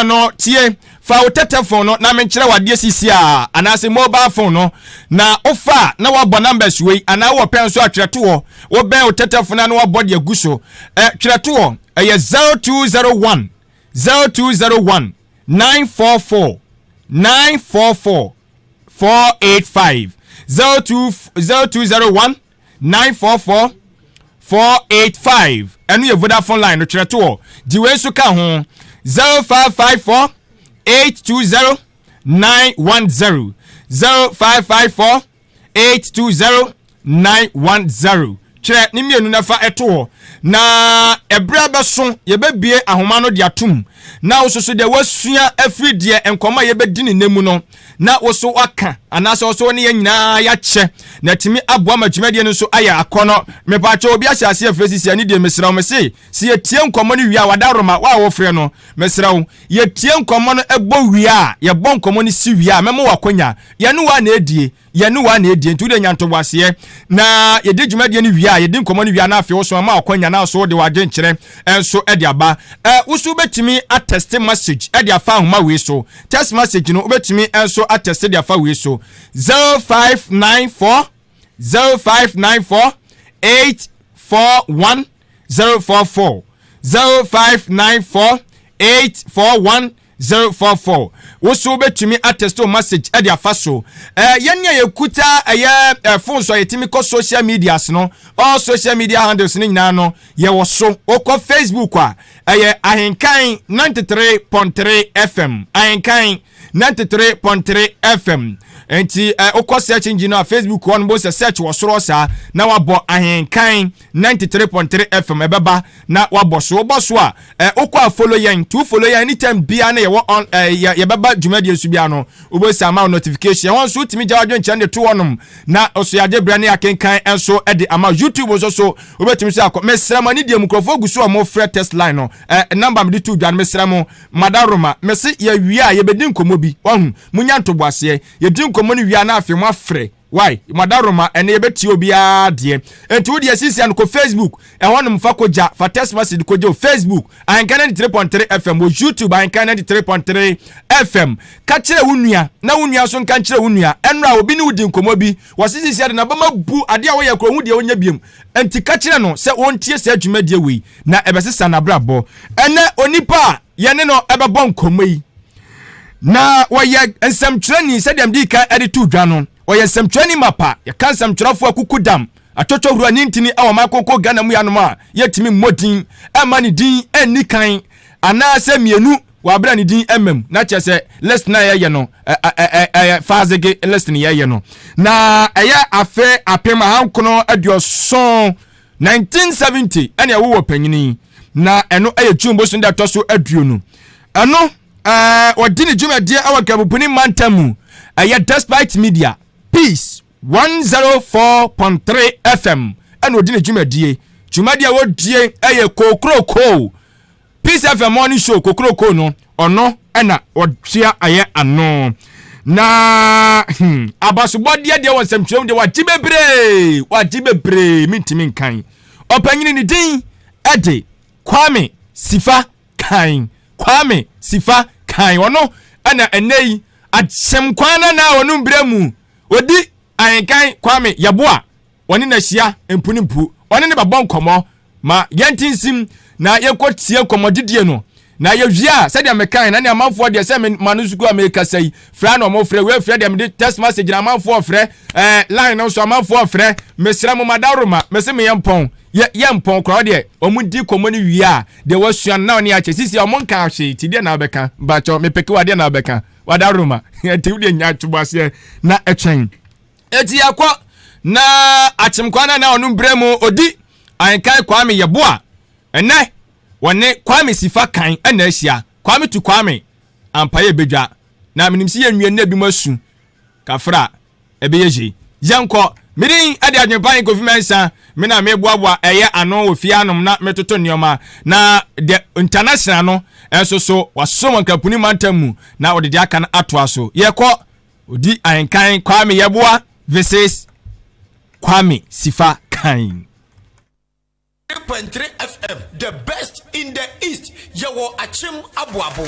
no tie, fa wo tɛtɛ phone no na menkyerɛ wadeɛ sisi a, anaasɛ mobile phone no na wofa na wabɔ numbers wei, anaa wɔ pɛn so atwerɛtoɔ, wobɛn wo tɛtɛ phone na wabɔ de agu so. Twerɛtoɔ ɛyɛ 0201 0201 944 944 485, 02 0201 944 485. Ɛno yɛ Vodafone line no. Twerɛtoɔ gye wei nso ka ho: 0554 820 910, 0554 820 910. Kyerɛ ne mmienu nafa ɛto hɔ na ɛberɛ bɛso yɛbɛbie ahoma no de atom na wososo deɛ wasua afiri deɛ nkɔmɔ a yɛbɛdi ne nemu no na woso waka, anaasɛ woso ne yɛn nyinaa yɛakyɛ na tumi aboa ma dwumadie no nso ayɛ akɔnɔ. Mepaakyɛ, obi ahyɛ aseɛ afiri sisi ani deɛ, mesrɛ wo, mese sɛ yɛtie nkɔmmɔ no wie a, wada roma wa a wɔfrɛ no, mesrɛ wo, yɛtie nkɔmmɔ no ɛbɔ wie a, yɛbɔ nkɔmmɔ no si wie a, mɛma wakɔnya yɛne wa na ɛdie, yɛne wa na ɛdie. Nti wode nya ntoboaseɛ na yɛdi dwumadie no wie a, yɛdi nkɔmmɔ no wie a, na afei wo so ama wakɔnya na so wode wagye nso ɛde aba. Wo so wobɛtumi atext message ɛde afa ahoma wei so. Text message no, wobɛtumi nso atext de afa wei so: 0594 0594 841 044, 0594 841 044. Woso wobɛtumi atext o message ɛde afa so. Yɛne a yɛkuta ɛyɛ phone so a yɛtumi kɔ social medias no, all social media handles no nyinaa no yɛwɔ so. Wokɔ Facebook a, ɛyɛ Ahenkan 93.3 FM, Ahenkan 93.3 FM. Nti wokɔ search engine no a, Facebook hɔ no bo sɛ search wɔ soro saa na wabɔ Ahenkan 93.3 FM, ɛbɛba na wabɔ so. Wobɔ so a, wokɔ a, follow yɛn to follow yɛn anytime bia na yɛwɔ on yɛbɛba dwumadie so bia no, wobɛsi ama wo notification. Ɛhɔ nso wotumi gya wadwe nkyɛn de to hɔnom na ɔso yɛagye berɛ ne akenkan nso de ama. YouTube nso so wobɛtumi so akɔ. Mesrɛ mo, ani deɛ mu nkurɔfoɔ gu so a mofrɛ text line no, number mede to dwa no, mesrɛ mo, madaroma, mese yɛwie a yɛbɛdi nkɔmmɔ bi. Wahu, munya ntoboaseɛ, yɛdi nkɔmmɔ no wie a na afei mo afrɛ. Why, madaroma, ɛne yɛbɛtie obiara deɛ. Nti wo deɛ sisia no, kɔ Facebook ɛhɔnom, fa kɔgya, fa text message kɔgya o Facebook Ahenka 93.3 FM, wɔ YouTube Ahenka 93.3 FM. Ka kyerɛ wo nua na wo nua nso nka nkyerɛ wo nua. Ɛnora obi ne wo di nkɔmmɔ bi, wɔse sisia de nabɛma bu adeɛ a wɔyɛ kuro ho deɛ wonyɛ biom. Nti ka kyerɛ no sɛ wɔntie saa dwumadie wei na ɛbɛsesa n'abrabɔ. Ɛnɛ onipa a yɛne no ɛbɛbɔ nkɔmmɔ yi na wɔyɛ nsɛmtwerɛni, sɛdeɛ mede ka ɛde to dwa no, ɔyɛ nsɛmtwerɛni mapa. Yɛka nsɛmtwerɛfoɔ akuku dam atwɔtwɔ ne ntini ɛwɔ makoko Ghana mu yanom a yɛtumi mmɔ din ɛma ne din ɛnni kan anaasɛ mmienu wɔ abere ne din ɛmam na kyerɛ sɛ list na yɛyɛ no ɛyɛ fazege list ne yɛyɛ no. Na ɛyɛ afe 1970, 1970, ɛna ɛwowɔ panyini na ɛno ɛyɛ June bosom da ɛtɔ so 20. Ɛno wɔdi ne dwumadie ɛwɔ Nkabupuni mantam mu, ɛyɛ Despite Media, Peace 104.3 FM ɛna ɔdi ne dwumadie. Dwumadie a wɔdie ɛyɛ Kokroko, Peace FM morning show Kokroko no, ɔno ɛna ɔtua ɛyɛ ano. Na abasobɔdeɛ deɛ wɔ nsɛmtwerɛm deɛ, wagye bebree, wagye bebree, mentumi nkan. Ɔpanyini ne din ɛde Kwame Sifa Kan, Kwame Sifa Kan. Ɔno ɛna ɛnɛ yi akyɛm kwan na na ɔno mbrɛ mu odi Ahenkan Kwame Yɛboa ɔne n'ahyia mpu ne mpu, ɔne ne bɛbɔ nkɔmmɔ ma yɛnte nsim na yɛnkɔ tie nkɔmmɔdidie no. Na yɛwie a, sɛdeɛ mekan na ne amanfoɔ deɛ sɛ ma no sukuu a mekasa yi frɛ na ɔmo frɛ wei frɛ deɛ mede text message na amanfoɔ frɛ line no nso amanfoɔ frɛ. Mesrɛ mo, madaroma, mese meyɛ mpɔn yɛ yɛ mpɔn koraa deɛ, ɔmo di nkɔmmɔ no wie a, deɛ wasua no na ɔne akyɛ sisi a ɔmo nka ahwee ti deɛ na abɛka mpakyɛw mepeke wa deɛ na abɛka wadaroma. Nti wodeɛ nya atwobɔ aseɛ na ɛtwɛn eti yɛkɔ na akyemkwa na na ɔno brɛ mu odi Ahenkan Kwame Yɛboa. Ɛnɛ wɔne Kwame Sifa Kan ɛna ahyia. Kwame tu Kwame ampaeɛ bedwa na menim sɛ yɛnwie nna bi mu asu kafra ɛbɛyɛ yie. Yɛnkɔ. Medin ɛde Adwempa Kofi Mɛnsa. Me na meboaboa ɛyɛ ano wɔ fie anom na metoto nneɛma na the international no ɛnso so waso wɔn Nkrapuni mantam mu na wɔde deɛ aka no atoa so. Yɛkɔ odi Ahenkan Kwame Yɛboa versus Kwame Sifa Kan. 3.3 FM, the best in the East. Yɛwɔ Akyem Aboabo.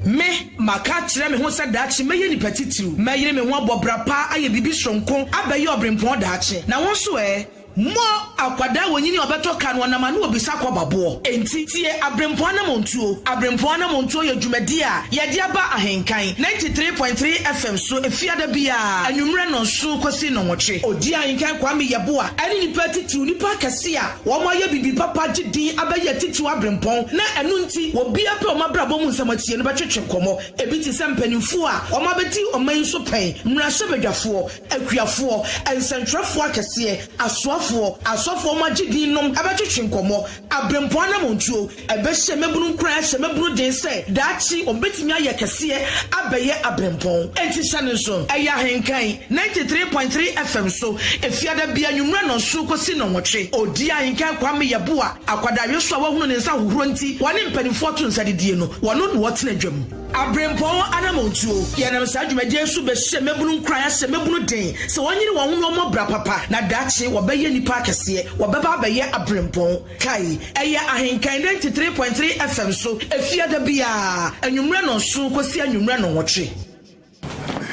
Me, maka akyerɛ me ho sɛ daakye mɛyɛ nipa titiriw. Mɛyere me ho abɔ bra pa ayɛ biribi soronko abɛyɛ ɔberempɔn daakye. Na wo nso ɛ? Mo, akwadaa a onyini a ɔbɛtɔ ka no ɔnam ano obisa kɔba boɔ. Enti, tie Aberempɔn Anammɔntuo. Aberempɔn Anammɔntuo yɛ dwumadie a yɛde aba Ahenkan 93.3 FM so Efiada biara anwummerɛ nnɔnson kɔsi nnɔnwɔtwe. Odi Ahenkan Kwame Yeboah ne nnipa atitiriw, nnipa akɛse a wɔayɛ biribi papa agye din abɛyɛ atitiriw aberempɔn na ɛno nti obiara pɛ wɔn abrabɔ mu nsɛm atie no bɛtwetwe nkɔmmɔ. Ebi te sɛ mpanimfoɔ a wɔabɛdi ɔman yi so pɛn, mmarahyɛbadwafoɔ, Akuafoɔ, nsɛntwerɛfoɔ akɛseɛ, asoafoɔ, asɔfoɔ a wɔagye din nom bɛtwetwe nkɔmmɔ, aberempɔn anammɔntuo, ɛbɛhyɛ mmabunu nkuran ahyɛ mmabunu den sɛ daakye wɔbɛtumi ayɛ kɛseɛ abɛyɛ aberempɔn. Enti hyɛ no nso, ɛyɛ Ahenkan 93.3 FM so, Efiada biara anwummerɛ nnɔnson kɔsi nnɔnwɔtwe. Ɔdi Ahenkan Kwame Yeboah, akwadaa so a wahunu ne nsa ahohorɔ nti wɔne mpanimfoɔ to nsa didie no, wɔno na ɔtena dwam. Aberempɔn anammɔntuo. Yɛnam saa dwumadie yi so bɛhyɛ mmabunu nkuran ahyɛ mmabunu den sɛ wɔnyere wɔn ho na wɔmmɔ bra papa na daakye wɔbɛyɛ nnipa akɛseɛ, wɔbɛba abɛyɛ aberempɔn. Kae, ɛyɛ Ahenkan 93.3 FM so Efiada biara, anwummerɛ nnɔnson kɔsi anwummerɛ nnɔnwɔtwe.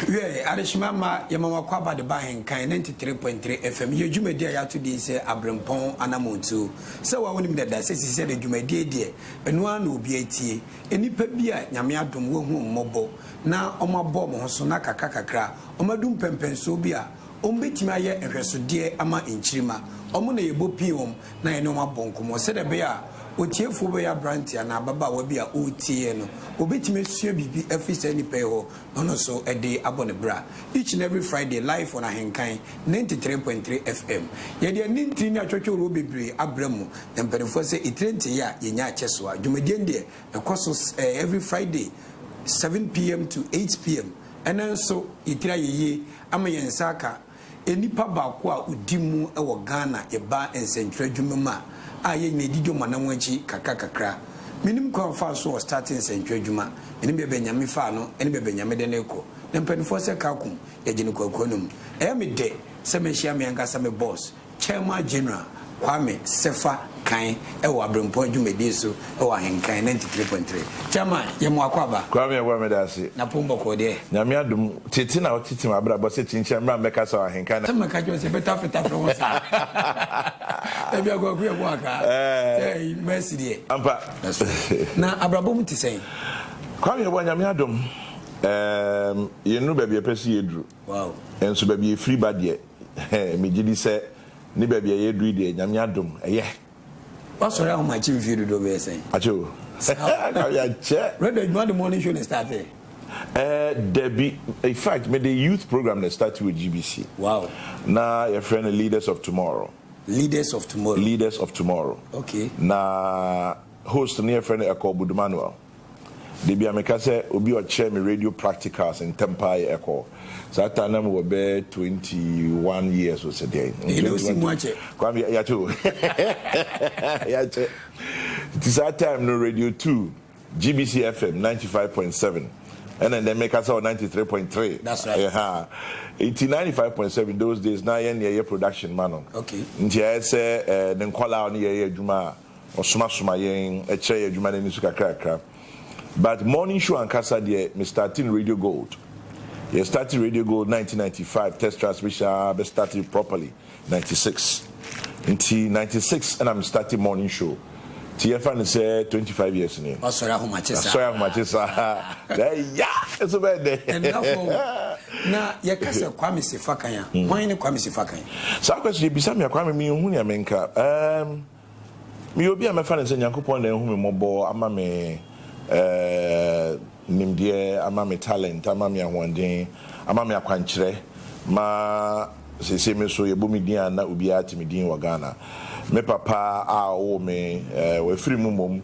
Wiɛ, adehyema mma yɛma mo akwaaba de ba Ahenkan 93.3 FM yɛ dwumadi a yɛato din sɛ Aberempɔn Anammɔntuo. Sɛ wo a wonim dada sɛ sisi sɛ dwumadie yi deɛ, ɛno ara na obiara tie. Nnipa bi a Nyame adom wɔahu wɔn mmɔbɔ na wɔabɔ wɔn ho so na kakra kakra wɔadu mpɛnpɛnsoɔ bi a wɔbɛtumi ayɛ nhwɛsodeɛ ama nkyirimma. Wɔn na yɛbɔ pin wɔn na yɛne wɔn abɔ nkɔmmɔ sɛdeɛ ɛbɛyɛ a otiefoɔ bɛyɛ aberanteɛ anaa ababaawa bi a ɔretie yɛn no, ɔbɛtumi asua biribi afiri saa nnipa yi hɔ na ɔno nso de abɔ ne bra. Each and every Friday live on Ahenkan 93.3 FM. Yɛde ani ntini ne atwɔtwɔwuro bebree abrɛ mo na mpanimfoɔ sɛ etire nteyɛ a yɛnya akyɛ so a. Dwumadie no deɛ ɛkɔ so every Friday 7pm to 8pm. Ɛnɛ nso yɛtiri ayɛ yie ama yɛn nsa aka nnipa baako a ɔdi mu wɔ Ghana yɛba nsɛntwerɛ adwuma mu a a yɛn nyinaa yɛdidi wɔn anam akyi kakra kakra. Menim kwan a ɔfaa so ɔstartee nsɛntwerɛ adwuma. Menim baabi a Nyame faa no ne baabi a Nyame de no rekɔ. Na mpanimfoɔ sɛ Kakum, yɛgye no kwaku anom. Ɛyɛ me dɛ sɛ mahyia me ankasa me boss, Chairman General Kwame Sefa Kan wɔ Aberempɔn dwumadie so wɔ Ahenkan 93.3. Chairman, yɛ mo akwaaba. Kwame Yeboah meda ase. Na pon bɔkɔɔ deɛ. Nyame adom, tete na wotete m'abrabɔ sɛ kyinkyin a mmra mmɛkasa wɔ Ahenkan. Sɛ mɛka kyerɛ wo sɛ bɛtafetafere ho saa. Dabi Akwaku Yeboah kaa sɛ ɛyi Mercy deɛ. Ampa. Na abrabɔ mu te sɛn? Kwame Yeboah Nyame adom, ɛɛm, yɛnnuru baabi a yɛpɛ sɛ yɛduru. Wow. Nso baabi a yɛfiri ba deɛ, megye di sɛ ne baabi a yɛaduru yi deɛ, Nyame adom, ɛyɛ. Wasɔre ahomakye mfie dodoɔ bɛyɛ sɛn? Akyɛ o. Kwame akyɛ. Radio adwuma de morning show na startee? Eh, dabi. In fact, mede youth program na starte wɔ GBC. Wow. Na yɛfrɛ no Leaders of Tomorrow. Leaders of Tomorrow. Leaders of Tomorrow. Okay. Na host no yɛfrɛ no Ekow Budumanuel. Da bi a meka sɛ obi a ɔkyerɛɛ me radio practicals ntɛm paa yɛ Ekow. Saa time na mewɔ bɛyɛ 21 years o sɛ deɛn. Ɛyɛ na wosi mu akyɛ. Kwame yɛakyɛ o. Yɛakyɛ. Nti saa time no Radio 2, GBC FM 95.7 ɛna ndɛ meka sɛ wɔ 93.3. That's right. Ɛha. Nti 95.7 those days na yɛn na yɛyɛ production ma no. Okay. Nti ayɛ sɛ eh, ne nkɔlaa a ɔne yɛyɛ adwuma a Ɔsomasoma yɛn, kyerɛ yɛn adwuma no ani so kakrakra. But morning show ankasa deɛ, me startee no Radio Gold. Yɛ startee Radio Gold 1995, test transmission ara bɛ startee properly 96. Nti 96 ɛna me startee morning show. Nti yɛmfa no sɛ 25 years nie. Wasɔre ahomakye saa. Asɔre ahomakye saa. Na ɛya, nso bɛyɛ dɛ. Ɛnna fam. Na yɛka sɛ Kwame Sefakan a, hwan ne Kwame Sefakan? Saa question yɛbisa me a, Kwame menhu nea menka. Um, Meyɛ obi a mɛfa no sɛ Nyankopɔn na ahu me mmɔbɔ, ama me nimdeɛ, ama me talent, ama me ahoɔden, ama me akwankyerɛ ma seesei me nso yɛbɔ me din a na obiara te me din wɔ Ghana. Me papa a ɔwoo me, wafiri mu mmom,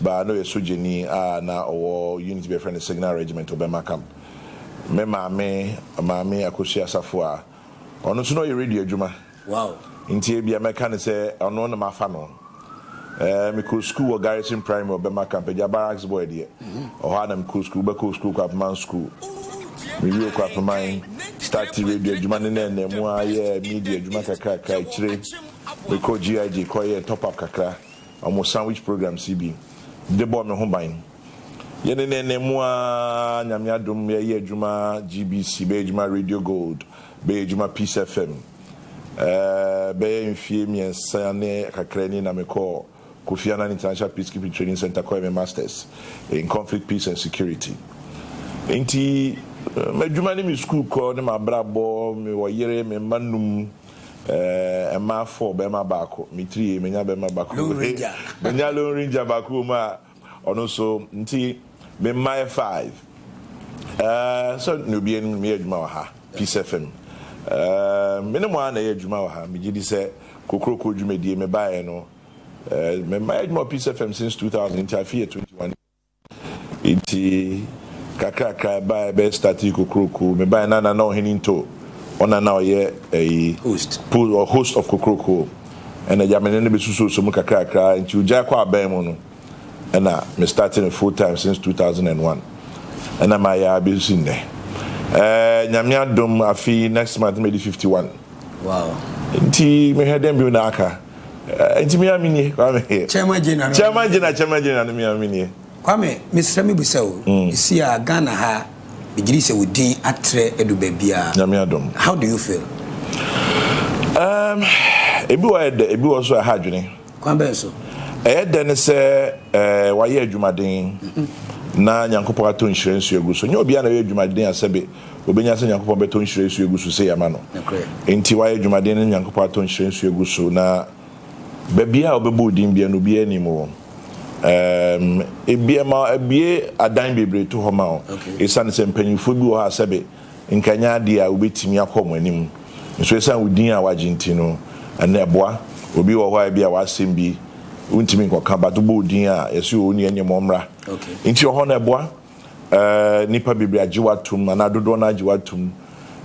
but na ɔyɛ sogyani a na ɔwɔ unit bi a yɛfrɛ no Signal Regiment, Obɛma Camp. Me maame, Maame Akosua Asafo a ɔno nso na ɔyɛ radio adwuma. Wow. Nti ebia mɛka no sɛ ɔno na mafa no. Eh, mekɔɔ sukuu wɔ Garrison Primary wɔ Bɛma Camp, Agya Barracks boy deɛ. Ɔhɔ ara na mekɔɔ sukuu, wobɛkɔɔ sukuu Kwapeman School. Mewiee Kwapeman, startee radio adwuma ne na ɛnam mu ara yɛɛ media adwuma kakrakra. Akyire, mekɔɔ GIJ kɔyɛɛ top up kakra, wɔn sandwich programs yi bi, de bɔɔ me ho ban. Yɛnenɛnɛ mu ara Nyame adom yɛyɛ adwuma GBC, bɛyɛ adwuma Radio Gold, bɛyɛ adwuma Peace FM. Ɛɛ bɛyɛ mfie mmiɛnsa ne kakra ni na mekɔɔ Kofi Annan International Peacekeeping Training Centre kɔyɛ me Masters in Conflict, Peace and Security. Nti m'adwuma ne me sukuu kɔ ne m'abrabɔ, mewɔ yere, me mma num, ɛɛ mmaa four, barima baako. Me tiri yei manya barima baako. Lone Ranger. Manya Lone Ranger baako wɔ mu a ɔno nso nti me mma yɛ five. Ɛɛ sɛ nea obiara nim no meyɛ adwuma wɔ ha, Peace FM. Ɛɛ me ne mo ara na ɛyɛ adwuma wɔ ha. Megye di sɛ Kokroko dwumadie mebaeɛ no, ɛɛ me mayɛ adwuma wɔ Peace FM since 2000 nti afe yɛ 21 years. Nti kakrakra ɛbaeɛ bɛ startee Kokroko. Mebaeɛ na Nana Ɔhene Nto ɔna na ɔyɛ ɛyi Host. po host of Kokroko. Ɛna agya me ne no bɛsusuosuo mu kakrakra nti ogyae kɔ aban mu no ɛna me starte no full time since 2001 ɛna mayɛ ara bɛsi nnɛ. Ɛɛ Nyame adom afe yi next month mɛdi 51. Wow. Nti mehwɛ dɛn bio na aka. Eh, nti me a menie Kwame. Chairman General. Chairman General, Chairman General no me a menie. Kwame, mesrɛ me bisa o. Esi a Ghana ha, megyedi sɛ wo din atrɛ adu baabiara. Nyame adom. How do you feel? Um, ebi wɔ ɛyɛ dɛ, ebi wɔ nso ɛha adwene. Kwan bɛn so? Ɛyɛ dɛ ne sɛ eh, wayɛ adwumaden na Nyankopɔn atɔ nhyira nsuo agu so. Nyɛ obiara na ɔyɛ adwumaden a sɛbe Obenya sɛ Nyankopɔn bɛtɔ nhyira esu egu so sei ama no. Enti wayɛ dwumaden no Nyankopɔn atɔ nhyira nsu egu so na baabiara a wobɛbɔ wo din biara no obiara nim wo. Ɛɛm, ebi ɛma ebue adan bebree to hɔ ma wo. Esiane sɛ mpanyimfoɔ bi wɔ hɔ a sɛbe nka ɛnyɛ adeɛ a wobɛtumi akɔ wɔn anim. Nso esiane wo din a wagye nti no, ɛno ɛboa. Obi wɔ hɔ a ebia w'asɛm bi wontumi nkɔka but wobɔ wo din a yɛse oo onua nneɛma ɔmmra. Nti ɔhɔ no ɛboa. Nnipa bebree agye wo atom anaa dodoɔ no ara agye wo atom.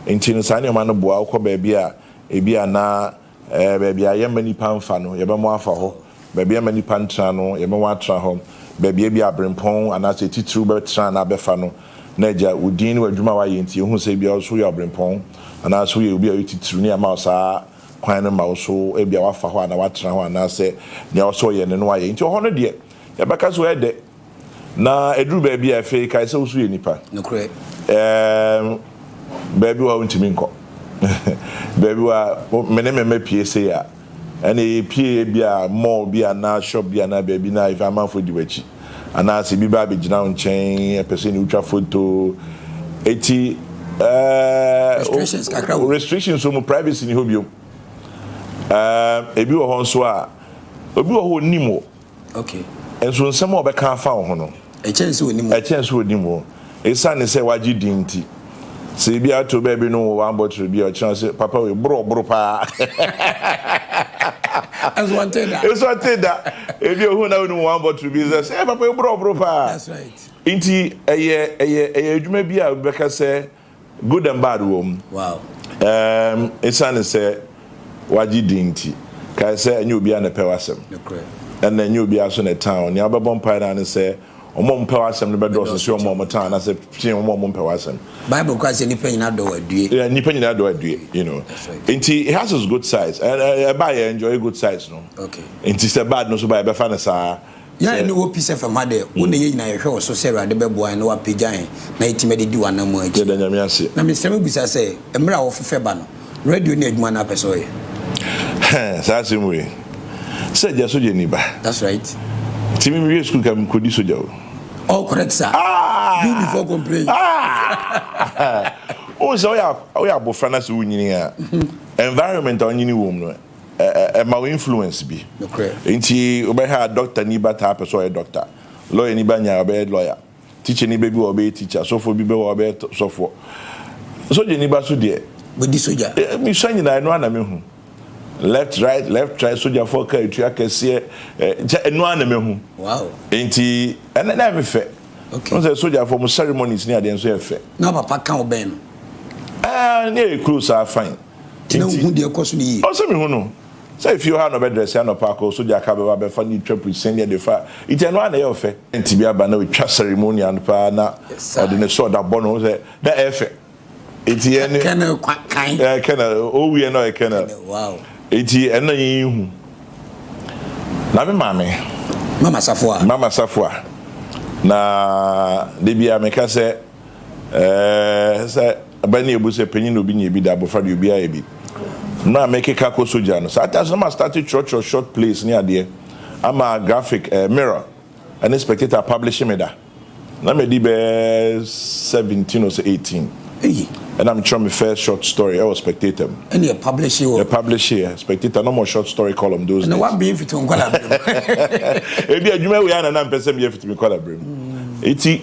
Nti no saa nneɛma no boa wokɔ baabi a ebi a na baabi a yɛmma nnipa mfa no yɛbɛma wɔafa hɔ, baabi a yɛmma nnipa ntena no yɛbɛma wɔatena hɔ, baabi a ebi a aberempɔn anaasɛ atitiriw bɛtena anaa bɛfa no na agya wo din ne w'adwuma a woayɛ nti yɛhu sɛ ebia wo nso woyɛ ɔberempɔn anaasɛ woyɛ obi a ɔyɛ titiriw ne yɛama wo saa kwan no ma wo nso ebia woafa hɔ anaa woatena hɔ anaasɛ nea ɔsɛ ɔyɛ no no woayɛ. Nti ɔhɔ no deɛ yɛbɛka sɛ ɔyɛ dɛ. Na ɛduru baabi a, afei kae sɛ wo nso yɛ nipa. Nokorɛ. Ɛɛm, baabi wɔ hɔ a wontumi nkɔ. Baabi wɔ a, me ne me mma pue sei a, ɛnna yɛpue ebia mall bi anaa shop bi anaa baabi na afei amanfoɔ di w'akyi. Anaasɛ ebi ba abɛgyina wo nkyɛn, ɛpɛ sɛ ne wotwa foto. Eti, ɛɛ, Restrictions kakra wɔ mu. Restrictions wɔ mu, privacy nni hɔ bio. Ɛɛm, ebi wɔ hɔ nso a, obi wɔ hɔ a ɔnnim wo. Okay. Nso nsɛm a ɔbɛka afa wo ho no. Ɛkyɛn sɛ onim wo. Ɛkyɛn sɛ onim wo. Esiane sɛ wagye din nti. Sɛ ebi ato baabi no wo one bottle bi a ɔkyerɛ sɛ papa wei boro ɔboro paa. Nso ɔntee da. Nso ɔntee da. Ebi ohun na onim one bottle bi sɛ sɛ papa wei boro ɔboro paa. That's right. Nti ɛyɛ ɛyɛ ɛyɛ adwuma bi a obi bɛka sɛ Good and bad wɔ mu. Wow. Ɛɛm, esiane sɛ woagye din nti, kae sɛ ɛnyɛ obiara na ɛpɛ w'asɛm. Nokorɛ. Ɛnna ɛnyɛ obiara nso na ɛtan wo. Nea wobɛbɔ mpae no ara ne sɛ wɔn a wɔpɛ w'asɛm no bɛdɔɔso sen wɔn a wɔtan anaasɛ sen wɔn a wɔmpɛ w'asɛm. Bible koraa sɛ nnipa nyinaa dɔ wo adue. Yeah, nnipa nyinaa dɔ adue, you know. That's right. Nti it has its good sides. Ɛ, ɛ, ɛba a yɛ enjoy good sides no. Okay. Nti sɛ bad no nso ba a yɛbɛfa no saa. Yɛn a yɛne wo wɔ Peace FM ha deɛ, wo na yɛn nyinaa yɛhwɛ wo so sɛ Awurade bɛboa yɛn na wapagya yɛn na yɛatumi adidi w'anammɔn akyi. Yɛda Nyame ase. Na mesrɛ mebisa sɛ, mmerɛ a wofefɛ ba no, radio ne adwuma na apɛ sɛ ɔyɛ? Heh, saa asɛm wei. Sɛ agya sogyani ba. That's right. Nti me mewie sukuu ka mekɔdi sogya o. All correct sir. Ah! Do before complain. Ah! Wohu sɛ woyɛ woyɛ abofra na sɛ wonyini a, environment a wonyini wom no, Ɛma wo influence bi. Nti wobɛhwɛ a doctor ni ba taa pɛ sɛ ɔyɛ doctor, lawyer ni ba nya a ɔbɛyɛ lawyer, teacher ni ba bi wɔ hɔ ɔbɛyɛ teacher, sɔfoɔ bi bɛ hɔ ɔbɛyɛ sɔfoɔ. Sogya ni ba so deɛ. Bɛdi sogya. Mesua nyinaa ɛno ara na mehu. Left right left right sogyafoɔ kaa etua kɛseɛ kyɛ ɛno ara na mehu. Wow. Nti ɛnɛ na ɛme fɛ. Okay. Wohu sɛ sogyafoɔ mo ceremonies ne adeɛ nso yɛ fɛ. Na papa ka wo bɛn no? Ɛɛ ne yɛ close saa fine. Nti na wohu deɛ ɛkɔ so no yie? Ɔsɛ mehu no. Sɛ efie hɔ a na ɔbɛdrɛse anɔpa akɔ sogya car bɛba abɛfa no twa purisɛn ne ɛde fa nti ɛno ara na ɛyɛ ɔfɛ. Nti bi aba na ɔtwa ceremonial no paa na ɔde ne sword abɔ ne ho sɛ na ɛyɛ fɛ. Nti yɛn ne. Colonel kwa kan. Ɛɛ colonel owuiɛ na ɔyɛ colonel. Wow. Nti ɛno na yɛn hu. Na me maame. Mama Safoa. Mama Safoa. Na da biara meka sɛ, ɛɛ, sɛ ɛbɛ ne ebu sɛ panyin na obi nyɛ bi da, abɔfra deɛ obiara yɛ bi. Mmerɛ a mekeka kɔ sogya no, saa time no na ma starte twerɛtwerɛ short plays ne adeɛ ama graphic, eh, Mirror ɛne Spectator publish me da. Na madi bɛyɛ 17 or sɛ 18. Eyi. Ɛna metwerɛ me first short story ɛwɔ Spectator mu. Ɛna yɛ publish wɔ. Yɛ publish yɛ Spectator na ɔmo short story column those days. Ɛna wabɛn fiti nkɔla bere mu. Ebi adwuma wei ana na mpɛ sɛ meyɛ fiti me nkɔla bere mu. Eti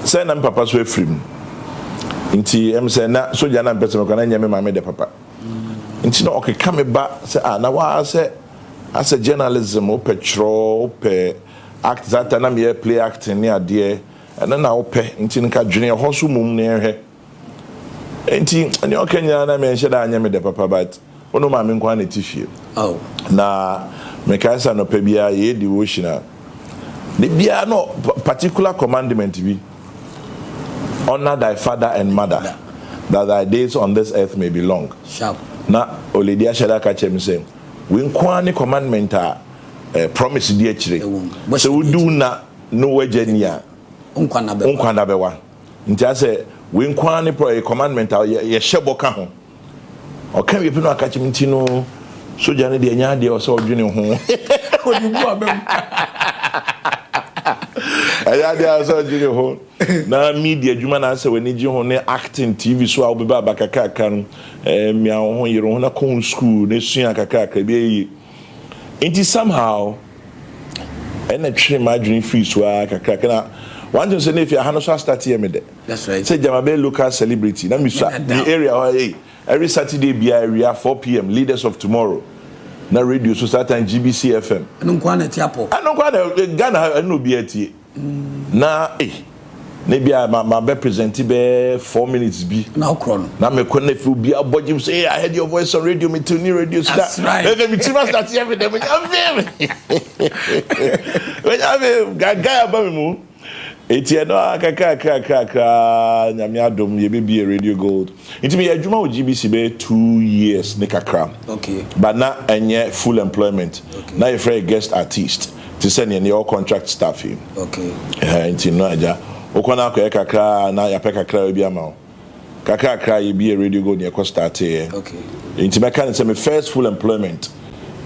sɛ na me papa so afiri mu. Nti ɛm sɛ na sogya na mpɛ sɛ mekɔ na nyɛ me maame dɛ papa. Nti na ɔkeka me ba sɛ ah na waa sɛ asɛ journalism wopɛ twerɛ wopɛ act that time na meyɛ play acting ne adeɛ ɛno na wopɛ nti nka dwene ɛhɔ so mmom na yɛnhwɛ nti nea ɔka nyinaa na menhyɛ da anyɛ me dɛ papa but wo ne wo maame nko ara na ɛte fie Oh. na mekae sɛ anɔpa biara yɛyɛ devotion a da biara no particular commandment bi honor thy father and mother that thy days on this earth may be long Sharp. na oledi ahyɛ da ka kyerɛ me sɛ wei nko ara ne commandment a eh, promise di akyire sɛ wodi wo na ne w'agya ni a, wo nkwa nna bɛwa. Nti asɛ wei nko ara ne eh, commandment a yɛhyɛ bɔ ka ho. Ɔka wie pɛ na ɔka kyerɛ me nti no sogya no deɛ ɛnyɛ adeɛ ɔsɛ ɔdwene ho. Ɛnyɛ adeɛ a ɔsɛ ɔdwene ho. Na media adwuma na asɛ w'ani gye ho ne acting TV so a wobɛba aba kakrakra no, eh, mia wo ho yere wo ho na kɔ ho school na sua kakrakra bi ɛyɛ Nti somehow ɛna twere m'adwene firi so ara kakrakra na one thing sɛ na efi aha no so astart yɛ me dɛ sɛ gyama bɛyɛ local celebrity na mesua me area hɔ hey every Saturday biara awia 4pm leaders of tomorrow na radio so saa time GBC FM ɛno nko ara na ɛte apɔ ɛno nko ara na Ghana ha ɛno na obiara tie. Na eh na ebi a ma ma bɛ present bɛyɛ 4 minutes bi. Na ɔkorɔ no. Na mekɔ na efi obi abɔ gyim sɛ hey I heard your voice on radio me tune ni radio so That's na right. efe mi ti ma start yɛ mi dɛ mo nya fim mo nya fim guy aba mi mu eti ɛno a kakra kakra kakra Nyame adom yɛ bɛ bie Radio Gold nti mi yɛ adwuma wɔ GBC bɛyɛ 2 years ne kakra. But na ɛnyɛ full employment. Na yɛfrɛ yɛ guest artiste te sɛ neɛ yɛwɔ contract staff yi. Ɛhɛn nti no agya wokɔ na akɔyɛ kakra a na yɛapɛ kakra bi ama wo. Kakra kakra yɛbie Radio Gold na yɛkɔ starteeɛ. Nti mɛka no sɛ me first full employment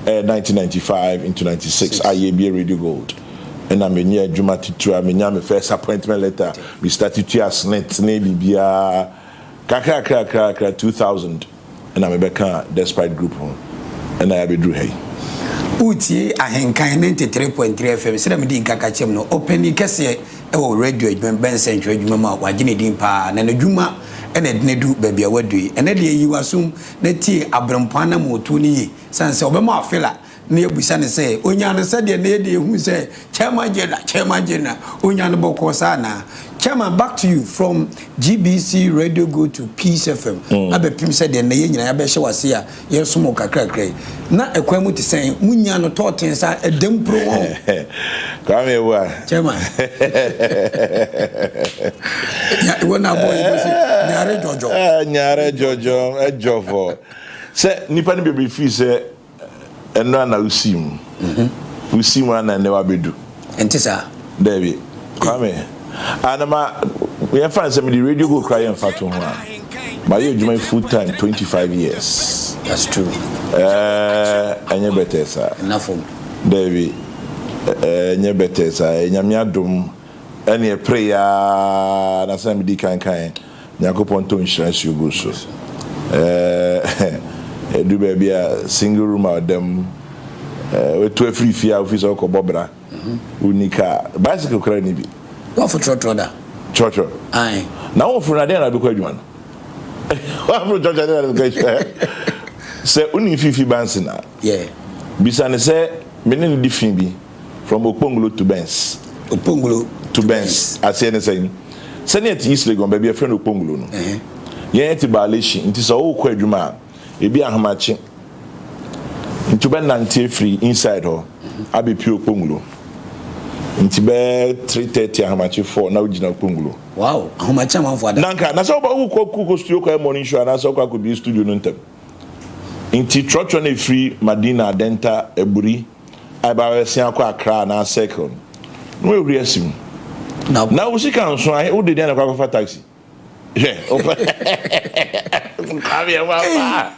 ɛyɛ 1995 into 96 a yɛbie Radio Gold. Ɛna menyɛ adwuma titire a menya me first appointment letter, me starte tua SSNIT ne biribiara kakra kakra kakra kakra 2000. Ɛna mebɛkaa Despite Group ho ɛna yɛabɛduru ha yi. Woretie Ahenkan 93.3 FM. Sɛdeɛ medii nka ka kyerɛɛ mu no, ɔpanin kɛseɛ wɔ radio adwuma mu, bɛnsɛntwerɛ adwuma mu a wagye ne din pa ara, na n'adwuma na ɛde no adu baabi a wadu yi. Ɛnnɛ deɛ, yi w'asom na tie aberempɔn anammɔntuo no yie, sane sɛ ɔbɛma wafela na yɛabisa no sɛ, ɔnyaa no sɛdeɛ na yɛde yɛhu sɛ Chairman General, Chairman General, ɔnyaa no bɔkɔɔ saa anaa? Chairman, back to you from GBC Radio Go to Peace FM abɛpem sɛdeɛ nnɛ yɛn nyinaa yɛabɛhyɛ w'ase a yɛresom wo kakrakra yi. Na ɛkwan mu te sɛn? Monyaa no tɔɔten saa, ɛdam puro wɔn? Kwame Awuah. Chairman. Wɔ na abɔ yi bɔ sɛ nyare jɔjɔ. Nyare jɔjɔ, ɛjɔfɔ. Sɛ nipa no bebree firi sɛ Ɛno a na wosii mu. Wosii mu a na nnɛ wabɛdu. Ɛnte saa? Dabi. Kwame, ah, na ma yɛmfa no sɛ mede Radio Gold koraa yɛ mfatoho a, mayɛ adwuma yi full time 25 years. That's true. Ɛɛ, ɛnyɛ bɛtɛɛ saa. Ɛnna fam. Dabi, ɛnyɛ bɛtɛɛ saa. Ɛyɛ Nyame adom ɛne ɛpere aa na sɛ medi kan kan Nyankopɔn tɔ nhyira nsuo gu so. Ɛɛ, ɛdu baabi a single room a ɔda mu, ɛɛ, wetu afiri fie a wofi sɛ wokɔbɔ bra, wonni kaa, bicycle koraa ni bi. Woafo trɔtrɔ da? Trɔtrɔ? Ae. Na woforo no adeɛ na wobɛkɔ adwuma no? Woaforo trɔtrɔ adeɛ na wobɛkɔ adwuma? Sɛ wonim Fifi Banson a, Yeah. bisa no sɛ me ne no di fi bi. From Okponglo to Benz. Okponglo to Benz. Aseɛ ne sɛn? Sɛnea ɛte East Legon, baabi a yɛfrɛ no Okponglo no, yɛn yɛte Baalehyi, nti sɛ worekɔ adwuma a, ebi Ahomakye, nti wobɛnante afiri inside hɔ abɛpue Okponglo. Nti bɛyɛ 3:30 Ahomakye 4 na wogyina Okponglo. Wow, Ahomakye amanfoɔ ada. Nanka, na sɛ wokɔ wokɔ studio kɔyɛ morning show anaasɛ wokɔ akɔbue studio no ntɛm. Nti trɔtrɔ no ɛfiri Madina, Adenta, Aburi, a ɛba abɛsen akɔ Accra anaa Circle no, na wahuri asi mu. Na wo sika nso ahe wode deɛ na kɔ akɔfa taxi. Hwɛ wopɛ Kwame ɛwɔ apa.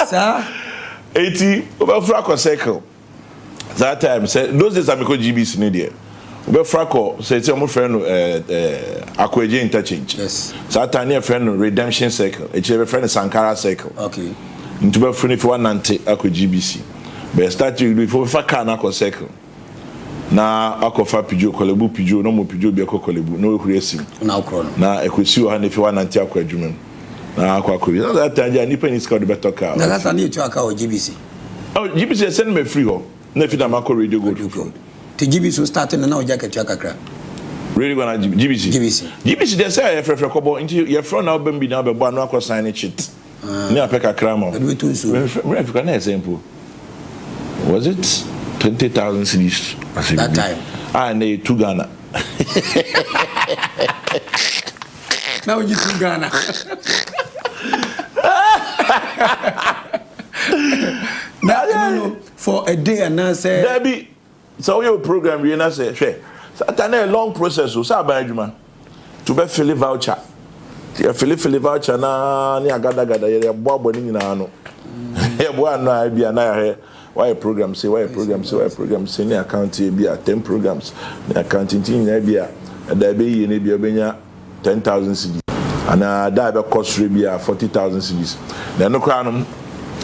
Saa. Eti wobɛforo akɔ circle. That time sɛ those days a mekɔ GBC ne deɛ wobɛforo akɔ sɛ sɛ wɔn frɛ no ɛɛ ɛɛ Akoagye interchange. Yes. Saa time ne yɛfrɛ no Redemption Circle. Akyire yɛbɛfrɛ no Sankara Circle. Okay. Nti wobɛforo no fi wanante akɔ GBC. Bɛyɛ start before wobɛfa car no akɔ circle. Na akɔfa pidjo Korle-Bu pidjo na ɔmo pidjo bi ɛkɔ Korle-Bu na wahuri asi mu Na wokorɔ no. na ɛkɔsi wɔ ha na efi hɔ anante akɔ adwuma mu na akɔ akɔ wie na that time gya nipa ni sika ɔde bɛtɔ car. Na that time ne yɛtua car wɔ GBC. Oh GBC ɛsɛ no mafiri hɔ na efi na makɔ Radio Gold Radio foforɔ. Gold. Nti GBC wo start no na wogya akatua kakra. Radio Gold anaa GBC? GBC. GBC deɛ sɛ yɛfrɛfrɛ kɔbɔ nti yɛfrɛ wo na wobam bi na wabɛbɔ ano akɔ sign ne chit. Ne apɛ kakra ma wo. Ɛde bɛtɔ nsuo. Mmerɛ fi kora na ɛsɛ mpo. Was it 20,000 cedis? Asɛ That biribi. time. A ɛnɛ yɛ 2 Ghana. Na wogye 2 Ghana. Na ɛno no for a day anaasɛ. Dabi. Sɛ woyɛ wo program wie na sɛ hwɛ saa ta na yɛ long process o sɛ aban adwuma nti wobɛ fili voucher nti yɛ fili fili voucher na ne agadagada yɛ yɛboaboa ne nyinaa ano yɛboa ano a ebi a na yɛahwɛ wayɛ program se wayɛ program se wayɛ program se ne account ebi a ten programs ne account nti nyinaa ebi a ɛda ɛbɛyie no ebi a wobɛnya 10,000 cedis anaa da a ɛbɛkɔ soro ebi a 40,000 cedis na ɛno koraa no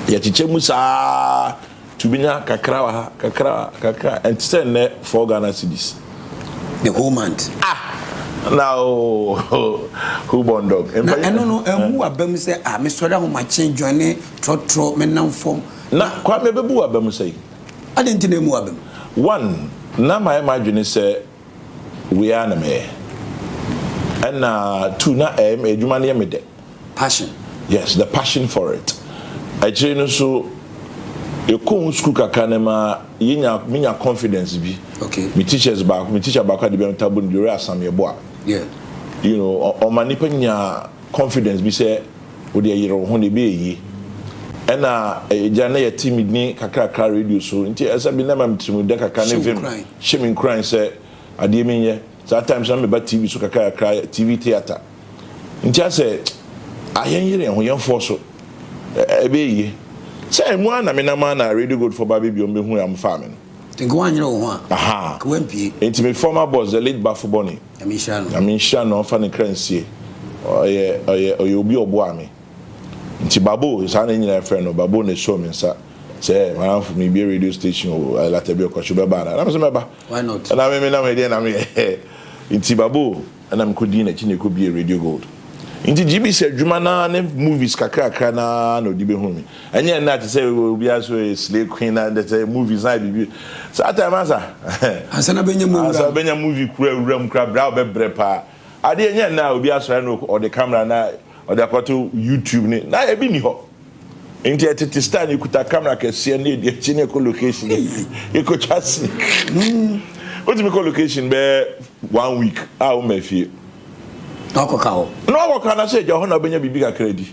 yɛkyekyɛ mu saa Tumi nya kakra wɔ ha, kakra wɔ ha, kakra. Ɛnte sɛ nnɛ 4 Ghana cedis. The whole month. Ah! Na o who born dog. Na ɛno no, ɛmmu w'aba mu sɛ, ah, mesɔre ahomakye, joine trɔtrɔ, menam fam. Na Kwame, ɛbɛbu w'aba mu sɛn? Adɛn nti na ɛmmu w'aba mu? One, na mayɛ m'adwene sɛ wei ara na mɛyɛ. Ɛna two, na ɛyɛ adwuma no yɛ me dɛ. Passion. Yes, the passion for it. Akyire no nso, yɛkɔɔ ho sukuu kakra no ma yɛnya, menya confidence bi. Okay. Me teachers baako, me teacher baako a de bi a metaa bɔ no din, Owura Sam Yeboah. Yeah. You know, ɔma nipa nya confidence bi sɛ wo deɛ yere wo ho na ɛbɛyɛ yie. Ɛna agya na yɛte me din kakrakra radio so, nti ɛsɛ bi na ma me tirimudɛ kakra ne Hyɛ wo vim nkuran. hyɛ me nkuran sɛ adeɛ menyɛ. Saa times na meba TV so kakrakra, TV theatre. Nti asɛ ah yɛn yere yɛn ho yɛn fɔ so ɛbɛyɛ yie sɛ ɛmu ara na me nam ara na radio gold fɔ ba bɛ bi wɔn bɛ hu yɛ wɔn faa me no. Nti nka wanyere wo ho a Ahaa nka wampie. Nti me former boss the late Bafo Bɔne Nyame nhyira no. Nyame nhyira no ɔnfa ne kra nsie ɔyɛ ɔyɛ ɔyɛ obi a ɔboaa me nti Babo saa na yɛn nyinaa frɛ no Babo na ɛsɔɔ me nsa sɛ madamfo me bue radio station o Lartebiokorshie wobɛba anaa na me nso mɛba Why not? ɛna me me nam ɛdeɛn na meyɛ nti Babo Ɛna mekodii n'akyi na yɛkɔbuee Radio Gold. Nti GBC adwuma no ara ne movies kakrakra no ara na ɔde bɛhuu me. Ɛnyɛ ɛnnɛ a te sɛ obiara so yɛ slay queen na te sɛ movies na ayɛ biribi. Saa time ansa. Ansa na bɛnya mu awura. Ansa bɛnya movie kura awura mu kura brɛ a ɔbɛbrɛ paa. Adeɛ ɛnyɛ ɛnnɛ a obiara sɔre na ɔde camera na ɔde akɔto YouTube ne na ebi nni hɔ. Nti ɛtete style no yɛkuta camera kɛseɛ ne yɛdi akyi ne yɛkɔ location yɛkɔtwa scene. Wotumi kɔ location bɛyɛ one week a womma fie. Na wakɔka hɔ. Na wakɔka na sɛ agya hɔ na wobɛnya biribi kakra adi.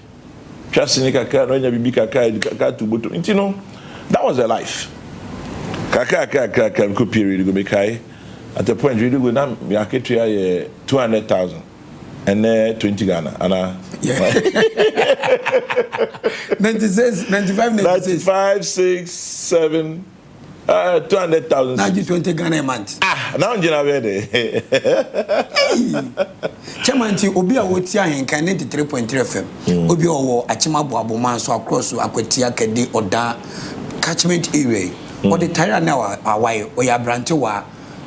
Twa sini kakra na wanya biribi kakra adi kakra ato bɔtɔ nti no that was the life. Kakra kakra kakra mekɔ pie Radio Go mekae at a point Radio Go na me akatua yɛ 200,000. Ɛnɛ 20 Ghana anaa? 96, 95, 96. 95, 6, 7, uh, 200,000. Na agye 20 Ghana a month. Ah, na ɔngyina bɛyɛ dɛ. Chairman nti obi a ɔti ahenkan 93.3 FM, mm. obi a ɔwɔ Akyem Aboabo, Manso, Akorɔso, Akwatia, Kɛde, Ɔdaa, catchment area yi, mm. ɔde tare a na awae, ɔyɛ aberantewaa.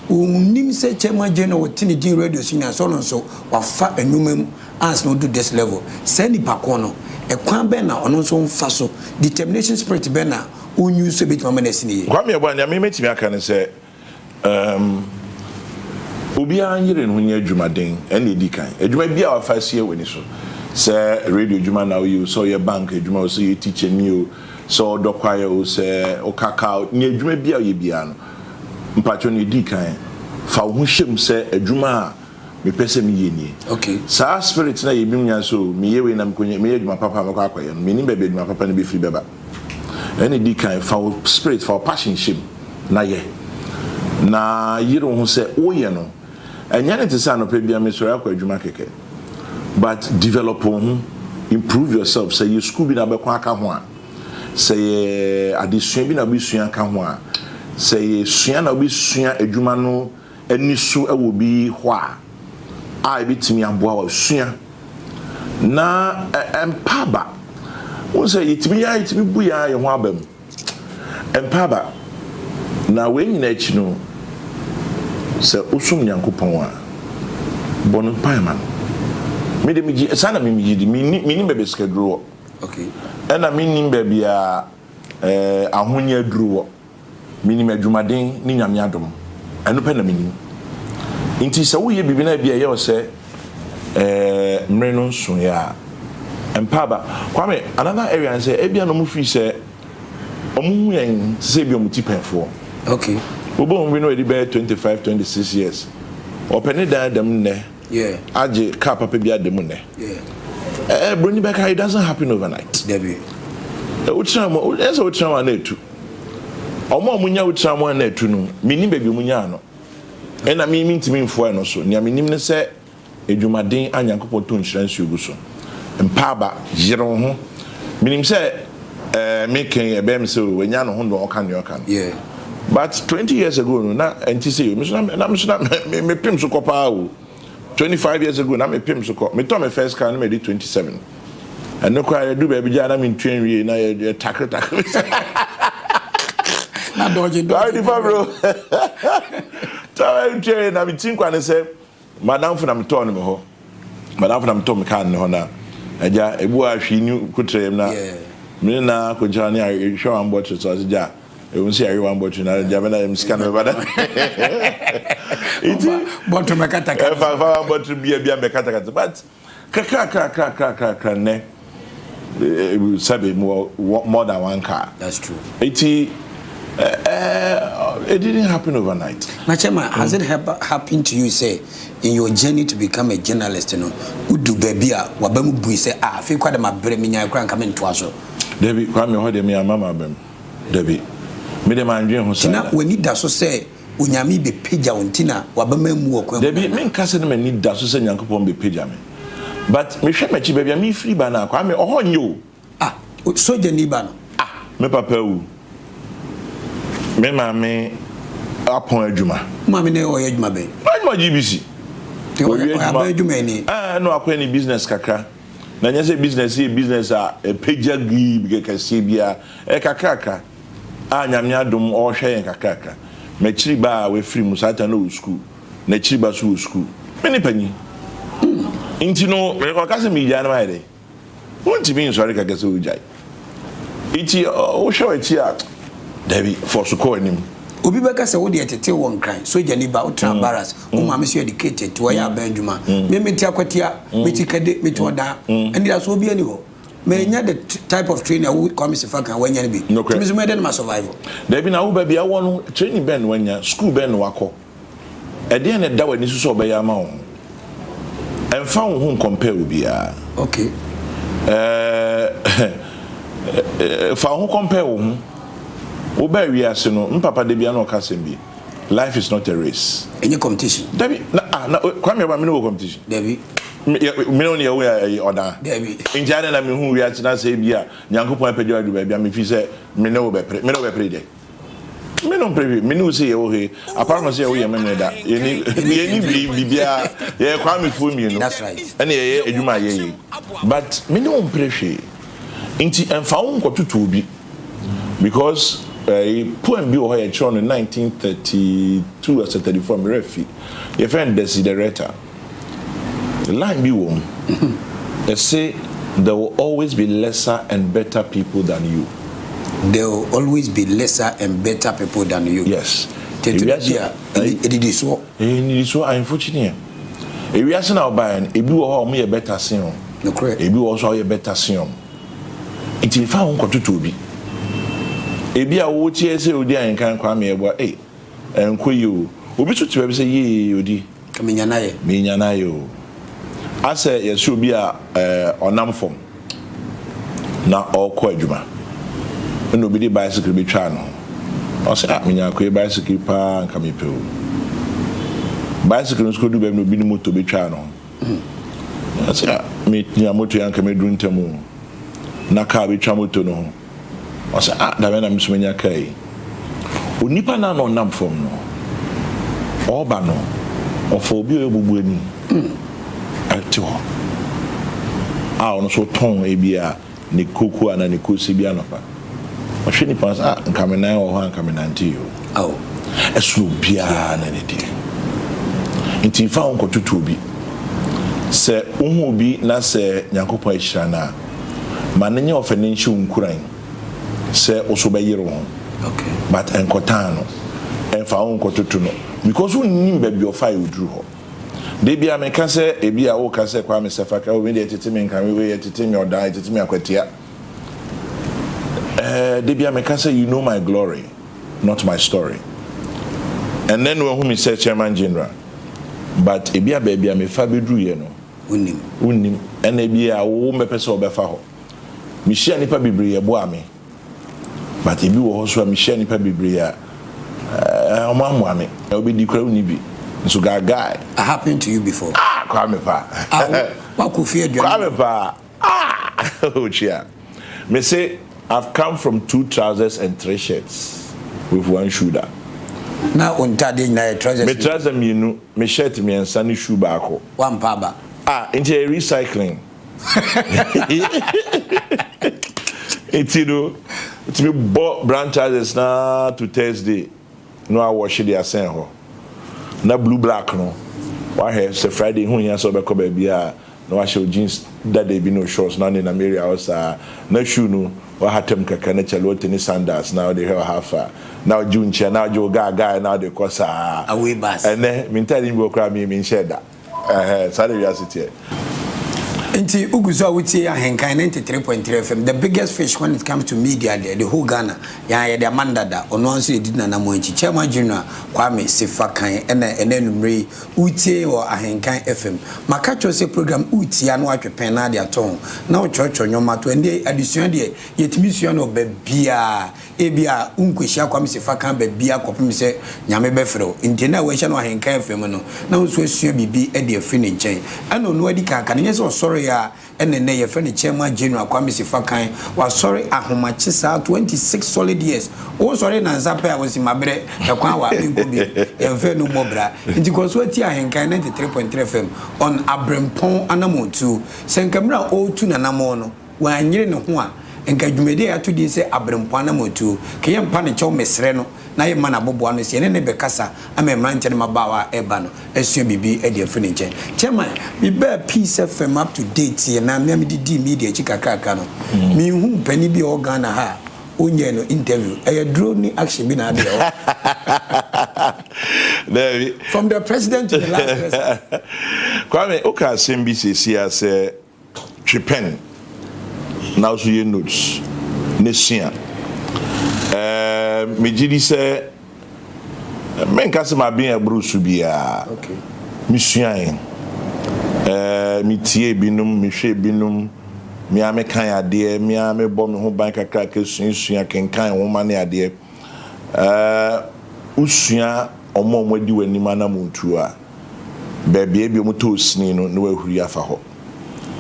Ɔnnim sɛ Chairman General ɔte ne din radio so nyinaa sɛ ɔno nso wafa nnwuma mu ansa na ɔdu this level. Saa nipa ko no, ɛkwan bɛn na ɔno nso mfa so, determination spirit bɛn na ɔn use so ɛbɛtumi ama no asi no yie? Kwame Yeboah, Nea me mɛtumi aka ne sɛ, um, obiara nyere ne ho nyɛ adwumaden, ɛnna ɛdi kan. Adwuma biara a wafa asie w'ani so, sɛ radio adwuma na woyɛ o, sɛ woyɛ bank adwuma o, sɛ woyɛ teacher ni o, sɛ wodɔ kwaeɛ o, sɛ woka car o, nea adwuma biara a woyɛ biara no, Mpakyɛw nea edi kan, fa wo ho hyɛ mu sɛ adwuma a mepɛ sɛ meyɛ nie. Okay. Saa spirit no a yɛbinom nya sɛ oh meyɛ wei na mekɔnya meyɛ adwuma papa a mɛkɔ akɔyɛ no, mennim baabi a adwuma papa no bɛfiri bɛba. Ɛna edi kan, fa wo spirit, fa wo passion hyɛ mu na yɛ. Na yere wo ho sɛ woyɛ no. Ɛnyɛ ne te sɛ anɔpa biara mesɔre akɔ adwuma kɛkɛ. But develop wo ho, improve yourself. Sɛ yɛ school bi na wobɛkɔ aka ho a, sɛ yɛ adesua bi na wobɛsua aka ho a, sɛ yɛ sua na wobɛsua adwuma no ani so wɔ bi hɔ a, a ɛbɛtumi aboa wo sua. Na ɛmpa aba. Wohu sɛ yɛtumi yɛ yɛtumi bu yɛn yɛn ho aba mu. Ɛmpa aba. Na wei nyinaa akyi no, sɛ wosom Nyankopɔn a, bɔ no mpae ma no. Me de megye saa na me megye di. Mennim baabi a sikaduro wɔ. Okay. Ɛna mennim baabi a eh, ahonya aduro wɔ. Menim adwumaden ne Nyame adom. Ɛno pɛ na menim. Nti sɛ woyɛ biribi na ebi a ɛyɛ wo sɛ eh, mmere no nsoeɛ a, mpa aba. Kwame, another area ne sɛ ebia na wɔn firi sɛ wɔn hu yɛn te sɛ ebi wɔn ti pɛnfoɔ. Okay. Wobɛhu bi na wadi bɛyɛ 25, 26 years. Ɔpɛ ne dan ada mu nnɛ. Yeah. Agye car papa bi ada mu nnɛ. Yeah. Eh, broni bɛka it doesn't happen overnight. Dabi. Wokyerɛ mu, ɛsɛ wokyerɛ mu a na etu. Wɔn a wɔnya wokyerɛ mu a na etu no, menim baabi wɔn nyaa no. Ɛna me mentumi mfoa ɛno so. Nea menim ne sɛ adwumaden a Nyankopɔn tɔ nhyira nsuo gu so. Mpa aba, yere wo ho. Menim sɛ ɛɛ meka yi ɛbɛyɛ me sɛ o wanya ne ho na ɔka nea ɔka no. Yeah. But 20 years ago no na ɛnte sɛ o. Me so na na me so na me mepem so kɔ paa o. 25 years ago na mepem so kɔ. Metɔ me first car na madi 27. Ɛno koraa yɛdu baabi gyaa na mentua nwie na yɛ yɛ takre takre. Na dɔgye dɔgye. Nipa bro. Tɔ ntua nwie na me ti nkwa ne sɛ madamfo na metɔɔ no me hɔ. Madamfo na metɔɔ me car no ne hɔ na agya ebu a hwee ni kotrɛ yam na me ne na akɔgyina ne ahwɛ wɔn bɔtɔ so ɔse gya ewu nso yɛawe wɔn bɔtɔ na agya bɛ na yɛm sika na bɛba da. Nti bɔtɔ mɛkatakata. Ɛfa fa wɔn bɔtɔ bia bia mɛkatakata but Kakrakrakrakrakra nnɛ sɛbe mewɔ more than one car. That's true. Eti it didn't happen overnight. Na chairman, has it happened to you sɛ in your journey to become a journalist no, wodu baabi a waba mu bui sɛ ah afei koraa de mabrɛ menyae koraa nka mentoa so? Dabi, Kwame, hɔ deɛ me amma m'aba mu. Dabi. Me deɛ mandwen ho saa Nti na da. w'ani da so sɛ Onyame bɛpagya wo nti na w'abam ammu wɔ kwan mu Dabi, anaa? menka sɛ na m'ani da so sɛ Nyankopɔn bɛpagya me. But mehwɛ m'akyi, baabi a mefiri ba no a, Kwame, ɔhɔ nyɛ o. Ah, sogyani ba no. Ah, me papa awu. Me maame apɔn adwuma. Wo maame ne ɔyɛ adwuma bɛn? Ɔyɛ adwuma GBC. Nti ɔyɛ Ɔwie aban adwumayɛni? Ah, ɛna wakɔyɛ ne business kakra. Na nyɛ sɛ business yɛ business a ɛpagya gii kɛseɛ biara, ɛyɛ kakrakra. A Nyame adom ɔɔhwɛ yɛn kakrakra. M'akyiri ba a wafiri mu saa time no na ɔwɔ sukuu, n'akyiri ba nso wɔ sukuu. Me ne panyin. Nti no ɔka sɛ megyae no mayɛ dɛn? Wontumi nsɔre kɛkɛ sɛ wogyae. Nti wohwɛ w'akyi a, dabi, fɔ so kɔ w'anim. Obi bɛka sɛ wo deɛ tetee wɔ Nkran, sogyani ba, wotena barracks, wo maame nso yɛ educated nti ɔyɛ aban adwuma. Me mete Akwatia, mete Kade, mete Ɔdaa. Anidasoɔ biara nni hɔ. Manya the type of training a wo Kwame Sefa kan wanya no bi. Nokorɛ. Nti me nso mɛyɛ dɛn na ma survive? Dabi na wo baabi a wowɔ no training bɛn na wanya, school bɛn na wakɔ, ɛdeɛn na ɛda w'ani so sɛ ɔbɛyɛ ama wo ho? Ɛmfa wo ho ncompare obiara. Okay. Ɛɛ fa wo ho compare wo ho. Wobaa wiase no, me papa da biara na ɔka asɛm bi, life is not a race. Ɛnyɛ competition. Dabi na ah na Kwame Ɔba me ne wo wɔ competition? Dabi. Me ne wo ne yɛwo yɛ ɛyi ɔdan. Dabi. Nti adɛn na mehu wiase na sɛ ebia Nyankopɔn apagya wo adu baabi a mefi sɛ me ne wo bɛpere. Me ne wo bɛpere dɛn? Me no mpere hwee. Me ne wo sɛ yɛwɔ hɔ yi, apart from sɛ yɛwo yɛn memene da, yɛni yɛni biribiara. Yɛyɛ Kwamefoɔ mmienu That's right. ɛna yɛyɛ adwuma a yɛyɛ yi. But me ne wo mpere hwee. Nti ɛmfa wo nkɔtoto obi because ɛyi poem bi wɔ hɔ yɛkyerɛw no 1932 asɛ 34 me werɛ afi. Yɛfrɛ no Desiderata. Line bi wɔ mu, ɛse there will always be lesser and better people than you. There will always be lesser and better people than you. Yes. Nti ɛtɔ da bi a, ɛdidisoɔ. Ɛyɛ nnidisoɔ, ahemfo kyiniiɛ. Ewiase na wobaeɛ no, ebi wɔ hɔ a wɔyɛ better sen wo. Nokorɛ. Ebi wɔ hɔ nso a wɔyɛ better sen wɔn. Nti mfa wo ho nkɔtoto obi. Ebi a woteɛ sɛ odi ahenkan Kwame Yeboah, ei, ɛnkɔ yie o. Obi nso te baabi sɛ yee, odi. Ka menya no ayɛ. Menya no ayɛ o. Asɛ yɛse obi a ɔnam fam na ɔrekɔ adwuma ɛna obi de bicycle bi twaa ne ho. Ɔse ah menya akoe bicycle yi paa nka mepɛ o. Bicycle no nso kɔduu baabi na obi ne moto bɛtwaa ne ho. Ɔse ah, menya moto yi anka mɛduru ntɛm o. Na kaa bɛtwa moto no ho. Ɔse ah, dabɛn na me nso manya kaa yi. Onipa no a na ɔnam fam no, ɔreba no, ɔfa obi a ɔyɛ obubuani te hɔ a ɔno nso tɔn ebia ne koko anaa ne kose bi anɔpa. Ɔhwɛ nipa no sɛ, ah, nka me nan wɔ hɔ a nka menante o. Ao. Ɛsono obiara ne ne deɛ. Nti mfa wo nkɔtoto obi. Sɛ wohu obi na sɛ Nyankopɔn ahyira no a, ma no nyɛ ɔfɛ na nhyɛ wo nkuran sɛ wo so wobɛyere wo ho. Okay. But nkɔtan no. Ɛmfa wo nkɔtoto no. Because wonnim baabi ɔfae oduru hɔ. Da biara meka sɛ ebi a woka sɛ Kwame Sefaka, oh me deɛ tete me nka, wei ɛtete me ɔdan, ɛtete me akwatia. Eh, da biara meka sɛ you know my glory, not my story. Ɛnnɛ no wahu me sɛ chairman general, but ebi a baabi a mefa bɛduruiɛ no, Wonnim. Wonnim. Ɛna ebi a wo mbɛpɛ sɛ wɔbɛfa hɔ. Mehyia nnipa bebree ɛboaa me. But ebi wɔ hɔ so a mehyia nnipa bebree a eh, wɔn ammoa me. Na wobɛdi koraa wonni bi. Nso gaagae. A happened to you before? Ah, Kwame paa. Ah, wo, wakɔ fie aduane. Kwame paa. Ah! Otwia. Me se, I've come from two trousers and three shirts with one shoe da. Na wo ntaadeɛ nyinaa yɛ trousers Me trouser mmienu, me shirt mmiɛnsa ne shoe baako. Wampa aba. Ah, nti ɛyɛ recycling. Nti no, wotumi bɔ brown trousers no ara to Thursday na woawɔhye de asɛn hɔ. Na blue black no, woahwɛ sɛ Friday ho hia sɛ wobɛkɔ baabi a, na wahyɛ wo jeans dada bi ne wo shorts na wonenam area hɔ saa, na shoe no woahata mu kakra na kyalote ne sandals na wode hwɛ ɔha fa, na wogye wo nkyia na wogye wo gaa guy na wode kɔ saa. Away bus. Ɛnɛ me ntaade no bi wɔ koraa me menhyɛɛ da. Ɛhɛɛ saa na wiase teɛ. Nti wogu so a wotie Ahenkan 93.3 FM, the biggest fish when it comes to media deɛ, the whole Ghana, yɛn a yɛde ama no dada, ɔno ara nso yɛdi n'anammɔn akyi. Chairman General Kwame Sefa Kan ɛna ɛnɛ anwummerɛ yi wotie wɔ Ahenkan FM. Maka kyerɛ wo sɛ program wotie a na woatwe pɛn na ade atɔ ho na wokyerɛkyerɛ nneɛma ato. Ɛnde adesua deɛ yɛtumi sua no wɔ baabiara. Ebia wonkɔhyia Kwame Sefa Kan baabiara kɔpem sɛ Nyame bɛfrɛ wo. Nti ɛnnɛ a woahyia no wɔ Ahenkan FM no na wo nso asua biribi de afiri ne nkyɛn. Ɛna ɔno adi kan aka no, ɛnyɛ sɛ ɔsɔreeɛ ara Ɛna nnɛ yɛfrɛ no Chairman General Kwame Sefa Kan. Wasɔre ahomakye saa 26 solid years. Wosɔre nnansa pɛ a wose mabrɛ, ɛkwan wa, menkɔ bio. Yɛmfrɛ no mmɔ bra. Nti kɔ so tie Ahenkan 93.3 FM on Abrempɔn anammɔntuo. Sɛ nka mmerɛ a ɔretu n'anammɔn no, wanyere ne ho a, nka dwumadie a yɛato din sɛ Abrempɔn anammɔntuo, ka yɛmpa no kyɛw mesrɛ no na yɛmma no aboboa ano sɛ yɛne no bɛkasa ama mmeranteɛ ne mmabaawa a ɛreba no asua biribi de afiri ne nkyɛn. Chairman, mebaa Peace FM up to date yɛ na me a mede dii media akyi kakrakra no, menhuu panin bi a ɔwɔ Ghana ha a ɔnyɛɛ no interview. Ɛyɛ duro ne action bi na ade ɛwɔ. Daabi. From the president to the last person. Kwame, woka asɛm bi seesei a sɛ Twe pɛn na wo nso yɛ notes na sua. Ɛɛ, megye di sɛ menka sɛ m'aben aboro so biara. Mesuae. Ɛɛ, metiee binom, mehwɛɛ binom, me ara mekan adeɛ, me ara mebɔ me ho ban kakrakra suasua, kenkan nwoma ne adeɛ. Ɛɛ, wosua wɔn a wɔadi w'anim anammɔntuo a, Baabi a ebia wɔtɔɔ sini no na wɔahuri afa hɔ.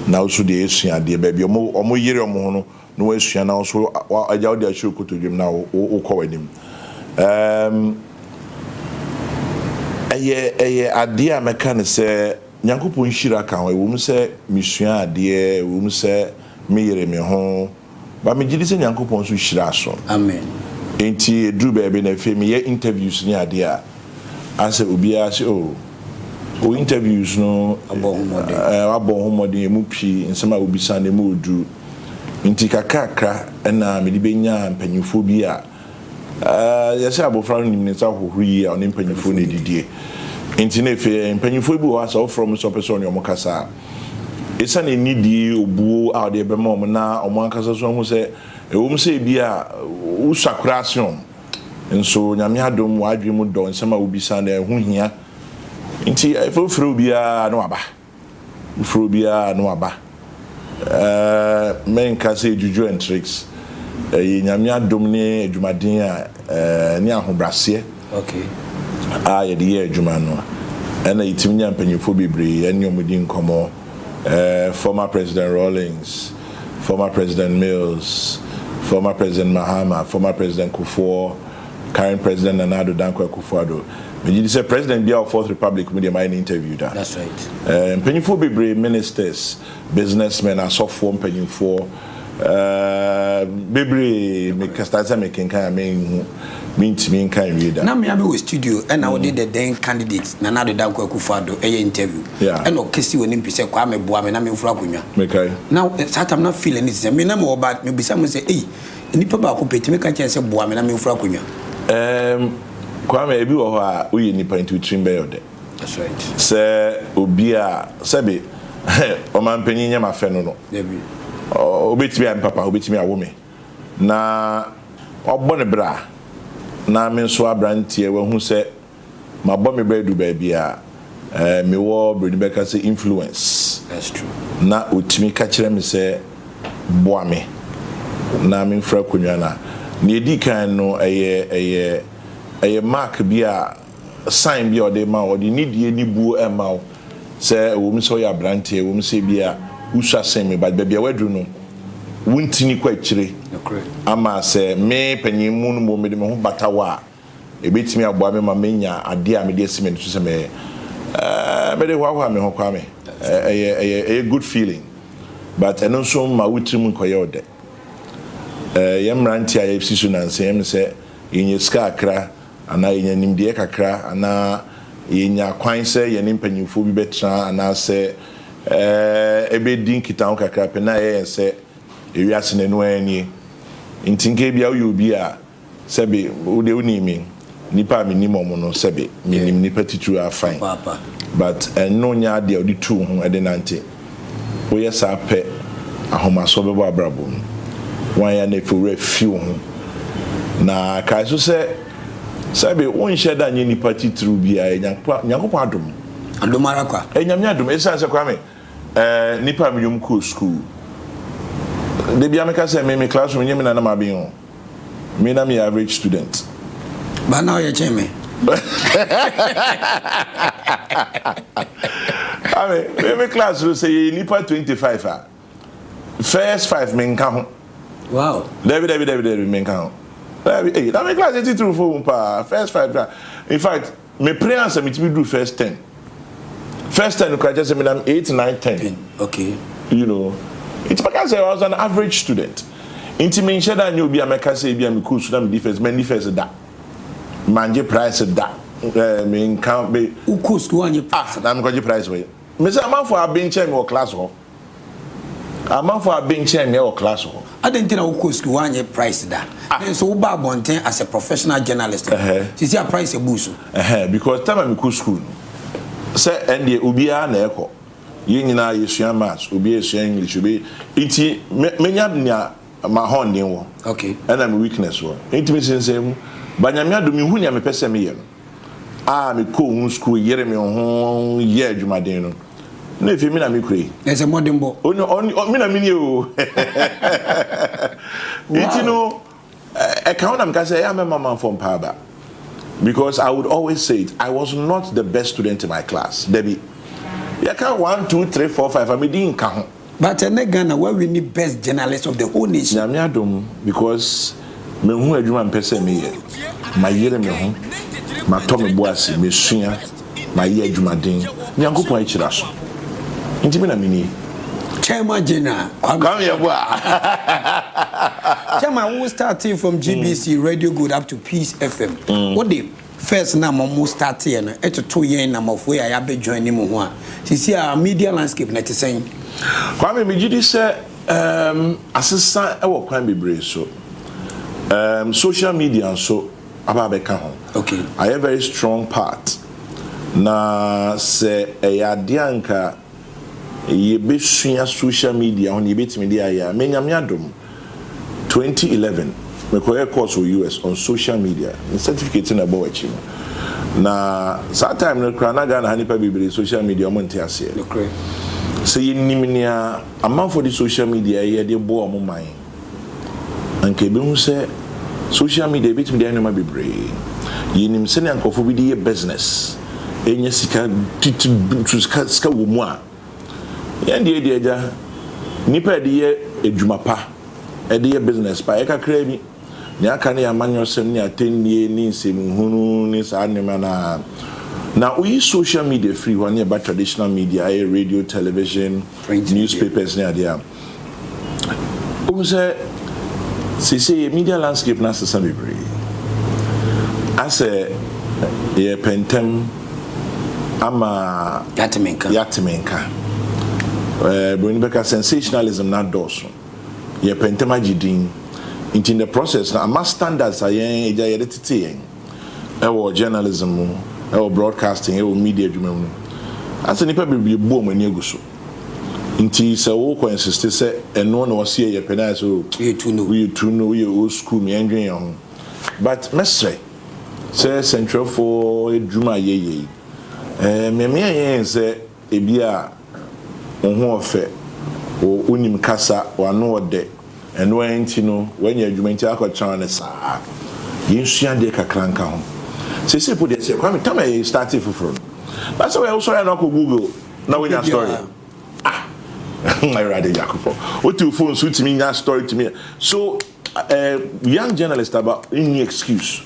Na wo nso deɛ yɛsua adeɛ. Baabi a wɔyere wɔn ho no na wɔasua na wo nso agya wode ahyɛ wo kotodwe mu na wokɔ w'anim. Um, ɛyɛ ɛyɛ adeɛ a mɛka no sɛ Nyankopɔn nhyira ka ho. Ɛwɔ mu sɛ mesua adeɛ, ɛwɔ mu sɛ meyere me ho, But me gyedi sɛ Nyankopɔn nso hyira so. Amen. Enti ɛduru baabi no afei meyɛ interviews ne adeɛ a, asɛ obiara se oh, wo interviews no Wabɔ ho mmɔden. eh, wabɔ ho mmɔden, ɛmu pii, nsɛm a wobisa no ɛmu ɔduru. Nti kakrakra na mede bɛnyaa mpanyinfoɔ bi a Yɛsɛ abofra no nim ne nsa hohoro yie a ɔne mpanyinfoɔ na ɛdidie. Nti na afei mpanyinfoɔ bi wɔ hɔ a sɛ wofrɛ wɔn sɛ wɔpɛ sɛ ɔne wɔn kasa a, ɛsiane anidie, obuo a wɔde bɛma wɔn na wɔn ankasa nso ahu sɛ ɛwom sɛ ebi a wosua koraa sen wɔn, nso Nyame adom w'adwene mu dɔ, nsɛm a wobisa no ɛho hia. Nti afei wofrɛ obiara na waba. Wofrɛ obiara a na waba. Ɛɛ menka sɛ juju and tricks. Ɛyɛ Nyame adom ne adwumaden a ɛɛ ne ahobraseɛ Okay. a yɛde yɛ adwuma no. Ɛna yɛtumi nya mpanyinfoɔ bebree ɛne wɔn di nkɔmmɔ. Eh, former President Rawlings, former President Mills, former President Mahama, former President Kufuor, current President Nana Addo Dankwa Akufo-Addo. Megye di sɛ President biara wɔ Fourth Republic mu deɛ mayɛ no interview da. That's right. Eh, mpanyinfoɔ bebree, ministers, businessmen, asɔfoɔ mpanyinfoɔ, eh, bebree, me start sɛ mekenkan a menhu, mentumi nka nwie da. Na mmea bi wɔ studio ɛna wode the then candidate Nana Addo Dankwa Akufo-Addo ɛyɛ interview. Yeah. Ɛna ɔkesi wɔ ne mpi sɛ Kwame boa me na memforo akonnwa. Mekae. Na saa tam na feeling ne te sɛ me na mewɔ ba mebisa mo sɛ ei nipa baako pɛ tumi ka kyerɛ sɛ boa me na memforo akonnwa. Um, Kwame, ebi wɔ hɔ a woyɛ nipa nti wo tirim bɛyɛ ɔdɛ. That's right. Sɛ obi a sɛbe ɔmanpanyin nyɛ m'afɛ no no. Dabi. Obetumi ayɛ me papa, obetumi awo me. Na wabɔ ne bra na me nso aberanteɛ wahu sɛ mabɔ me bra adu baabi a mewɔ broni bɛka sɛ influence. That's true. Na otumi ka kyerɛ me sɛ boa me na memfiri akonnwa no a. Nea edi kan no ɛyɛ ɛyɛ ɛyɛ mark bi a sign bi a ɔde ma wo, ɔde nidie ne buo ɛma wo sɛ ɛwɔ mu sɛ woyɛ aberanteɛ, ɛwɔ mu sɛ ebi a wosua sen me but baabi a woaduru no wontini kɔ akyire ama sɛ me panyin mu no mmom mede me ho bata wo a ɛbɛtumi aboa me ma manya adeɛ a mede asi m'ani so sɛ mɛyɛ. Ɛɛ mede hoahoa me ho Kwame, ɛyɛ ɛyɛ ɛyɛ good feeling but ɛno nso mma wo tirim nkɔyɛ wo dɛ. Ɛɛ yɛn mmeranteɛ a yɛsi so nansa yi ɛyɛ me sɛ yɛnya sika kakra anaa yɛnya nimdeɛ kakra, anaa yɛnya kwan sɛ yɛne mpanyimfoɔ bi bɛtena anaasɛ ɛbɛdi nkitaho kakra pɛ, na ɛyɛ yɛn sɛ ewiase no ɛno ara nie. Nti nka ebia woyɛ obi a sɛbe wo deɛ wonim me, nnipa a menim wɔn no sɛbe menim nnipa titiriw ara fine, but ɛno nyɛ adeɛ a wode tu wo ho de nante. Woyɛ saa pɛ, ahomasoɔ bɛbɔ w'abrabɔ mu. Woanyɛ a na afei wo werɛ afi wo ho. Na kae nso sɛ, sɛbe wonhyɛ da nyɛ nipa titiriw biara, ɛyɛ Nyankopɔn Nyankopɔn adom. Adom ara kwa. Ɛyɛ Nyame adom. Esiane sɛ Kwame, eh, nnipa a menye wɔn kɔɔ sukuu, da biara meka sɛ me, me classroom, nyɛ me na na maben o. Me na meyɛ average student. Ba na ɔyɛ kyɛn me. Ame, me me class no sɛ yɛyɛ nipa 25 a, first five me nka ho. Wow. Dabi dabi dabi dabi me nka ho. Dabi, eh, na me class yɛ titiriw fo mu paa, first five na. In fact, Me pere ansa metumi duru first ten. First ten koraa kyerɛ sɛ menam eight, nine, ten. Okay. You know. Nti mɛka sɛ I was an average student. Nti menhyɛ da nyɛ obi a mɛka sɛ ebi a mekɔɔ sukuu na medi first, manni first da. Mangye prize da. Eh, menka me. Wokɔɔ sukuu woanyɛ prize? Ah, na mekɔgye prize wɔ he? Mesɛ amanfoɔ abenkyɛn me wɔ class hɔ. Amanfoɔ abenkyɛn me wɔ class hɔ. Adɛn nti na wokɔɔ sukuu woanyɛ prize da? Nanso wobaa abɔnten as a professional journalist no, seesei a prize abu wo so. Ɛhɛ, because time a mekɔ sukuu no, sɛ ɛndeɛ obiara na ɛkɔ. Yɛn nyinaa yɛsua maths, obiara sua English, obi nti me menya nea m'ahɔnden wɔ, ɛna me weakness wɔ. Nti mesensɛn mu. But Nyame adom mehu nea mepɛ sɛ meyɛ no. a mekɔɔ ho sukuu yere me ho yɛɛ adwumaden no, na afei me na mekura yi. Ɛsɛ mmɔdenbɔ. Ɔno, ɔno, me na menie o. Nti no, ɛka ho na meka sɛ ɛyɛ a mɛma manfɔ mpaa ba. Because I would always say it, I was not the best student in my class. Dabi. Yɛka 1, 2, 3, 4, 5 a, medi nka ho. But ɛnɛ Ghana wa winni best journalist of the whole nation. Nyame adom because mehu adwuma mpɛ sɛ meyɛ, mayere me ho, matɔ me bo ase, mesua, mayɛ adwumaden, Nyankopɔn akyira so nti me na menie. Chairman General Kwame. Kwame Yeboah. Chairman wo startee from GBC, Radio Gold up to Peace FM. Wode First na mo mo starteɛ no toto yɛn namɔfoɔ yi a yɛabɛ join ne mu ho a, seesei a media landscape no ɛte sɛn? Kwame, megye di sɛ um, asesa wɔ kwan bebree so. Um, social media nso aba abɛka ho. Okay. Ayɛ very strong part. Na sɛ ɛyɛ adeɛ a anka yɛbɛsua social media ho na yɛbɛtumi de ayɛ a, me Nyame adom, 2011 mekɔyɛɛ course wɔ US on social media, me certificate na ɛbɔ w'akyi no. Na saa time no koraa na Ghana ha nnipa bebree social media wɔn nte aseɛ. Nokorɛ. Sɛ yɛnim nea amanfoɔ de social media yɛ de boa wɔn man, anka yɛbɛhu sɛ social media yɛbɛtumi de ayɛ nneɛma bebree. Yɛnim sɛnea nkurɔfoɔ bi de yɛ business. Ɛnya sika titi sika sika wɔ mu a, yɛn deɛ deɛ agya, nnipa a ɛde yɛ adwuma pa, ɛde yɛ business pa, ɛyɛ kakraa bi. Nea aka no yɛ amanyɔsɛm ne atɛnnie ne nsɛmhunu ne saa nneɛma no ara. Na woyi social media firi hɔ a ne ɛba traditional media, ɛyɛ radio, television, newspapers ne adeɛ a, wohu sɛ seesei yɛ media landscape no asesa bebree. Asɛ yɛpɛ ntɛm ama yɛate me nka. Buroni bɛka sensationalism no adɔɔso. Yɛpɛ ntɛm agye din. Nti in the process no ama standards a yɛn agya yɛde tetee yɛn wɔ journalism mu, wɔ broadcasting, wɔ media adwuma mu no, asɛ nnipa bebree bu wɔn ani agu so. Nti sɛ wokɔ insiste sɛ ɛno na wɔse yɛyɛ pɛ no ayɛ sɛ oh, woyɛ too no, woyɛ old school, yɛndwen yɛn ho. But mɛsrɛ sɛ sɛntwerɛfoɔ adwuma a yɛyɛ yi, eh, memeɛ yɛn sɛ Ebia wo ho ɔfɛ, wo wonim kasa, w'ano ɔdɛ, ɛno ara nti no woanya adwuma nti akɔtra no saa. Yɛnsua adeɛ kakra nka ho. Seesei po deɛ sɛ Kwame tam a yɛ startee foforɔ no, na sɛ woyɛ wosɔre a na wakɔ Google na woanya story. Ah! Awurade Nyankopɔn. Wote wo phone so wotumi nya story tumi so Eh young journalist aba nni excuse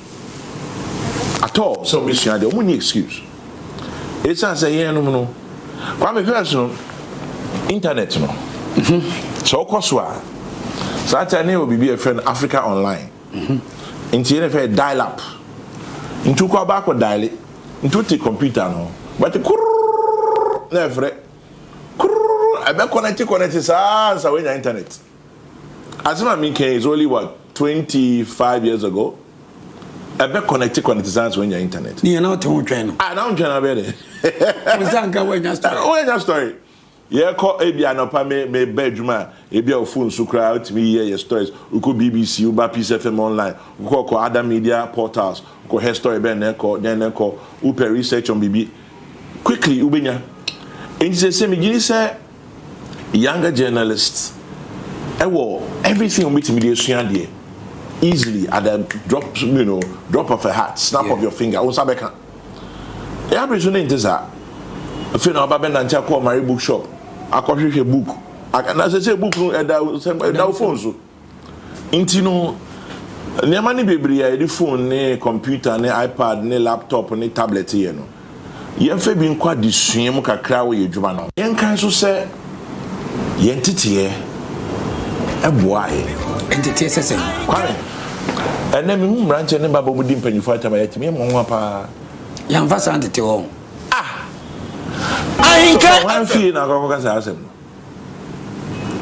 at all sɛ wɔbɛsua adeɛ, wɔn nni excuse. Ɛsiane sɛ yɛn nom no, Kwame first no, internet no, sɛ wokɔ so a, saa time ne yɛwɔ biribi a yɛfrɛ no Africa Online, nti yɛn fɛ dial up, nti wokɔ aba akɔ dial, nti wote computer no, bɛte kurururu na ɛfrɛ, kurururu, ɛbɛ connect connect saa ansa woanya internet. Asɛm a meka yi is only what 25 years ago. Ɛbɛ connect connect saa nso wanya internet. Ni na ɔte ho twɛn no. Ah na ɔntwɛn na bɛyɛ dɛ. Nsa nka wanya story. Wanya story. Yɛkɔ ebi anɔpa me me ba adwuma a ebi a phone so koraa wotumi yɛ yɛ stories. Wokɔ BBC, woba Peace FM online, wokɔ kɔ other media portals, wokɔ hɛ story bɛn na ɛkɔ, dɛn na ɛkɔ, wopɛ research on biribi quickly wobɛnya. Enti sɛ sɛ megye di sɛ Younger journalists wɔ everything wɔn betumi de asua adeɛ easily at the drop you know drop of a hat snap yeah. of your finger wɔn nsa bɛka. Ɛyɛ abiri so ne nte saa. Afei na ɔba bɛnante akɔ ɔmare bookshop akɔhwehwɛ book na sɛ sɛ book no ɛda ɛda wo phone so. Nti no, nneɛma no bebree a yɛde fon ne kɔmputa ne iPad ne laptop ne tablɛt yɛ no, yɛmfa bi nkɔ adesua mu kakra wɔ yɛn adwuma no ho. Yɛnkae nso sɛ yɛn nteteɛ boaa yɛn. Nteteɛ sɛ sɛn? Kwame, ɛnnɛ mehu mmeranteɛ ne mmabaa a wɔdi mpanyimfoɔ atɛm a, ɛtumi yɛ me nwanwa paa. Yɛamfa saa antete wɔn. Ah! Ahenka! Hwan fie na akɔkɔka saa asɛm no?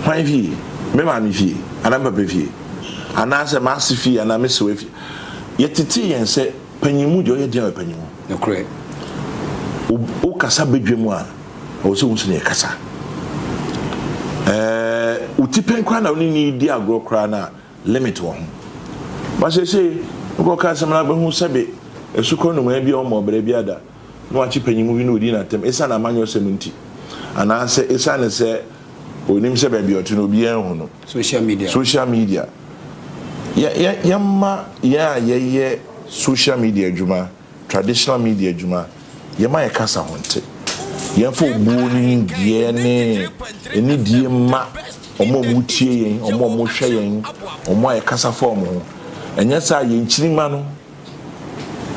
Hwan fie? Me maame fie anaa me papa fie? Anaasɛ m'ase fie anaa me sewa fie? Yɛtetee yɛn sɛ panyin mu deɛ ɔyɛ deɛ ɔyɛ panyin mu. Nokorɛ. Wokasa badwa mu a, ɛwɔ sɛ wohu sɛnea yɛkasa. Ɛɛ, wo ti pɛn koraa na wo ne no redi agorɔ koraa no a, limit wɔ ho. But seesei, wokɔka asɛm no a, wobɛhu sɛbe asukɔ nnomaa bi a ɔmmɔɔ bra biara da. na wakye panyin bi na odi n'atɛm esiane amanyɔsɛm nti, anaasɛ esiane sɛ onim sɛ baabi a ɔte no obiara nhu no. Social media. Social media. Yɛ, yɛ, yɛmma yɛn a yɛyɛ social media adwuma, traditional media adwuma, yɛmma yɛn kasa ho nte. Yɛmfa obuo ne nimdeɛ ne anidie mma wɔn a wɔtie yɛn, wɔn a wɔhwɛ yɛn, wɔn a yɛkasa fa wɔn ho. Ɛnyɛ saa a, yɛn nkyirimma no,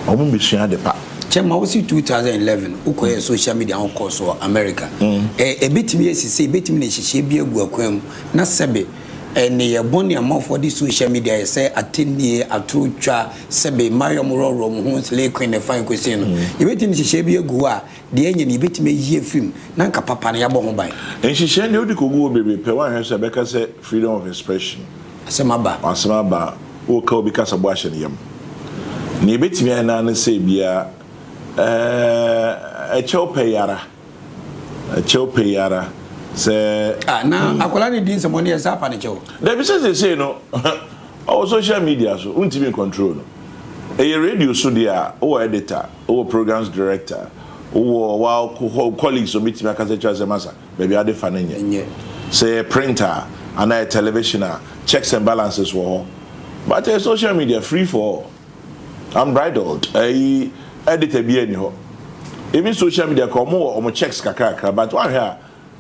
Ɔmo mbesua ade pa. Kyɛ ma wosi 2011 wokɔyɛɛ social media ho course wɔ America. Ɛ ɛbɛtumi asi sɛ yɛbɛtumi de nhyehyɛɛ bi agu akwan mu na sɛbe ɛ nneyɛɛ bɔne a amanfoɔ de social media yɛ sɛ atɛnnie, atoro twa, sɛbe mmayewa a wɔworɔworɔ wɔn ho slay queen ne fine kɔsi no, yɛbɛtumi de nhyehyɛɛ bi agu hɔ a deɛ ɛnyɛ no yɛbɛtumi ayi afiri mu na anka papa no yɛabɔ ho ban. Nhyehyɛɛ no deɛ wode kɔgu hɔ bebree pɛ woanhwɛ so a ɛbɛka sɛ freedom of expression. Asɛm aba. Asɛm aba. Woreka obi kasaboa ahyɛ ne yam. Nea ebetumi ayɛ no ara ne sɛ ebia ɛɛ ɛkyɛw pɛ yi ara, ɛkyɛw pɛ yi ara sɛ. Ah, na akwadaa no di nsɛmmɔne yɛ saa pa ne kyɛw. Dabi sɛ seesei no ɔwɔ social media so, wontumi ncontrol no. Ɛyɛ radio so deɛ a, wowɔ editor, wowɔ programs director, wowɔ wo colleagues a wɔbɛtumi akasa akyerɛ wo sɛ masa. Baabi a wode fa no nyɛ. Sɛ ɛyɛ print a anaa ɛyɛ television a, checks and balances wɔ hɔ. But ɛyɛ social media, free for all. Unbridled. Ɛyi, editor biara nni hɔ. Even social media koraa ɔmo wɔ ɔmo checks kakrakra but woanhwɛ a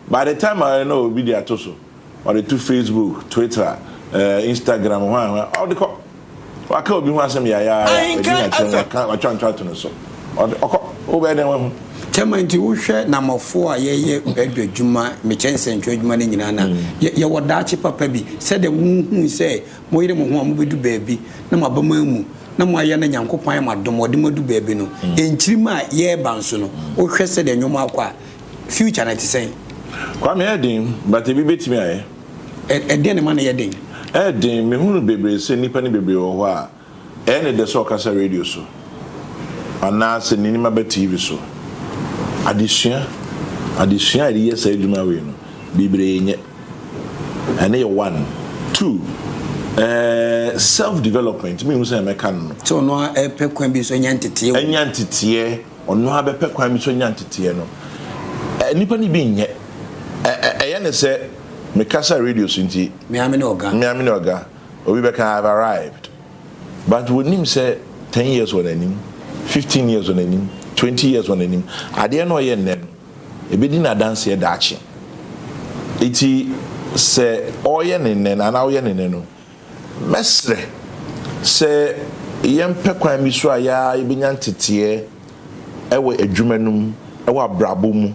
by the time a ɔyɛ na obi de ato so, ɔde to Facebook, Twitter, eh, Instagram hwan hwan ɔde kɔ. Waka obi ho asɛm yayaaya, wadi Ahenkan n'atɛm, FM. waka watwa ntwa ato ne so. Ɔde ɔkɔ, wobɛyɛ dɛn wahu? Chairman nti wohwɛ namɔfoɔ a yɛyɛ radio adwuma, mekyɛ nsɛntwerɛ adwuma no nyinaa no a, yɛ yɛwɔ daakye papa bi sɛdeɛ wohuu sɛ moyere mo ho a mobɛdu baabi na mo aba mu ammu na moayɛ na Nyankopɔn ayɛ mo adom ɔde mo adu baabi no, nkyirimma a yɛreba nso no, wohwɛ sɛdeɛ nnoɔma akɔ a, future no ɛte sɛn? Kwame, ɛyɛ den, but ebi bɛtumi ayɛ. Ɛ, ɛdeɛn na ɛma no yɛ den? Ɛyɛ den, mehunu bebree sɛ nnipa no bebree wɔ hɔ a, ɛyɛ no dɛ sɛ ɔkasa radio so, anaasɛ n'anim aba TV so. Adesua, adesua a yɛde yɛ saa adwuma wei no, bebree nyɛ. Ɛno yɛ one. Two, eh, self development, menhu sɛnea mɛka no no. Sɛ ɔno ara ɛpɛ kwan bi so anya nteteɛ wɔ mu. Anya nteteɛ, ɔno ara bɛpɛ kwan bi so anya nteteɛ no, eh, nnipa no bi nyɛ. Ɛ, ɛ, ɛyɛ no sɛ mekasa radio so nti. Me ara me ne ɔga. Me ara me ne ɔga. Obi bɛka I have arrived. But wɔnnim sɛ ten years wɔ n'anim, 15 years wɔ n'anim, 20 years wɔ n'anim. Adeɛ no a ɔyɛ nnɛ no, Ɛbɛdi no adanseɛ daakye. Enti sɛ ɔreyɛ no nnɛ no anaa woyɛ no nnɛ no, mɛsrɛ sɛ yɛmpɛ kwan bi so a yɛn ara yɛbɛnya nteteɛ wɔ adwuma no mu, wɔ abrabɔ mu.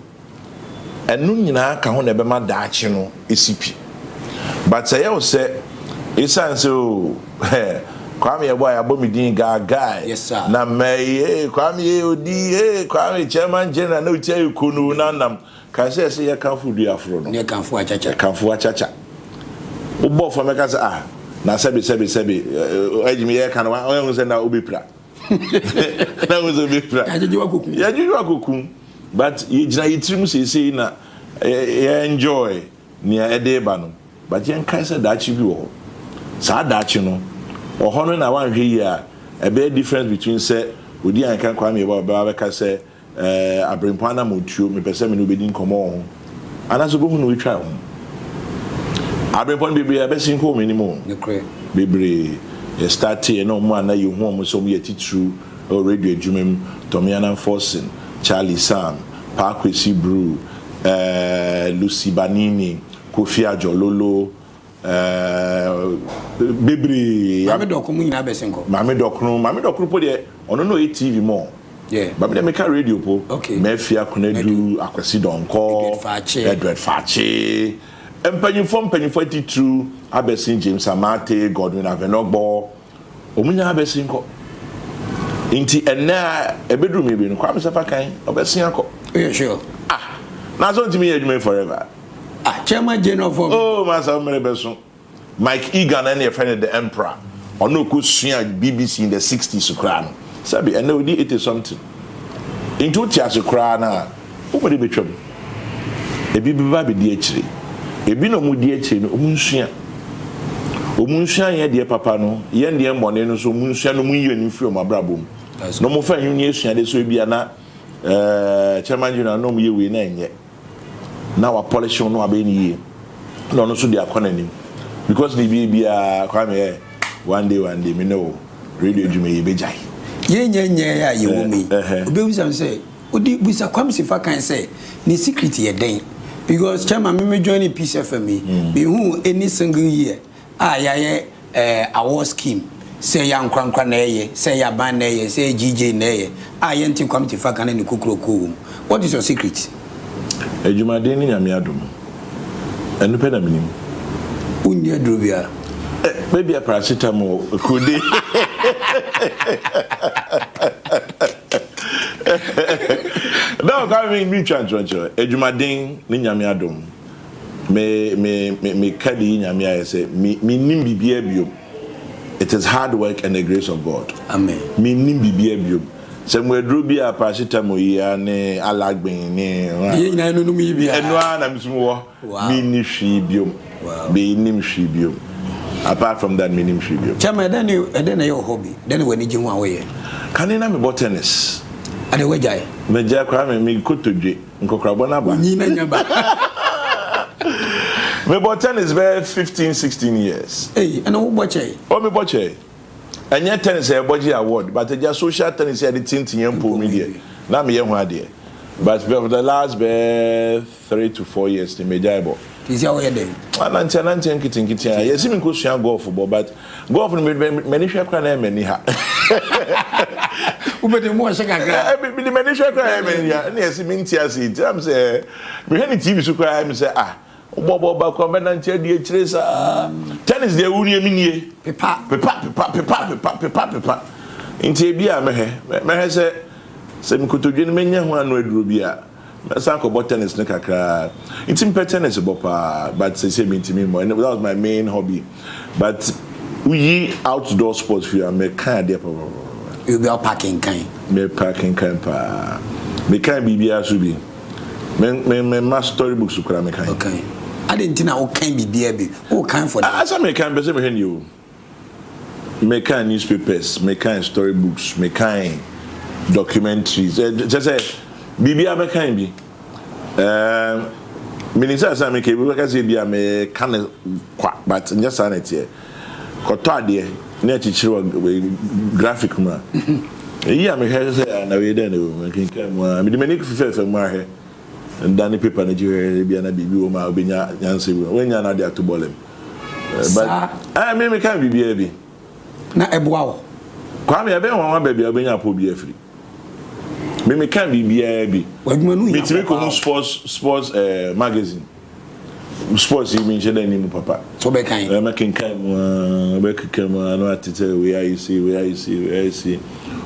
Ɛno nyinaa ka ho na ɛbɛma daakye no asi pi. But sɛ ɛyɛ wo sɛ ɛsiane sɛ oh, Kwame yɛbɔ a yɛabɔ me din Gaagai Yes sir. na mɛyi hey Kwame hey odi hey Kwame chairman general na oti ayɛ kono na nam kae sɛ yɛsɛ yɛkamfo dua aforo no Ne yɛkamfo akyakya. yɛkamfo akyakya wobɔ fam bɛka sɛ ah na sɛbi sɛbi sɛbi agyimi yɛka no wahu sɛ na wobɛpira na wohu sɛ wobɛpira Yɛagyegye wakokum. yɛagyegye wakokum but yɛgyina yɛ tirim seesei na yɛ enjoy nea ɛde reba no but yɛnkae sɛ daakye bi wɔ hɔ. Saa daakye no, wɔ hɔ no na woanhwɛ yie a, ɛbɛyɛ difference between sɛ Odi Anka Kwame Yeboah bɛba abɛka sɛ eh, Aberempɔn Anammɔntuo, mepɛ sɛ me ne wo bɛdi nkɔmmɔ wɔ ho, anaasɛ wobɛhu no woatwa ho. Aberempɔn no bebree abɛsen kɔ wɔn anim o. Nokorɛ. Bebree. Yɛ starteeɛ na wɔn a na yɛhu wɔn sɛ wɔyɛ atitiriw wɔ radio adwuma mu, Tommy Annan Forson, Charlie Sam, Paa Kwesi Brew, eh, Lucy Banini, Kofi Adjorlolo, eh, bebree. Maame Dɔko mu nyinaa bɛsen kɔ. Maame Dɔkono, Maame Dɔkono po deɛ, ɔno na ɔyɛ TV mɔ. Yeah. But me deɛ meka radio po. Okay. Murphy Akonadu, Akwasi Donkor, Edward Faakye. Edward Faakye. Mpanyinfoɔ mpanyinfoɔ atitiriw abɛsen James Amartey, Godwin Avenɔgbɔ. Wɔn nyinaa bɛsen kɔ. Nti ɛnnɛ a ɛbɛduru me bi no, Kwame Sefa kan, ɔbɛsen akɔ. Woyɛ sure? Ah! Na sɛ ɔntumi nyɛ adwuma yi forever. Ah, Chairman General for. Oh, masa wo mmere bɛso. Mike Egan ɛne yɛfrɛ no The Emperor. Ɔno ɔkɔsua BBC in the 60s koraa no. Sɛbi, ɛnnɛ ɔdi 80 something. Nti wote ase koraa no a, Wo mmere betwam. Ebi bɛba abedi akyire. Ebi na wɔdi akyire no, wɔnsua. Wɔnsua yɛn deɛ papa no, yɛn deɛ mmɔne no nso wɔnsua na wɔnyi wɔn ani mfiri wɔn abrabɔ mu. Na wɔmfa ɛho nyɛ asuadeɛ sɛ ebia na ɛɛ Chairman General na wɔyɛ wei na ɛnyɛ. Na wapɔlehye wo na wabɛyɛ no yie. Na ɔno nso de akɔ n'anim. Because ne bie biara Kwame ɛ one day one day me ne wo radio adwuma yi yɛbɛgyae. Yɛn nyɛ nyɛɛ a yɛwɔ mu yi, obi bisa me sɛ, Odi bisa Kwame Sefa kan sɛ ne secret yɛ dɛn because chairman me me join Peace FM yi me hu any single year a yɛayɛ eh, award scheme sɛ ɛyɛ ankorankora na ɛyɛ sɛ ɛyɛ aban na ɛyɛ sɛ ɛyɛ GJ na ɛyɛ a yɛnte Kwame Sefa kan ne ne kokuroko wɔ mu what is your secret? Adwumaden ne Nyame adom. Ɛno pɛ na menim. Wonni aduro biara? Eh, maybe a paracetamol, codeine. No, Kwame, me ntwa nkyerɛnkyerɛ. Adwumaden ne Nyame adom. Me me me me ka de yi Nyame ayɛ sɛ me me nim biribiara biom. It is hard work and the grace of God. Amen. Me nim biribiara biom. Sɛ mo aduro bi a paracetamol yi a ne alagben ne. Yɛn nyinaa nonom yi bi a. Ɛno ara na me nso wɔ. Me nni hwee biom. Me nnim hwee biom. Apart from that me nnim hwee biom. Chairman, ɛdɛn ne ɛdɛn na ɛyɛ wo hobby? Dɛn na w'ani gye ho a woyɛ? Kane na mebɔ tennis. Ɛnde woagyae? Magyae koraa me me kotodwe nkɔkorabɔ no aba. Onyin na nya ba. Mebɔ tennis bɛyɛ 15, 16 years. Ei, ɛnna wobɔ kyɛe? Oh, mebɔ kyɛe. Ɛnyɛ tennis a yɛbɔ gye award, but agya social tennis a yɛde tenten yɛn mpɔw mu deɛ, na meyɛ ho adeɛ. But for the last bɛɛ 3 to 4 years ni megyae bɔ. Nti sɛ woyɛ dɛn? Anante anante nketenkete a yɛsi mi nkosua golf bɔ, but golf no m'ani hwɛ koraa na ɛyɛ m'ani ha. Wobɛde mu ɔhyɛ kakra. Mede m'ani hwɛ koraa ɛyɛ m'ani ha, ɛna yɛsi mi nte ase nti am sɛ mehwɛ ne TV so koraa mi sɛ, ah, bɔbɔ ba kora mɛnante adi akyire saa. Tennis deɛ, wo nie mi nie. Pepa. Pepa pepa pepa pepa pepa pepa. Nti ebi a mɛhwɛ sɛ nkotodwe no menya ho ano aduro bi a, mɛsan akɔbɔ tennis no kakraa. Nti mpɛ tennis bɔ paa, but sɛ mentumi mmɔ. That was my main hobby, but woyi outdoor sports fi a, mɛka adeɛ papapapa. Obi a ɔpa kenkan. Mɛpa kenkan paa. Mekan biribiara so bi. Me me me ma story books koraa mekan. Okay, ade nti na wokan biribiara bi, wokan for the Asa mekan pɛ sɛ mehwɛ ne o. Mekan newspapers, mekan story books, mekan documentaries, kyɛ sɛ biribiara mɛkan bi. Menim sɛ asa meka ebi bɛka sɛ bi a meka ne kwa, but nyɛ saa na ɛteɛ. Kɔtɔ adeɛ ne akyekyere wɔ graphic mu a, eyi a mehwɛ sɛ na wei dɛn na ɛwɔ mu, mekenkan mu a, mede m'ani fɛfɛ mu ahwɛ dane paper no akyi hwɛ bia na biribi wɔ mu a wobɛnya nyansa bi, woanya no ade ato bɔɔla mu. Saa. But me meka biribiara bi. Na ɛboa wo. Kwame, ɛbɛn wɔn baabi a wobɛnya apɔ bi afiri. Me meka biribiara bi. W'adwuma no hia. Metumi pɔ kɔ paa hu o. sports magazine, sports yi mi nhyɛ dɛ anim papa. So wobɛkan? Mɛkenkan mu a, bɛkeka mu a, na wate sɛ wei ayɛ sei, wei ayɛ sei, wei ayɛ sei.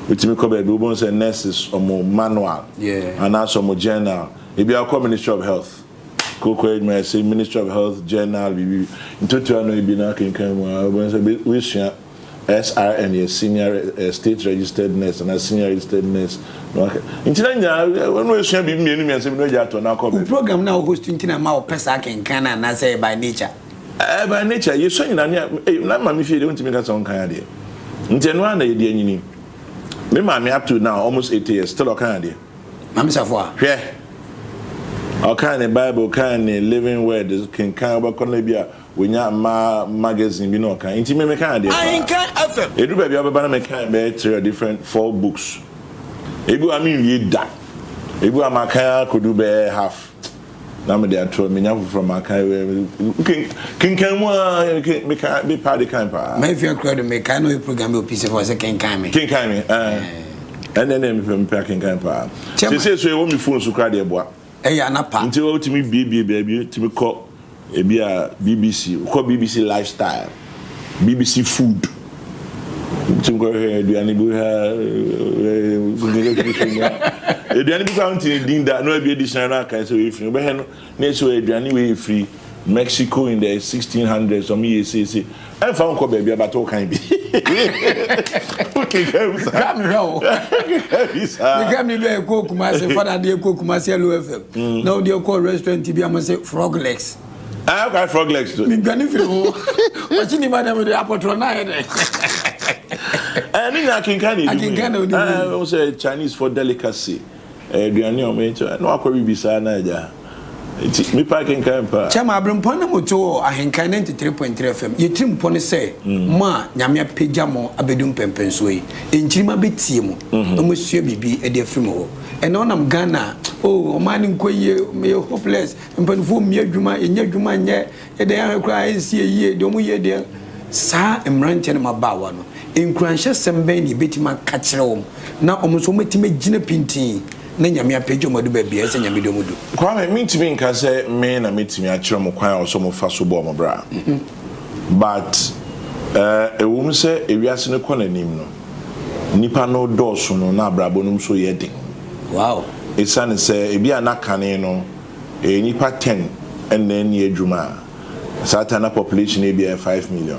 Wotumi kɔ baabi, wobɛhu sɛ nurses ɔmo manual anaasɛ ɔmo journal ebi. Akɔ Ministry of Health koko adwuma, yɛsɛ Ministry of Health journal, biribi ntotoa no ebi na akenkan mu a, wobɛhu sɛ wesua SRN yɛ senior state registered nurse ana senior registered nurse na waka. Nti na nyinaa wɔn esua biribi mmienu mmiɛnsa bi na ogya atɔ na akɔ wo baabi. Program na wo host nti na ma wopɛ saa kenkan no anaasɛ ɛyɛ by nature? By nature. Yɛsua nyinaa ne na maame fie deɛ, wontumi ka sɛ ɔnkan adeɛ, nti ɛno ara na yɛde anyini. Me maame, up to now, almost 80 years, still ɔkan adeɛ. Maame Safo a. Hwɛ, ɔkan ne Bible, kan ne Living Word, kenkan. Wobɛkɔ no bi a, wonya mmaa magazine bi na ɔkan. Nti me mekan adeɛ paa. Ahenkan FM. Ɛduru baabi a wobɛba na mekan bɛyɛ three or different four books. Ebi wɔ a menwie da, ebi wɔ a makan akɔdu bɛyɛ half na mede ato. Menya foforɔ makan. Kenkan mu a, meka mepa ade kan paa. Mafia kura do, mekae na ɔyɛ program bi wɔ Peace FM sɛ kenkan me. Kenkan me, ɛnɛ ne mepɛ akenkan paa. Chairman. Sesei so ɛwɔ me phone so koraa deɛ, ɛboa. Ɛyɛ anapa. Nti wotumi biebie baabi, tumi kɔ ebi a BBC, kɔ BBC Lifestyle, BBC Food, tumi kɔhwɛ aduane bi ha, aduane bi kora wontumi din da na wabie dictionary no aka sɛ wei firi, wobɛhwɛ no na ɛsɛ wɔ aduane wei firi Mexico in the 1600s, ɔmo yɛ seesei. Ɛmfa wo nkɔ baabi abata, wo kan bi wokenkan bi saa. Hwɛ mehwɛ wo. Wokenkan bi saa. Meka mi bɛyɛ kɔ Kumase fada deɛ, kɔ Kumase Hello FM na wode kɔ restaurant bi a mo sɛ frog legs. Ah, okay, frog legs to. Medwane firi ho, ɔkye nipa dɛ mede apɔtorɔ no ayɛ dɛ. Ne nyinaa kenkan na ɛdi mu. Akenkan na ɔdi mu. Wɔn sɛ Chinese for delicacy, aduane a wɔn yɛ nti na wakɔ bibi saa na agya. Nti mipa kenkan paa. Chairman Aberempɔn na moto wɔ Ahenkan 93.3 FM. Yɛtiri mpɔ ne sɛ mo a Nyame apagya mo abɛdu mpɛmpɛnsoɔ yi, nkyirima bɛtie mo na moasua biribi de afiri mo hɔ. Ɛnɛ wonam Ghana a, oh, ɔman no nkɔ yie, meyɛ hopeless, mpanimfoɔ mmie adwuma, yɛnyɛ adwuma nyɛ, yɛdɛn ahwɛ koraa ɛnsi yɛ yie, deɛ ɔmo yɛ deɛ. Saa mmeranteɛ no mmabaawa no, nkuranhyɛsɛm bɛn na yɛbɛtumi aka kyerɛ wɔn na wɔn nso wɔatumi agyina pintinn na Nyame apagya wɔn adu baabi a ɛsɛ Nyame de wɔn du? Kwame, mentumi nka sɛ me na metumi akyerɛ mo kwan a ɔsɛ mo fa so bɔ ɔmo bra. But ɛwɔ mu sɛ ewiase no kɔ n'anim no, nipa no dɔɔso no na abrabɔ no nso yɛ den. Esiane sɛ ebi a na kane no ɛyɛ nipa 10 ɛna ɛni adwuma a, saa time na population ebi yɛ 5 million.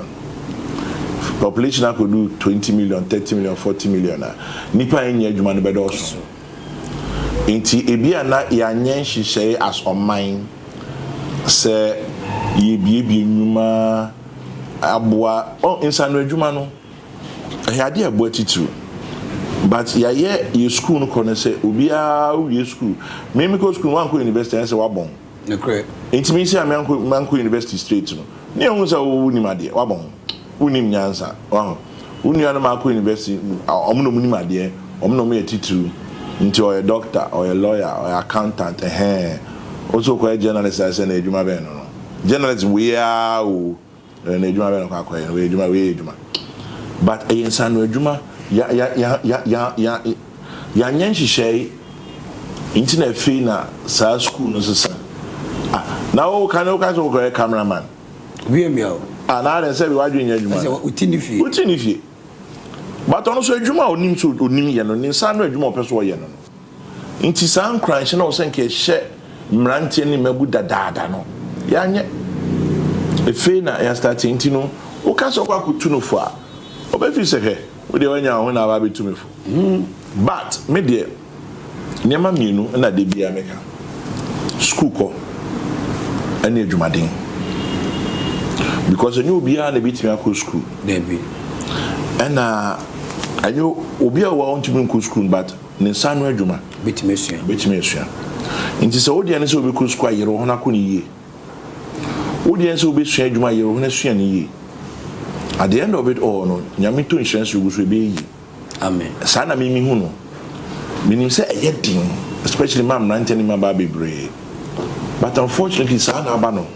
Population akɔdu 20 million, 30 million, 40 million a, nipa a ɛnyɛ adwuma no bɛdɔɔso. Nti ebi a na yɛanyɛ nhyehyɛe as ɔman sɛ yɛbiebie nnwuma aboa ɔ nsano adwuma no, ɛyɛ adeɛ a ɛboa titiriw. But yɛayɛ yɛ school no kɔ no sɛ obiara wie school, me mekɔ school no, wankɔ university ɛnyɛ sɛ wabɔn. Nokorɛ. Nti me nsi a meankɔ university straight no ne ɛhu sɛ wonim adeɛ, wabɔn, wonim nyansa. Waho wo nuanom akɔ university, ɔmo na ɔmo nim adeɛ, ɔmo na ɔmo yɛ titiriw. Nti ɔyɛ doctor, ɔyɛ lawyer, ɔyɛ accountant ɛhɛn. Wo nso wokɔyɛ journalist a sɛ na adwuma bɛn no no. Journalism wei ara o, na adwuma bɛn na ɔkɔ akɔyɛ no, wei adwuma, wei yɛ adwuma. But ɛyɛ nsano adwuma, ya ya ya ya ya ya yɛanyɛ nhyehyɛe nti na afei na saa school no sesa. Ah, na wo ka ne woka sɛ wokɔyɛ cameraman. Obi amia o. Ah, na adɛn sɛ bi w'adwene nyɛ adwuma. Ɛsɛ wo ti ne fie. Wo ti ne fie. But ɔno nso adwuma a onim sɛ onim yɛ no, ne nsa ano adwuma a ɔpɛ sɛ ɔyɛ no no. Nti saa nkuranhyɛ no a ɔsɛ nka ɛhyɛ mmeranteɛ ne mmabu dadaada no, yɛanyɛ. Efei na yɛastate nti no, woka sɛ wokɔ akɔtu no fo a, ɔbɛfiri sɛ hwɛ, wo deɛ woanya wo ho na aba abɛtu me fo. But me deɛ, Nneɛma mmienu na da biara meka, sukuukɔ ne adwumaden. Because ɛnyɛ obiara na ebetumi akɔ sukuu. Dabi. Ɛna ɛnyɛ obi a ɔwɔ a ɔntumi nkɔ sukuu no but ne nsa ano adwuma. Betumi asua. Betumi asua. Nti sɛ wo deɛ ne sɛ wobɛkɔ sukuu a yere wo ho na kɔ no yie. Wo deɛ ne sɛ wobɛsua adwuma a yere wo ho na sua no yie. At the end of it all no, Nyame tɔ nhyira nso gu so ɛbɛyɛ yie. Amen. Saa na me mehu no. Menim sɛ ɛyɛ den especially ma mmeranteɛ ne mmabaa bebree but unfortunately saa na aba no.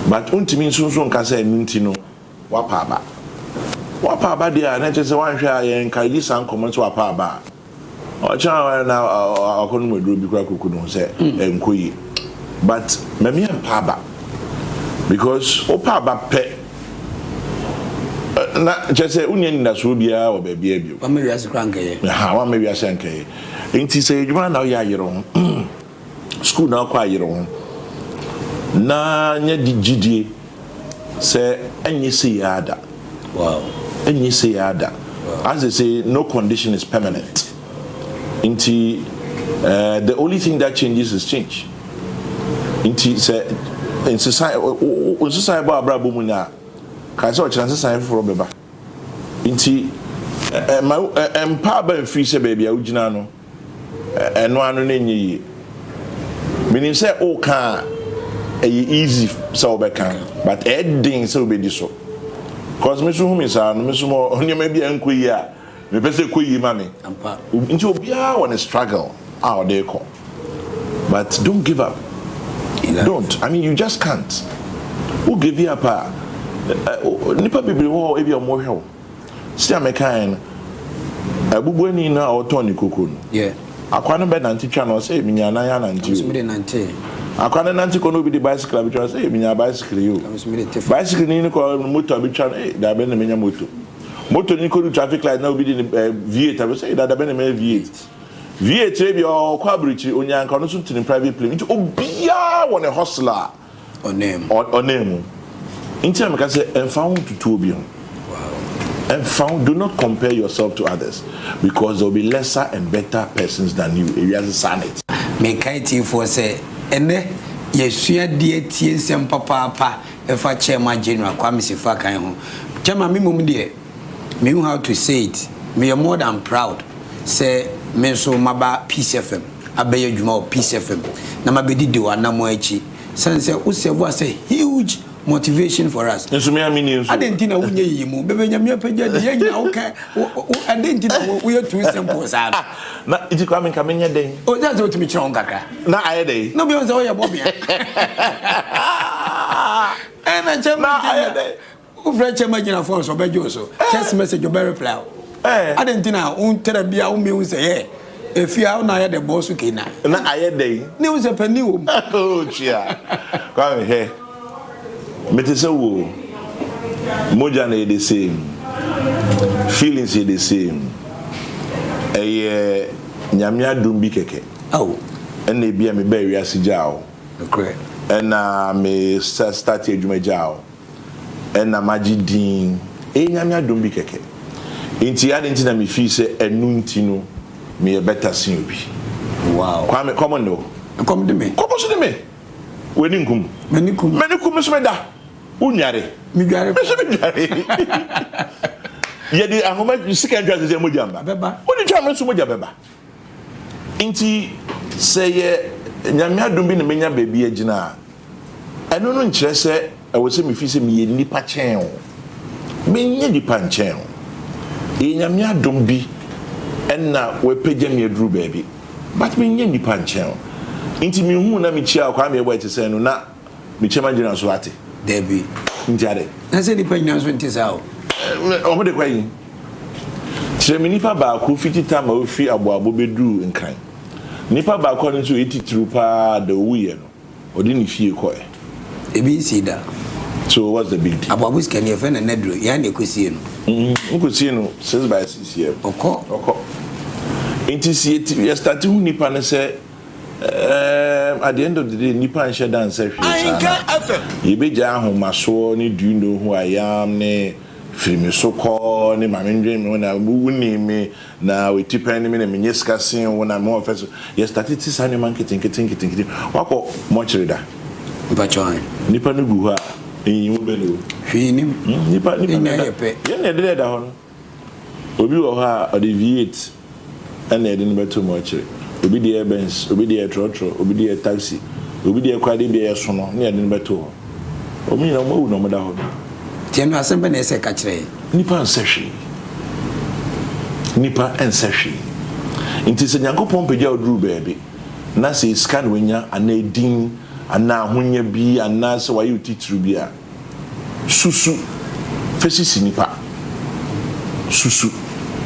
But wontumi nso nso nka sɛ ɛno nti no woapa aba. Woapa aba deɛ a na kyerɛ sɛ woanhwɛ a yɛn encourage saa nkɔmmɔ no sɛ woapa aba a. Ɔkyena a na wakɔnom aduro bi koraa kɔku ne ho sɛ ɛnkɔ yie. But mami ampa aba because wopa aba pɛ na kyerɛ sɛ wonni anidasoɔ biara wɔ baabiara bio. Wamma wiase koraa ankɛyɛ. Aha, wamma wiase ankɛyɛ. Nti sɛ adwuma na woyɛ ayere wo ho, school na wokɔ ayere wo ho, na nya gyidie sɛ ɛnyɛ sei ara da. Wow. Ɛnyɛ sei ara da. As they say, no condition is permanent. Nti, uh, the only thing that changes is change. Nti sɛ nsesan nsesan bɔ abrabɔ mu na kae sɛ ɔkyerɛ nsesan foforɔ bɛba. Nti ɛma ɛmpa aba mfiri sɛ baabi a wogyina no Ɛno ano no nyɛ yie. Menim sɛ woka a ɛyɛ easy sɛ wobɛka but ɛyɛ den sɛ wobɛdi so. Cause me nso hu me saa no, me nso mewɔ nneɛma bi a ɛnkɔ yie a mepɛ sɛ ɛkɔ yie ma me. Nti obiara wɔ ne struggle a ɔde rekɔ. But don't give up. Don't. I mean you just can't. Wo give up a, nnipa bebree wɔ hɔ ebi a wɔhwɛ wo. Sɛnea mekae no, abubuani no a ɔtɔn ne koko no, akoa no bɛnante twa no, ɔsɛ minya nan anante o. Akoa no nante kɔ na obi de bicycle abɛtwa no, ɔsɛ minya bicycle yi o. Bicycle ni no kɔ moto abɛtwa no, ee dabe na menya moto. Moto ni kɔdu traffic light na obi de ne V8 abɛ sɛ dabe na menya V8. V8 ebi ɔkɔ aburukyiri onya nka ɔno nso te ne private plane. Nti obiara wɔ ne hustle a Ɔnam mu. Nti na meka sɛ ɛmfa wo ntoto obi ho. Ɛmfa wo, do not compare yourself to others because there will be lesser and better persons than you. Ewiase saa na ɛte. Mekae atiefoɔ sɛ ɛnnɛ yɛasua de atie nsɛm papaapa ɛfa Chairman General Kwame Sefa Kan ho. Chairman me mmom deɛ menhu how to say it, meyɛ more than proud sɛ me nso maba Peace FM abɛyɛ adwuma wɔ Peace FM na mabɛdidi w'anammɔn akyi. Sane sɛ wo serve as a huge motivation for us. Nso me a me nie nso. Adɛn nti na wonyɛ yiyi mu? Bɛbɛ Nyame apagya di yɛn nyinaa woka adɛn nti na woyɛ too simple saa no? Ah, na nti Kwame nka menyɛ dɛn? O sɛ sɛ wotumi kyerɛ wo kakra. Na ayɛ dɛn? Na obi ahu sɛ woyɛ bɔbea. Ɛna kyɛ Na ayɛ dɛn? Wo frɛ kyɛma gyina phone so ɔbɛgye wo so text message ɔbɛ reply wo adɛn nti na wo tɛrɛ bia wo mehu sɛ yɛ efie a wo na ayɛ dɛ bɔɔ so kei na na ayɛ dɛn ne hu sɛ panin wɔ mu oh tua Kwame hwɛ mete sɛ wo mogya na yɛ the same feelings yɛ the same ɛyɛ nyame adom bi kɛkɛ ɛna ebi a mebaa wiase gyaa wo ɛna me start adwuma gyaa wo ɛna magye din. Ɛyɛ Nyame adom bi kɛkɛ. Nti adɛn nti na me feel sɛ ɛno nti no meyɛ better sen obi? Wow. Kwame, kɔm nne wo? Ɛkɔm de me. Kɔm nso de me. W'ani nkum? M'ani kum. M'ani kum, me nso meda. Wo nnware? Me dware. Me nso me dware. Yɛde ahoma sika ntwa sɛ sɛ mogya mba. Bɛba. Wode twa me nso mogya bɛba. Nti sɛ yɛ Nyame adom bi na menya baabi agyina a, Ɛno no nkyerɛ sɛ ɛwɔ sɛ mifi sɛ meyɛ nnipa kyɛn wo. Menyɛ nnipa nkyɛn wo. Ɛyɛ Nyame adom bi Ɛna wapagya me aduru baabi but menyɛ nipa nkyɛn o nti mehuu na mekyia Kwame Yeboah ɛte sɛn no na mekyia m'agyina so ate. Dabi. Nti adɛn? Na sɛ nipa nyinaa nso nte saa o. Wɔn de kɔ yi. Kyerɛ me nipa baako fiti tam a ofiri Aboabo bɛduruu Nkran. Nipa baako a ɔno nso ɔyɛ titiriw paa da owuiɛ no. Ɔde ne fie kɔɛ. Ebi nsii da. So what's the big deal? Aboabo sika ni yɛfrɛ no Nana Duro, yɛn ara na yɛkɔsie no. Mm, wokɔsie no 6 by 6 yɛ. Ɔkɔ. Ɔkɔ. Nti si yɛ yɛ start hu nipa no sɛ ɛɛm at the end of the day nipa nhyɛ da nsɛ hwee saa na yɛbɛgyae ahomasoɔ ne do you know who I am ne firi me so kɔ ne ma mendwene me ho na wonim me Na w'atipɛn ne me na menya sika sen wo na me ho ɔfɛ so. Yɛ starte te saa nneɛma nketenkete nketenkete. Wakɔ mɔkyere da? Mpakyɛw ahe? Nipa no gu hɔ a, nyiyimu bɛ na ɛwɔ mu? Hwee nnim. Nipa nipa Yɛn na nyinaa ɛda. yɛ pɛ. Yɛn na ɛde ɛda hɔ no. Obi wɔ hɔ a ɔde V8 ɛna ɛde no bɛto mɔkyere. Obi deɛ yɛ Benz, obi deɛ yɛ trɔtrɔ, obi deɛ yɛ taxi, obi deɛ koraa deɛ bia yɛ sono ne yɛde no bɛto hɔ. Wɔn nyinaa wɔn awu na wɔda hɔ no. Nti ɛno asɛm bɛn na ɛsɛ sɛ ɛka kyerɛ yɛn? Nnipa nsɛ hwee. Nnipa nsɛ hwee. Nti sɛ Nyankopɔn pagya wo duru baabi, na sɛ sika na wanya, anaa edin, anaa ahonya bi, anaa sɛ wayɛ wo titiriw bi a, susu fa sisi nnipa. Susu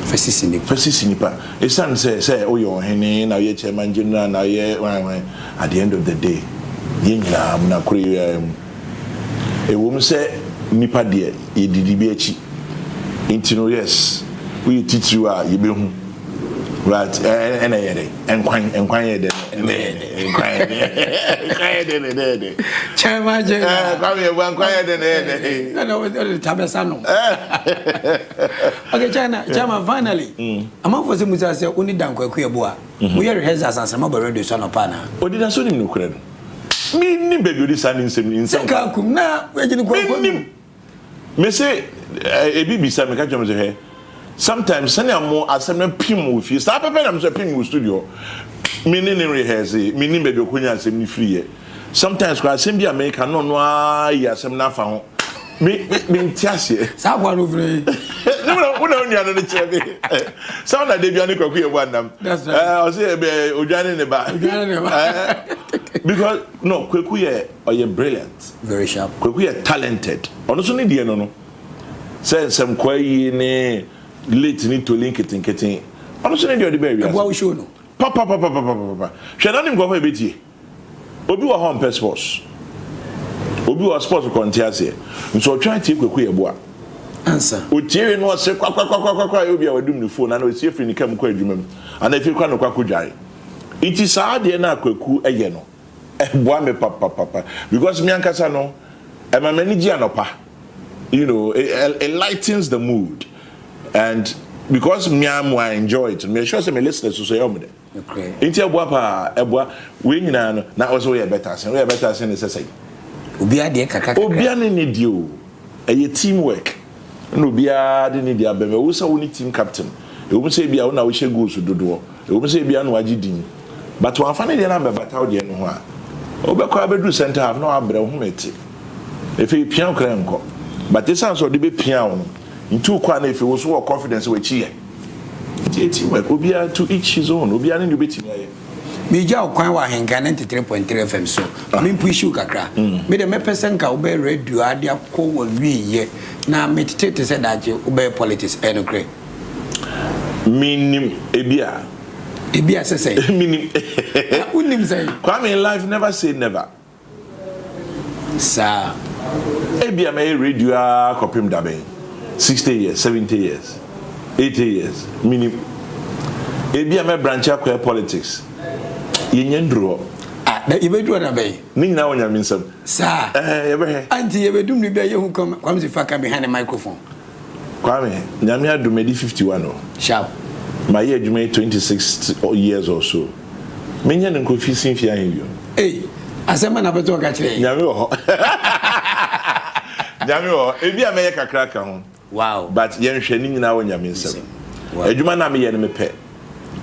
fa sisi nnipa. Fa sisi nnipa. Esiane sɛ sɛ woyɛ ɔhene, na woyɛ chairman general, na woyɛ hwan hwan, At the end of the day, yɛn nyinaa amena koro yi ara mu. Ɛwom sɛ nnipa deɛ, yɛdidi bi akyi. Nti no, yes, woyɛ titiriw a, yɛbɛhu. Right, ɛna ɛyɛ dɛ. Nkwan, nkwan yɛ dɛ. Ɛna ɛyɛ dɛ. Nkwan yɛ dɛ. Nkwan yɛ dɛ na ɛyɛ dɛ. Chairman General. Ɛɛ, Kwame Yeboah, nkwan yɛ dɛ na ɛyɛ dɛ. Ɛna ɔde tabɛsa no. Okay, China, Chairman, finally, amanfoɔ sɛ musa sɛ wo ne Dan Kwaku Yeboah. Moyɛ rehearsals ansa moaba radio so anɔpa anaa? Ɔdi na so nim nokorɛ no. Mennim baabi ɔde saa ne nsɛm yi nsɛm Sɛ kaa kum na wagyina kɔ akɔ Mennim. Me se ebi bisa me ka kyerɛ me sɛ hwɛ sometimes sɛnea mo asɛm no pim wɔ fie saa pɛpɛ na me nso ɛpim wɔ studio hɔ. Me ne ne rehearse mennim baabi ɔkɔnya asɛm no firiiɛ. Sometimes koraa asɛm bi a meka no ɔno ara yi asɛm no afa ho. Me me me nte aseɛ. Saa akwa no firi. Ne mu na wo na onua no no kyerɛ me. Sɛ ɔna de bia ne kwaku yɛ bɔ anam. That's right. Eh ɔsɛ ɛ odwan ne ne ba. Odwan ne ne ba. Because no kwaku yɛ ɔyɛ brilliant. Very sharp. Kwaku yɛ talented. Ɔno so ne deɛ no no. Sɛ nsɛm kwa yi ne late ne toli nketenkete. Ɔno so ne deɛ ɔde bɛɛ wiase. Ɛboa wo show no. Papa papa papa papa. Hwɛ na ne nkurɔfoɔ yɛ bɛtie. Obi wɔ hɔ a ɔmpɛ sports. Obi wɔ hɔ sports kɔ nte aseɛ. Nso ɔtwɛn tie Kwaku Yeboah. Ansa. Otie wie no ɔsere kwakwakwakwakwakwa ayɛ obi a wadum ne phone anaa osie firi ne car mu kɔ adwuma mu anaa efie koraa na ɔkɔ akɔdware. Nti saa adeɛ no a Kwaku yɛ no ɛboa me papapapa because me ankasa no ɛma m'ani gye anɔpa you know it, it lightens the mood and because me ara mu I enjoy it me sure sɛ me listeners nso ɛyɛ wɔn dɛ. Nokorɛ. Nti ɛboa paa, ɛboa. Wei nyinaa no, na ɔsɛ woyɛ better sen, woyɛ better sen ne sɛ sɛn? Obiara deɛ kakra kakra. Obiara ne ne deɛ o. Ɛyɛ team work. Ɛna obiara de ne deɛ aba mu. Ɛwom sɛ wo ne team captain, ɛwom sɛ ebia wo na wohyɛ goals dodoɔ, ɛwom sɛ ebia na wagye din, but wamfa ne deɛ no ambɛbata wo deɛ no ho a, wobɛkɔ abɛduru centre half na wabrɛ, wo home te. Afei pia wo koraa nkɔ. But esiane sɛ ɔde bɛpia wo no nti wokɔ a na afei wo nso wowɔ confidence sɛ w'akyi yɛ. Nti ɛyɛ team work, obiara to each his own, obiara ne deɛ obɛtumi ayɛ. Megya wo kwan wɔ Ahenkan 93.3 FM so. Ma me mpushi wo kakra. Me deɛ mɛpɛ sɛ nka wobɛyɛ radio ara de akɔ w'awieɛ na metete te sɛ daakye wobɛyɛ politics. Ɛyɛ nokorɛ? Mennim, ebia. Ebia sɛ sɛn? Mennim. Ah, wonnim sɛn? Kwame, in life never say never. Saa. Ebia mɛyɛ radio ara kɔpem da bɛn? 60 years, 70 years, 80 years, menim. Ebia mɛ branche akɔyɛ politics. Yɛnnya nduru hɔ. Ah, na yɛbɛduru hɔ da bɛn? Ne nyinaa wɔ Nyame nsam. Saa. Ɛɛ, yɛbɛhwɛ. Ah, nti yɛbɛdu mmere bi a yɛhu Kwame Sefaka behind the microphone. Kwame, Nyame adom madi 51 o. Sharp. Mayɛ adwuma yi 26 years or so. Menyɛ no nkɔ fi sin fie ahe bio. Ei, asɛm bɛn na wopɛ sɛ wɔka kyerɛ yɛn? Nyame wɔ hɔ. Nyame wɔ hɔ. Ebi a mɛyɛ kakra aka ho. Wow. But yɛnhwɛ, ne nyinaa wɔ Nyame nsam. Wow. Adwuma no a meyɛ no mepɛ.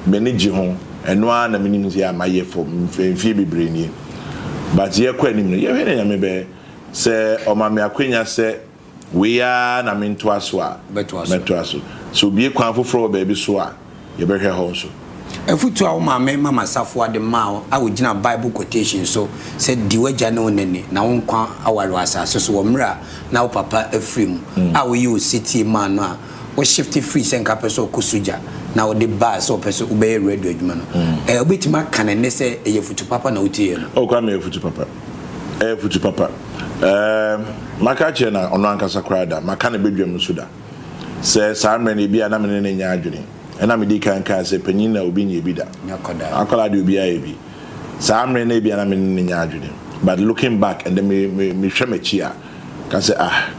M'ani gye ho. Ɛno ara na menim sɛ mayɛ for mfie bebree nie. But yɛkɔ anim no, yɛhwɛ nea Nyame bɛyɛ. Sɛ ɔma me akwanya sɛ Wei ara na mentoa so a, Wobɛtoa so. mɛtoa so. Sɛ obue kwan foforɔ wɔ baabi so a, yɛbɛhwɛ hɔ nso. Afotu a wo maame Mama Safoa de maa wo a ogyina Bible quotation so sɛ di w'agya ne wo na ni na wo nkwa aware wɔ asase so wɔ mmerɛ a na wo papa afiri mu a woyɛɛ osetie maa no a wo shifte firii sɛ nka wopɛ sɛ ɔkɔ sogya na wode baa sɛ wopɛ sɛ wobɛyɛ radio adwuma no ɛɛ wobɛtumi aka no nnɛ sɛ ɛyɛ afutu papa na wotieɛ no? Oh Kwame ɛyɛ afutu papa. Ɛyɛ afutu papa. Ɛɛm maka akyerɛ no ɔno ankasa koraa da, maka no badwam nso da sɛ saa mmerɛ no ebia na me ne no nyɛ adwene. Ɛna medii kan kaa sɛ panyin na obi nyɛ bi da. Akwadaa deɛ obiara yɛ bi. Saa mmerɛ no ebia na me ne no nyɛ adwene but looking back ɛndɛ me me mehwɛ m'akyi a ka sɛ ah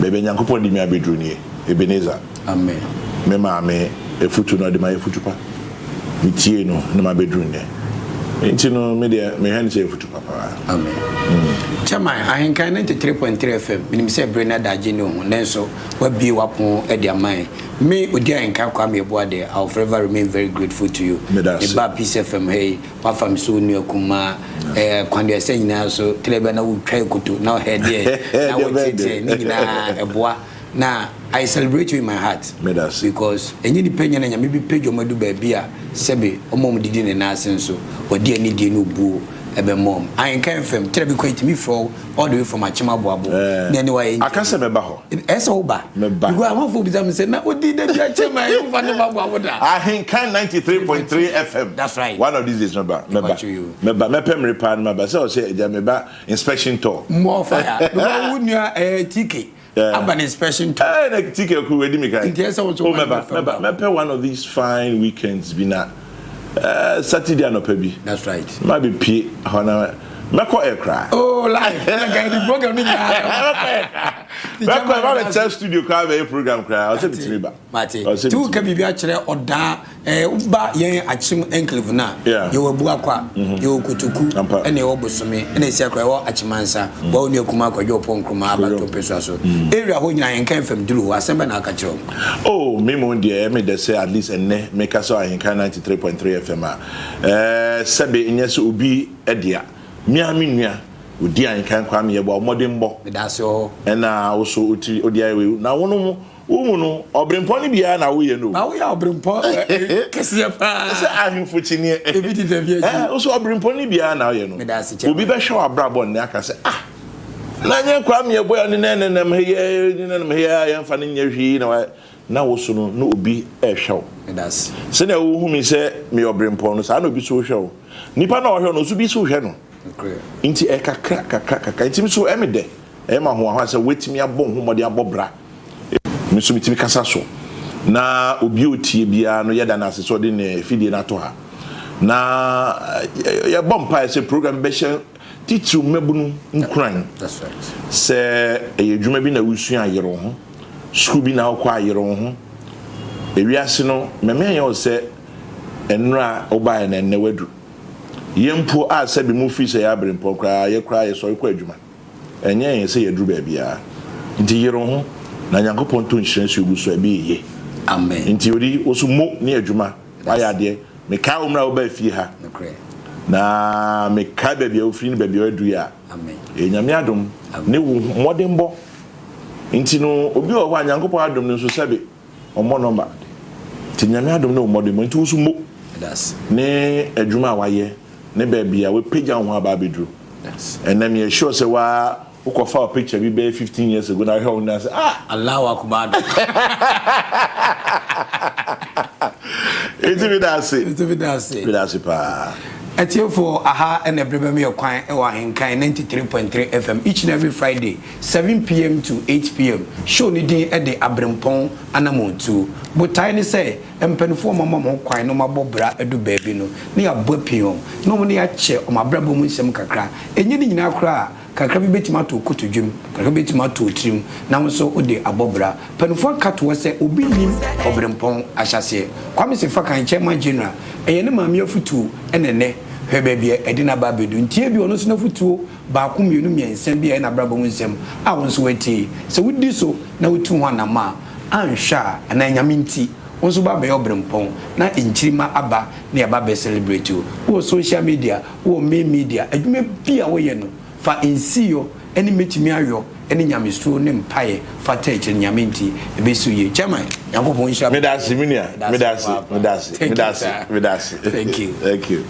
baabi a Nyankopɔn de me abɛduru nie. Ebenezer. Amen. Me maame afutu no ɔde ma yɛ afutu pa. Metiee no na mabɛduru nnɛ. Nti no me deɛ mehwɛ no sɛ afutu pa paa. Amen. Chairman, Ahenkan 93.3 FM, menim sɛ bere no adagye ne wo ho, nanso woabue w'apon de ama yɛn. Me Odi Ahenkan Kwame Yeboah deɛ, I will forever remain very grateful to you. Meda ase. Mebaa Peace FM ha yi, woafa me sɛ wo nua kumaa. Eh, kwanduasa nyinaa so, tɛlɛ bia na wotwa ekoto, na ɔhɛ deɛ, na Deɛ bɛn woteteɛ, deɛ. ne nyinaa ɛboa. Na I celebrate you in my heart. Meda ase. Because ɛnyɛ nipa nyinaa na Nyame bi pagya wɔn adu baabi a sɛbe wɔn a wɔdidi ne nan ase nso, wɔde anidie ne obuo ɛbɛma wɔn. Ahenkan FM, tɛlɛ bi koraa yɛtumi frɛ wo all the way from Akyem Aboabo, Eh, na ɛne wo ayɛ aka interview. sɛ mɛba hɔ. Ɛsɛ sɛ woba. Mɛba. Because amanfoɔ bisa me sɛ, na wodi da bi akyɛ ma yɛmfa ne ba boa wo da. Ahenkan 93.3 FM. That's right. One of these days mɛba. Mɛba. Mepa you. Mɛba. Mɛpɛ mmere paa no maba. Sɛ ɔsɛ agya meba inspection tour. More fire. Because wo nua eh, TK aba ne inspection tour. Eh, na TK kuru wedi mi kan. Nti ɛsɛ wo so Oh, ba ne mɛba. bɛfam Mɛba. ba. Mɛpɛ one of these fine weekends bi na eh, Saturday anɔpa bi. That's right. Ma bɛ pie hɔ na mɛkɔ air koraa. Oh, live. Na nka yɛde program no nyinaa. Mɛkɔ air koraa. Mɛkɔ air. Ma bɛ tɛ studio koraa bɛyɛ program koraa. Ɔsɛ bitumi ba. Mate. Ɔsɛ Ti woka bitumi. biribi akyerɛ ɔdaa eh, woba yɛn Akyem enclave no a, yɛwɔ Abuakwa, yɛwɔ Kotoku, Ampa. ɛna yɛwɔ Bosome, ɛna ɛsi akora yɛwɔ Akyemansa, mm. Wɔn nua kuma akwadwo ɔpɔ nkruma abato Kojo. mpesua so. Area hɔ nyinaa yɛn kan fam duru hɔ, asɛm bɛ na aka kyerɛ wɔn. Oh, me mo deɛ ɛyɛ me dɛ sɛ at least ɛnnɛ meka sɛ Ahenkan 93.3 FM a, eh, sɛbe nyɛ sɛ obi dea. Me ara me nua, odi Ahenkan Kwame Yeboah, ɔmmɔdenbɔ. Meda ase wɔ hɔ. Ɛna wo so wotiri wode ayɛ wei. Na wo no, wo mu no, ɔbrempɔn no biara na woyɛ no o. Na woyɛ ɔbrempɔn kɛseɛ paa. Sɛ ahemfo kyiniiɛ. Ebi deda bi akyi. Eh, wo so ɔbrempɔn no biara na woyɛ no. Meda ase kyɛ. Obi bɛhwɛ w'abrabɔ nnɛ aka sɛ, ah, na nyɛ Kwame Yeboah ne nenam ha yi, ne nenam ha yi a yɛmfa no nyɛ hwee na wayɛ. Na wo so no, na obi rehwɛ wo. Meda ase. Sɛnea wohu me sɛ meyɛ ɔbrempɔn no, saa na obi nso hwɛ wo. Nipa no a ɔhwɛ wo no, nso bi nso hwɛ no. Nokorɛ. Nti ɛyɛ kakra, kakra, kakra. Nti me nso ɛyɛ me dɛ, ɛyɛ me ahohoahoa sɛ woatumi abɔ wo ho mmɔden abɔ bra. Me nso metumi kasa so. Na obi a ɔtie biara no, yɛda no ase sɛ ɔde ne afidie no ato ha. Na yɛbɔ mpaeɛ sɛ program yi bɛhyɛ titiriw mmabunu nkuran. Sɛ ɛyɛ adwuma bi na wosua a, yere wo ho. Sukuu bi na wokɔ a, yere wo ho. Ewiase no, mɛmɛ nyɛ wo sɛ nnora a wobaeɛ na ɛnnɛ woadu. Yɛn mpo a sɛbe mo firi sɛ yɛyɛ aberempɔn koraa, yɛ koraa yɛsɔre kɔ adwuma. Ɛnyɛ yɛn sɛ yɛaduru baabiara. Nti yere wo ho na Nyankopɔn to nhyira nsuo gu so a, ɛbɛyɛ yie. Amen. Nti Odi, wo so mo ne adwuma, woayɛ adeɛ. Mekae wo mmerɛ a wobaa fie ha. Nokorɛ. Na mekae baabi a wofiri ne baabi a woaduru yi a. Amen. Ɛyɛ Nyame adom ne wo mmɔdenbɔ nti no, obi wɔ hɔ a Nyankopɔn adom no nso sɛbe ɔmmɔ nɔmba. Nti Nyame adom ne wo mmɔdenbɔ nti wo nso mo ne adwuma a wayɛ ne baabi a wapagya wo ho aba abɛduru. Ɛnɛ meyɛ sure sɛ waa wokɔfa wo picture bi bɛyɛ 15 years ago na wohwɛ wo nyinaa sɛ ah! Allahu Akbar. Nti meda ase. Nti meda ase. Meda ase paa. Atiefoɔ, aha na ɛberɛ bɛma yɛ kwan wɔ Ahenkan 93.3 FM each and every Friday 7 pm to 8 pm. Show no din de Aberempɔn Anammɔntuo. Botae ne sɛ mpaninfoɔ a wɔama wɔn ho kwan na wɔabɔ bra adu baabi no na yɛabɔ apii wɔn na wɔne yɛakyɛ wɔn abrabɔ mu nsɛm kakra. Ɛnyɛ ne nyinaa koraa a, kakra bi bɛtumi atɔ wo kotodwe mu, kakra bi bɛtumi atɔ wo tirim na wo nso wode abɔ bra. Mpaninfoɔ aka to hɔ sɛ obi nnim ɔberempɔn ahyɛaseɛ. Kwame Sefakan, Chairman General, ɛyɛ ne maame afutuo na ɛnnɛ hwɛ baabi a ɛde no aba abɛdu. Nti ebia ɔno nso n'afutuo baako, mmienu, mmiɛnsa bi a ɛyɛ n'abrabɔ mu nsɛm a wo nso woatie. Sɛ wodi so na wotu ho anamɔ a, anhwɛ a, anaa Nyame nti, wo nso woba abɛyɛ ɔberempɔn na nkyirimma aba na yɛaba abɛ celebrate wo. Wowɔ social media, wowɔ main media, adwuma bi a woyɛ no, fa nsiyɔ ne mɛtumi ayɔ ne nyamesuro ne mpaeɛ fa taa akyire no Nyame nti ɛbɛsi wo yie. Chairman, Nyankopɔn nhyira Meda ase me nua, Meda meda ase ase, papaapa. meda ase, Thank meda you ase, sir. meda ase. Thank you. Thank you.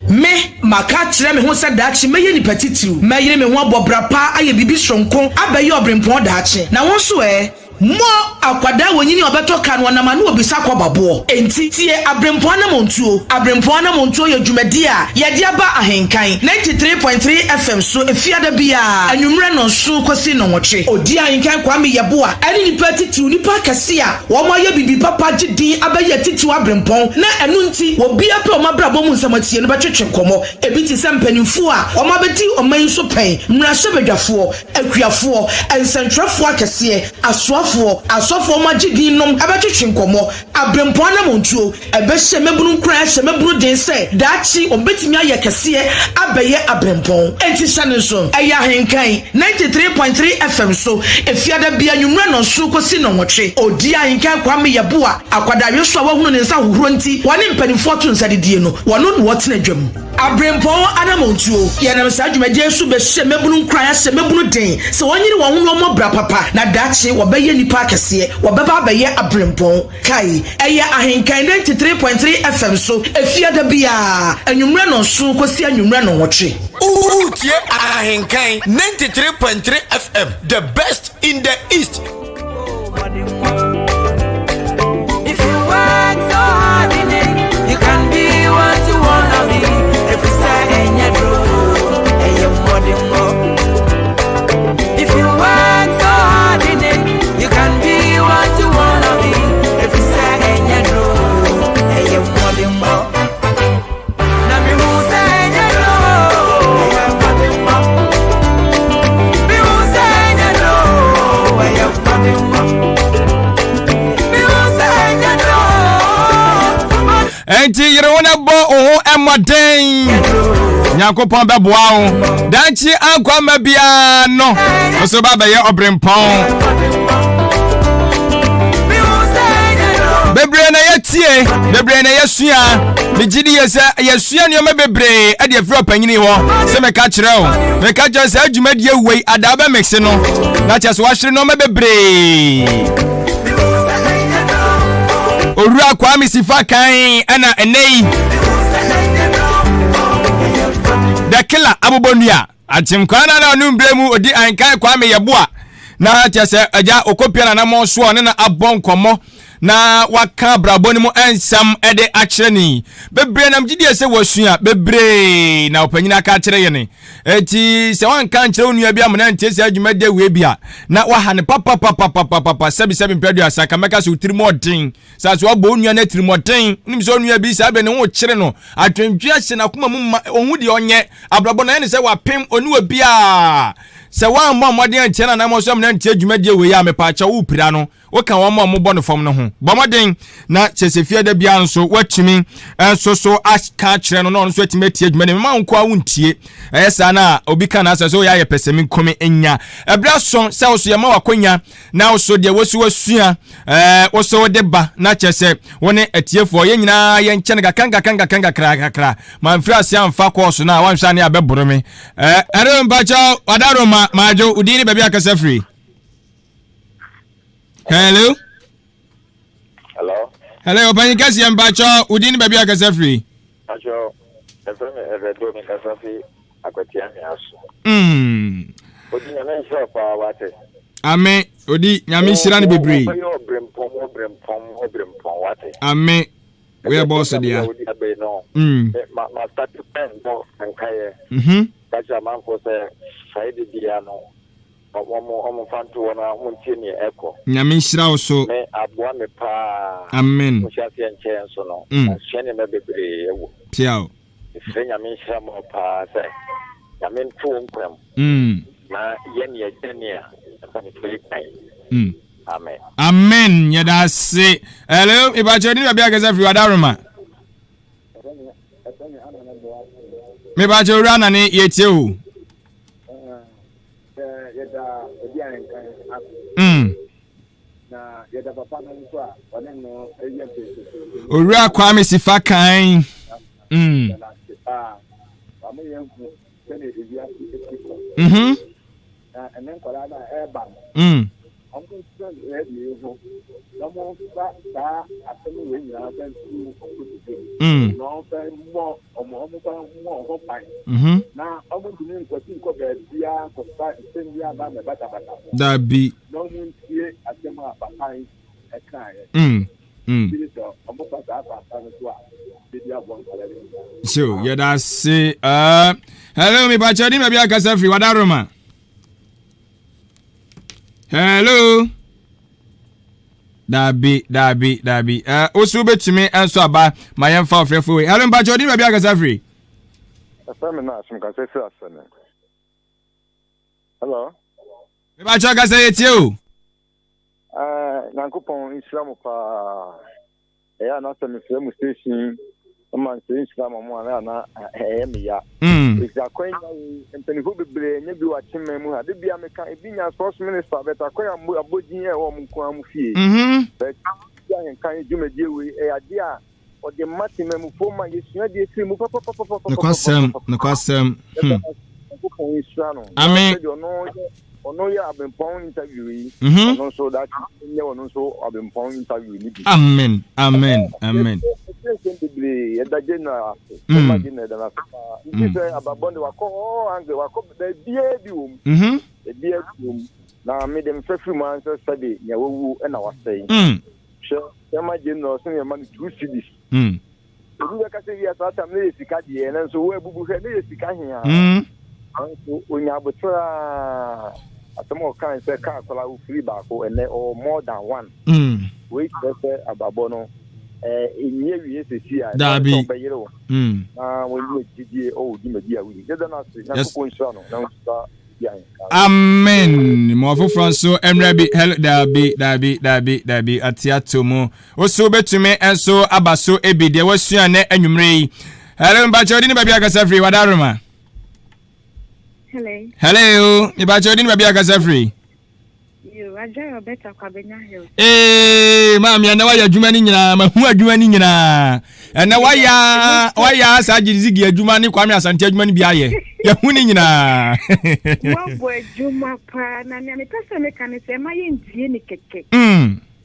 Me, maka akyerɛ me ho sɛ daakye mɛyɛ nipa titiriw. Mɛyere me ho abɔ bra pa ayɛ biribi soronko abɛyɛ ɔberempɔn daakye. Na wo nso ɛ? Mo, akwadaa a onyini a ɔbɛtɔ ka no ɔnam ano obisa kɔba boɔ. Enti, tie Aberempɔn Anamontuo. Aberempɔn Anamontuo yɛ dwumadie a yɛde aba Ahenkan 93.3 FM so Efiada biara anwummerɛ nnɔnson kɔsi nnɔnwɔtwe. Odi Ahenkan Kwame Yeboah ne nnipa atitiriw, nnipa akɛse a Wɔayɛ biribi papa agye din abɛyɛ atitiriw aberempɔn, na ɛno nti obiara pɛ wɔn abrabɔ mu nsɛm atie no bɛtwetwe nkɔmmɔ. Ebi te sɛ mpanimfoɔ a wɔabɛdi ɔman yi so pɛn, mmarahyɛbadwafoɔ, akuafoɔ, nsɛntwerɛfoɔ akɛseɛ, asoafoɔ, asɔfoɔ a wɔagye din nom bɛtwetwe nkɔmmɔ. Aberempɔn anammɔntuo. Ɛbɛhyɛ mmabunu nkuran ahyɛ mmabunu den sɛ daakye wɔbɛtumi ayɛ kɛseɛ abɛyɛ aberempɔn. Enti hyɛ no nso, ɛyɛ Ahenkan 93.3 FM so, Efiada biara anwummerɛ nnɔnson kɔsi nnɔnwɔtwe. Ɔdi Ahenkan Kwame Yeboah, akwadaa so a wahunu ne nsa ahohorɔ nti wɔne mpanimfoɔ to nsa didie no, wɔno na wɔtena dwam. Aberempɔn anammɔntuo, Yɛnam saa dwumadie yi so bɛhyɛ mmabunu nkuran ahyɛ mmabunu den sɛ wɔnyere wɔn ho na wɔmmɔ bra papa na daakye wɔbɛyɛ nnipa akɛseɛ, wɔbɛba abɛyɛ aberempɔn. Kae, ɛyɛ Ahenkan 93.3 FM so Efiada biara, anwummerɛ nnɔnson kɔsi anwummerɛ nnɔnwɔtwe. Woretie Ahenkan 93.3 FM, the best in the East. If you work so hard in it, you can be what you wanna be. If you say ɛnyɛ duro, ɛyɛ mmɔdenbɔ. If you work so hard in it, you can be what you wanna be. If you say ɛnyɛ duro, ɛyɛ mmɔdenbɔ. Na mehu sɛ ɛnyɛ duro, ɛyɛ mmɔdenbɔ. Mehu sɛ ɛnyɛ duro, ɛyɛ mmɔdenbɔ. Mehu sɛ ɛnyɛ duro, Enti yere wo na bɔ wo ho mmɔden. Nyankopɔn bɛboa wo. Daakye ankɔ ama biara no, wo so ba bɛyɛ ɔberempɔn. Bebree na yɛtie, bebree na yɛsua. Megye di yɛ sɛ yɛsua nneɛma bebree de afiri ɔpanyini hɔ. Sɛ meka kyerɛ wo, meka kyerɛ sɛ adwumadie wei adaa bɛmekse no, na kyerɛ sɛ wahwere nneɛma bebree. Owura Kwame Sifa kan ɛna ɛnɛ yi The Killer abobɔnua akyemkwaa na na ɔno mbrɛ mu odi ankan Kwame Yeboah na kyerɛ sɛ agya okopia nanamɔn so ɔne na abɔ nkɔmmɔ na waka abrabɔ no mu nsɛm de akyerɛ ne bebree nam gyidie sɛ wɔasua bebree na ɔpanyin aka akyerɛ yɛn Enti sɛ wanka ankyerɛ wo nua bi amena antie saa dwumadie wei bi a, na waha no papapapapapa sɛbi sɛbi mpɛ aduasa ka mɛka sɛ wo tirim ɔden saa so wabɔ wo nua no atirimɔden wonim sɛ onua bi saa bɛ ne ho kyere no adwendwe ahyɛ n'akoma mu ma ɔhu deɛ ɔnyɛ abrabɔ no ayɛ ne sɛ wapem ɔne wɔ biaa sɛ woammɔ mmɔden antie no anaa so amena antie dwumadie wei a mepaakyɛ wo pira no Woka wɔn a wɔbɔ no fam no ho. Bɔ mmɔden na kyerɛ sɛ fie da biara nso woatumi nso so aka akyerɛ no na ɔno nso atumi atie adwuma no. Mma wo nkoa wontie. Ɛyɛ saa na obi ka n'asɛm sɛ woyɛ ayɛ pɛsɛmenkomi nya. Ɛberɛ aso sɛ wo so yɛma w'akonya na wo so deɛ wosi wasua ɛɛ wo so wode ba na kyerɛ sɛ wo ne atiefoɔ yɛn nyinaa yɛnkyɛ no kakra nkakra nkakra nkakra kakra. Mamfiri ase amfa kɔɔso no a wanhwɛ a ne abɛboro me. Ɛɛ ɛno mpakyɛw wadaroma maadwo wo din ne baabi akasa firi. Hello. Hello. Hello, ɔpanyin kɛseɛ mpakyɛ wo din ne baabi akasa firi. Mpakyɛ ɛfɛ mi ɛfɛ do mi kasa fi akwatia mi aso. Odi nyame nhyira paa wate. Ame odi nyame nhyira no bebree. Wɔbɛyɛ ɔbrempɔn ɔbrempɔn ɔbrempɔn wate. Ame woyɛ bɔɔso dea. Wodi abɛyi no. Ma ma start pen bɔ nkaeɛ. Kakyɛ amanfoɔ sɛ Friday bia no. Wɔn wɔn mfa nto hɔ na wɔn ntie nea ɛkɔ. Nyame nhyira wo so. Me aboa me paa. Amen. Mo hyɛ aseɛ nkyɛɛ nso no. Masua nneɛma bebree ɛwɔ mu. Piaw. Mesrɛ Nyame nhyira mo paa sɛ Nyame nto wo nkwa mu. Na yɛ nea ɛgya nea mpaninfoɔ yi kan. Amen. Amen yɛda ase. Hello, mepakyɛ ni baabi akasa firi Wadaroma. Mepakyɛ owura nane yɛtie o. Sɛ yɛda obi a yɛnkan ase. Na yɛda papa no nso a ɔne no yɛ mpɛnsɛmpɛnsɛmu. Owura Kwame Sifa kan. Yɛda no ase paa. Wama yɛahu sɛnea ewiase si kɔ. Na ɛnɛ nkwadaa no a ɛreba no, wɔnsua radio yi ho na wɔmfa saa asɛm wei nyinaa mfa ntu wɔn kotodwe mu na wɔmfa mmɔ wɔn wɔmfa mmɔ wɔn ho ban na wɔntumi nkɔsi nkɔ baabiara nkɔfa nsɛm bi aba mmɛbatabata ho. Dabi. Na wɔntie asɛm a papa yi ɛkaeɛ. Gyidi sɛ wɔfa saa papa no so a, bɛdi aboa nkwadaa no nyinaa. So yɛda ase. Hello, mepakyɛ ne baabi akasa firi wadaroma. Hello. Dabi, dabi, dabi. Woso wobɛtumi nso aba ma yɛmfa ɔfrɛfo wei. Hello, mpakyɛ ɔde baabi akasa firi. Ɛfɛ me na asem kasa firi asɛne. Hello. Mepakyɛ kasa yɛtie o. Nyankopɔn nhyira mo paa. Ɛyɛ a na sɛ mefrɛ mo station ma nsɛ nhyira ma mo a na na ɛyɛ me ya. Ɛfiri akwanya wei mpanimfoɔ bebree nyɛ bi wɔ akyemman mu ha. De bia meka ebi nya sports minister but akwanya abɔdin ɛwɔ ɔmo nko ara mo fie. But ahenkan dwumadie wei ɛyɛ adeɛ a ɔde ma temamufoɔ ma yɛsua deɛ firi mu papapapapapa. Nokwasɛm, nokwasɛm. Nyankopɔn nhyira no. Amen. Sɛdeɛ ɔno yɛ ɔno yɛ abempɔn interview yi. Ɔno nso daakye nyɛ ɔno nso abempɔn interview ni bi. Amen, amen, amen. Ɛsɛ nsɛm bebree ɛda general ase. Ɛma general ɛda n'ase paa. Nti sɛ abrabɔ de wakɔ hɔ angle wakɔ baabiara bi wɔ mu. Baabiara bi wɔ mu. Na me de mfɛ firi mu ansɛ sɛde nea wawu ɛna wasɛe. Hwɛ ɛma general sɛ yɛma no 2 cedis. Obi bɛka sɛ wia saa tam ne yɛ sika deɛ, nanso wo abubu hwɛ ne yɛ sika hia. Nanso onya abotere a asɛm a ɔkae sɛ kaa koraa wofiri baako ɛnɛ ɔwɔ more than one. Wei kyerɛ sɛ abrabɔ no ɛnni awie sɛsi a Daabi. ɛsɛ sɛ ɔbɛyere wo na wanya gyidie ɔwɔ dwumadi a wodi. Yɛda no ase, Nyankopɔn nhyira no na ɔnhyira bi ahenka. Amen. Ma ɔfoforɔ nso mmerɛ bi. Hello, daabi, daabi, daabi, daabi. Ate ato mu. Woso wobɛtumi nso aba so ebi deɛ wasua nɛ anwummerɛ yi. Hello, mpakyɛ odi ne baabi akasa firi wadaroma. Hello. Hello, mpakyɛ odi ne baabi akasa firi. Yo, Adja Roberta Kwabena Hill. Ee, maame ɛnɛ wayɛ adwuma no nyinaa, mahu adwuma no nyinaa. Ɛnɛ wayɛ wayɛ saa gyizigi adwuma ne Kwame Asante adwuma no bi ayɛ. Yɛhu ne nyinaa. Wabɔ adwuma paa na nea mepɛ sɛ meka ne sɛ ɛma yɛntie ne kɛkɛ.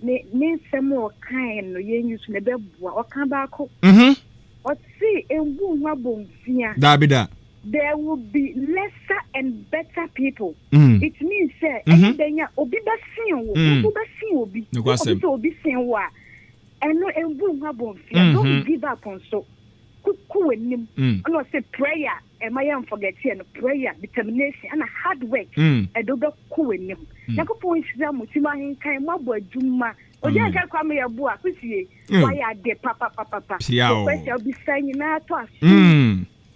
Ne ne nsɛm a ɔkae no yɛn yi so na ɛbɛboa. Ɔka baako. Ɔse mbu ho abɔmfia. Daabi da. There will be lesser and better people. It means sɛ ɛyɛ dɛn a obi bɛsen wo, wo nso wobɛsen obi. Nokwasɛm. Obi sɛ obi sen wo a, ɛno mbu ho abɔmfia. Don't give up nso. Kuku w'anim. Ɛna ɔse prayer ɛma yɛn forget yɛ no, prayer, determination ɛna hard work ɛde wobɛkɔ w'anim. Nyankopɔn nhyira mo, ti mo ahenkan, mo abɔ adwuma. Ogya nka kwa me yɛ boa, kusie, wayɛ ade papapapapa. Pia o. Kwesi a obisa nyinaa tɔ aso.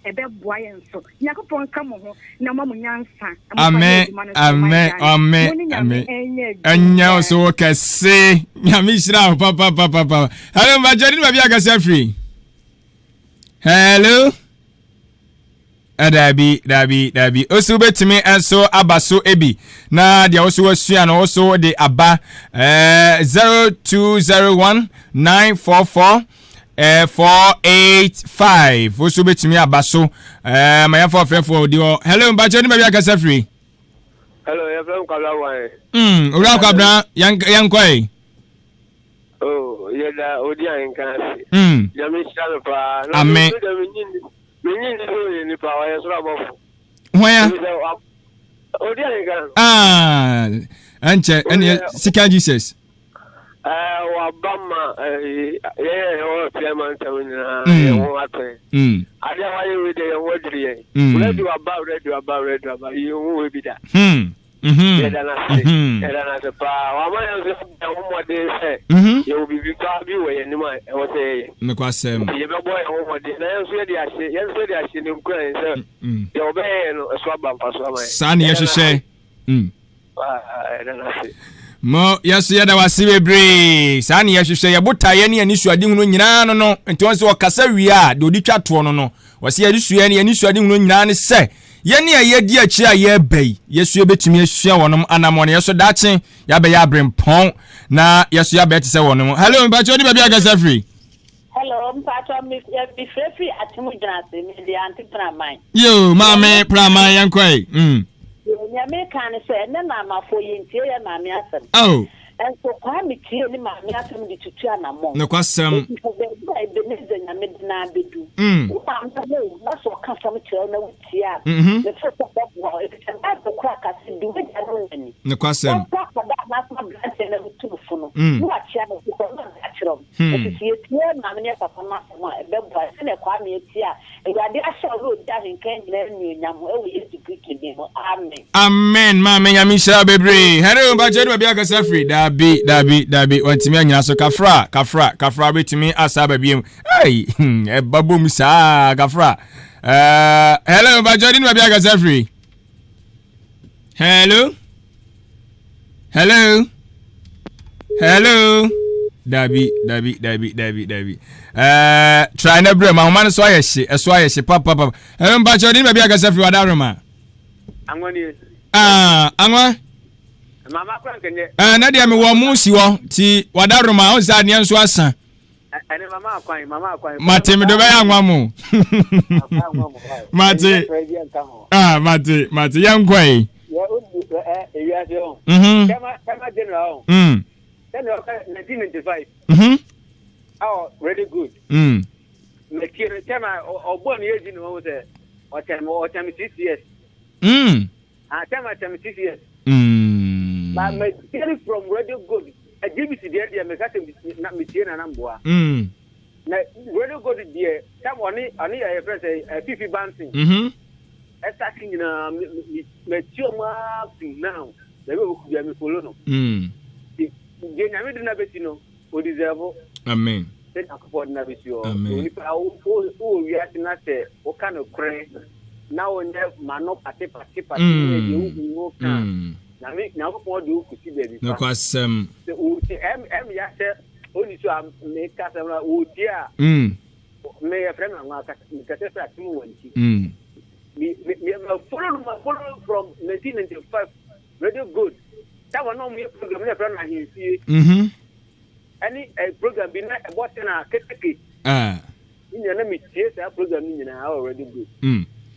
Ɛbɛboa yɛn nso. Nyankopɔn nka mo ho na ɔma mo nyansa. Amen, amen, amen, amen. Ɛnyɛ wo so wo kɛse. Nyame hyira wo papapapapa. Hello, mpakyɛ ne baabi akasa firi. Hello. Dabi, dabi, dabi. Osu betumi nso aba so ebi. Na deɛ woso wasua no woso de aba 0201 944 485. Woso betumi aba so. Ma yɛmfa ɔfrɛfoɔ di hɔ. Hello, mpakyɛ ne baabi akasa firi. Hello, yɛfrɛ m Kwabena Wan. Owura Kwabena, yɛnkɔ yi. Oh, yɛda odi ahenka ase. Nyame nhyira no paa. Na Amen. me deɛ menyi nni sɛ ɔyɛ nipa, ɔyɛ soro abɔfo. Hwan ya? Ɛfiri sɛ odi ahenka no. Ah, ɛnkyɛ ɛne Sika Jesus. Waba ma yɛyɛ ɛwɔ fiama nsɛm nyinaa yɛn ho atɔn. Adeɛ a wayɛ wei deɛ yɛn ho adwiri yɛn. Ready waba, ready waba, ready waba, yɛn ho wei bi da. Yɛda no ase, yɛda no ase paa. Wama yɛn nso yɛabɔ yɛn ho mmɔden sɛ yɛwɔ biribi paa bi wɔ yɛn anim a ɛwɔ sɛ yɛyɛ. Nokwasɛm. Nti yɛbɛbɔ yɛn ho mmɔden na yɛn nso yɛde ahyɛ yɛn nso yɛde ahyɛ ne nkuran sɛ deɛ wɔbɛyɛ yɛn no ɛso aba mfaso ama yɛn. Saa ne Yɛda no yɛhwehwɛ. ase. Paa, yɛda no ase. Mo yɛso yɛda wase bebree. Saa ne yɛhwehwɛ yɛ botaeɛ ne anisoadehunu nyinaa no no. Nti wɔn sɛ ɔkasa wie a deɛ ɔde twa toɔ no no. Wɔsɛ yɛde ne anisoadehunu nyinaa ne sɛ yɛne a yɛdi akyire a yɛreba yi yɛso yɛbɛtumi asua wɔnom anammɔn no yɛso daakye yɛabɛyɛ aberempɔn na yɛso yɛabɛyɛ te sɛ wɔnom. Hello, mpakyɛ wode baabi akasa firi? Hello, mpakyɛ me mefrɛ firi Akyem Dwenase, me de Ante Praman. Yo, maame Praman yɛnkɔe. Yo. Nea meka ne sɛ, ɛnnɛ Naamafoɔ, yɛntie yɛn maame asɛm. Oh. Nso Kwame tiee ne maame asɛm de tutu anammɔn. Nokwasɛm. Enti sɛ baabi a Ebenezer Nyame de no abedu, wo maame hu wo na sɛ ɔka asɛm kyerɛ wo na wutie a, mefeel sɛ ɛbɛboa wo, efisɛ Bible koraa ka sɛ, Di w'agya ne wo na ni. Nokwasɛm. Wɔmfa akwadaa anaasɛ aberanteɛ na wotu no fo no, na wakyea no, efisɛ ɔno na ɔde akyerɛ wo. Enti sɛ yetie yɛn maame ne yɛn papa no asɛm a, ɛbɛboa yɛn. Sɛnea Kwame atie a Awurade ahyɛ ɔne odi ahenkan nyinaa anuonyam wɔ Yesu Kristo din mu, amen. Amen maame nyame nhyira wo bebree. Hello mpakyɛ de baabi akasa firi daabi daabi daabi wantumi anyina so kafra kafra kafra wobɛtumi asa aba biem ei ɛba bom saa kafra uh, hello mpakyɛ de baabi akasa firi Hello? Hello? Hello? Dabi, dabi, dabi, dabi, dabi. Eh, try na brɛ ma ahoma no so ayɛ hye, ɛso ayɛ hye papapapa. Hello, mpakyɛ ɔde baabi akasa firi wada roma. Anwa nie. Ah, anwa. Mama kura nkɛnyɛ. Eh, na deɛ mewɔ mo si hɔ, ti wada roma, ɔn sɛ adeɛ nso asa. Ɛne mama akwan, mama akwan. Mate me do bɛyɛ anwa mo. Mate. Ah, mate, mate. Yɛn nkɔ yi. Yɛ o di ɛ ewiase o. Mhm. Kɛma kɛma general o. Mm. Sɛni ɔka 1995. Mhm. Awɔ really good. Mm. Mɛtie no kɛma ɔbɔ ne yɛ di ne ho sɛ ɔkyɛn ɔkyɛn 6 years. Ah, tell my 76 years. But my theory from Radio Gold, a GBC deɛ deɛ meka sɛ na metie na na mboa. Na Radio Gold deɛ tam ɔne ɔne yɛ yɛfrɛ sɛ Fifi Banton. Ɛsase nyinaa me me metie ɔmo up to now. Baabi a ɔbɛkɔ biara me follow no. Deɛ Nyame de no abɛsi no, o deserve. Amen. Sɛ Nyankopɔn de no abɛsi hɔ. Amen. Onipa wo wɔ wiase na sɛ woka nokorɛ na wonyɛ mano pate pate pate ne deɛ wohu wo ka a, Nyame Nyankopɔn de wo kɔsi baabi pa. Nokwasɛm. Sɛ wɔtie ɛm ɛm ya sɛ ɔni so a meka asɛm no a wɔtie a me yɛfrɛ me anwa kasa mekasa firi atem wɔ nti. Me me me ma follow no ma follow no from 1995 Radio Gold. Sɛ wɔn a wɔyɛ program no yɛfrɛ no ahemfie. Ɛne eh, program bi na ɛbɔ sɛ na keteke. Ah. Ne nyinaa na metie saa program no nyinaa wɔ Radio Gold.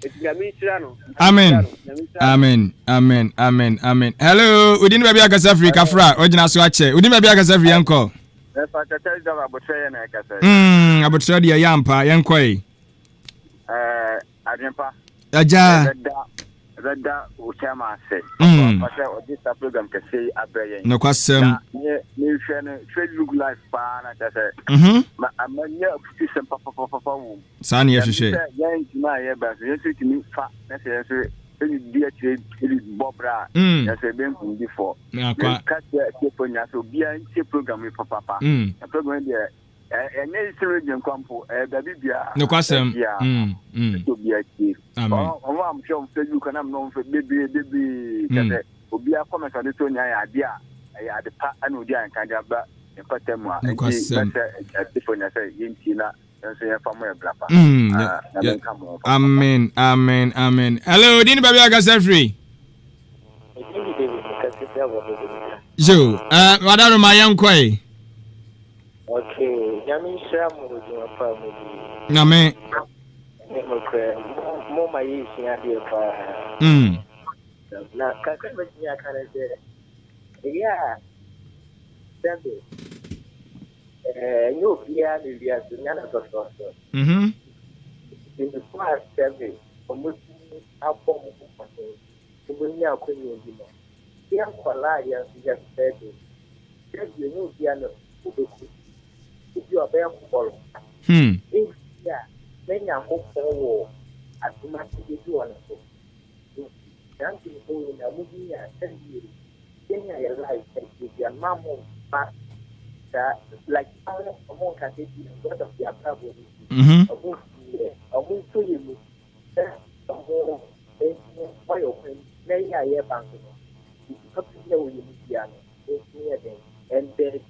Eti Nyame nhyira no. Amen. Amen. Amen. Amen. Amen. Hello, Udin baabi akasa firi kafra ogyina so akyɛ. Udin baabi akasa firi yɛnkɔ. Ɛfa kɛkɛ dza abotrɛ yɛ na ɛkasa. Abotrɛ deɛ yɛ ampa yɛnkɔ yi. Ɛɛ adwempa. Agya. Yɛbɛda yɛbɛda wo chairman ase. Papa sɛ ɔde saa program kɛseɛ yi abrɛ yɛn. Nokwasɛm. Na me mehwɛ no Facebook live paa na kyerɛ sɛ. Ma ama nya afutusɛm papapapa wɔ mu. Saa na yɛhwehwɛ. Sɛ yɛn ntoma a yɛba so yɛn nso tumi fa na sɛ yɛn nso ɛdi di akyire ɛdi bɔ bra a yɛn nso ɛbɛn nkundifoɔ. Meka kyerɛ atiefoɔ nyinaa sɛ obiara ntie program yi papapa. Na program yi deɛ ɛnyɛ Eastern Region kwa mpo, ɛyɛ baabi biara. Nokwasɛm. Ɛsɛ obiara tie. Wɔn a wɔhwɛ wɔn Facebook na wɔn fɛ bebree bebree kyɛ sɛ obiara comment ɔde to nyinaa yɛ adeɛ a ɛyɛ ade pa ɛna odi a nka de aba mpata mu a. Nti bɛsɛ atiefo nyinaa sɛ yɛntie na yɛn nso yɛmfa mo yɛ bra pa. Na menka mo ho. Amen, amen, amen. Hello, di ni baabi akasa firi. Yo, wadaroma yɛnkɔe. Okay, Nyame nhyira mo wɔ dwuma pa a mo di. Nyame. Ne nokorɛ, mo mo ma yɛ sua adeɛ paa. Na kakra mɛtumi aka ne sɛ, ɛyɛ a sɛbe ɛnyɛ obiara na wiase nya no tɔtɔtɔ. Mpanyinfoɔ a sɛbe wɔn tumi abɔ wɔn ho mmɔden wɔn anya akonya bi no, yɛn nkwadaa a yɛn nso yɛmpɛ de, sɛbe ɛnyɛ obiara na ɔbɛkɔ sukuu, ebi a ɔbɛyɛ kɔbɔlɔ. Ebia na Nyankopɔn wɔ adom akyɛdeɛ bi wɔ ne so. Nti saa mpanyinfoɔ wei na wɔn nya sɛdeɛ sɛnea yɛ life ɛteɛ bia mma mo mfa saa like ɔmo ɔmo nka sɛ bi because of their abrabɔ no nti ɔmo yɛ ɔmo nso yɛ mu na ɔmo ntumi bɔ yɛ ɔkwan mu na yɛ a yɛba nso no bibi papa bi a wɔ yɛ mu bia no ntumi yɛ den ɛnda adi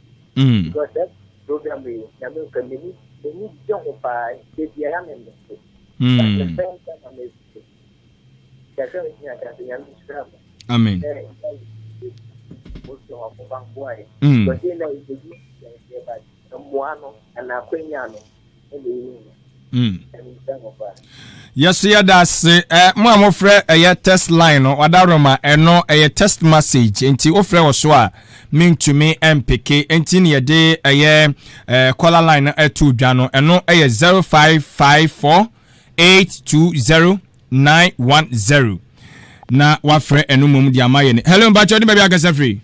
because that program yi Nyame nka m'ani m'ani gye ho paa da biara me mese but me first time a me kakra metumi aka sɛ Nyame nhyira mo. Amen. Yɛso yɛda ase. Eh, mo a mofrɛ ɛyɛ text line no, wadaroma ɛno ɛyɛ text message nti wofrɛ wɔ so a mentumi mpeke nti ne yɛde ɛyɛ eh, caller line no ɛto dwa no ɛno ɛyɛ 0554 820 910 na wafrɛ ɛno mmom de ama yɛn. Hello, mpakyɛ ɔde baabi akasa firi?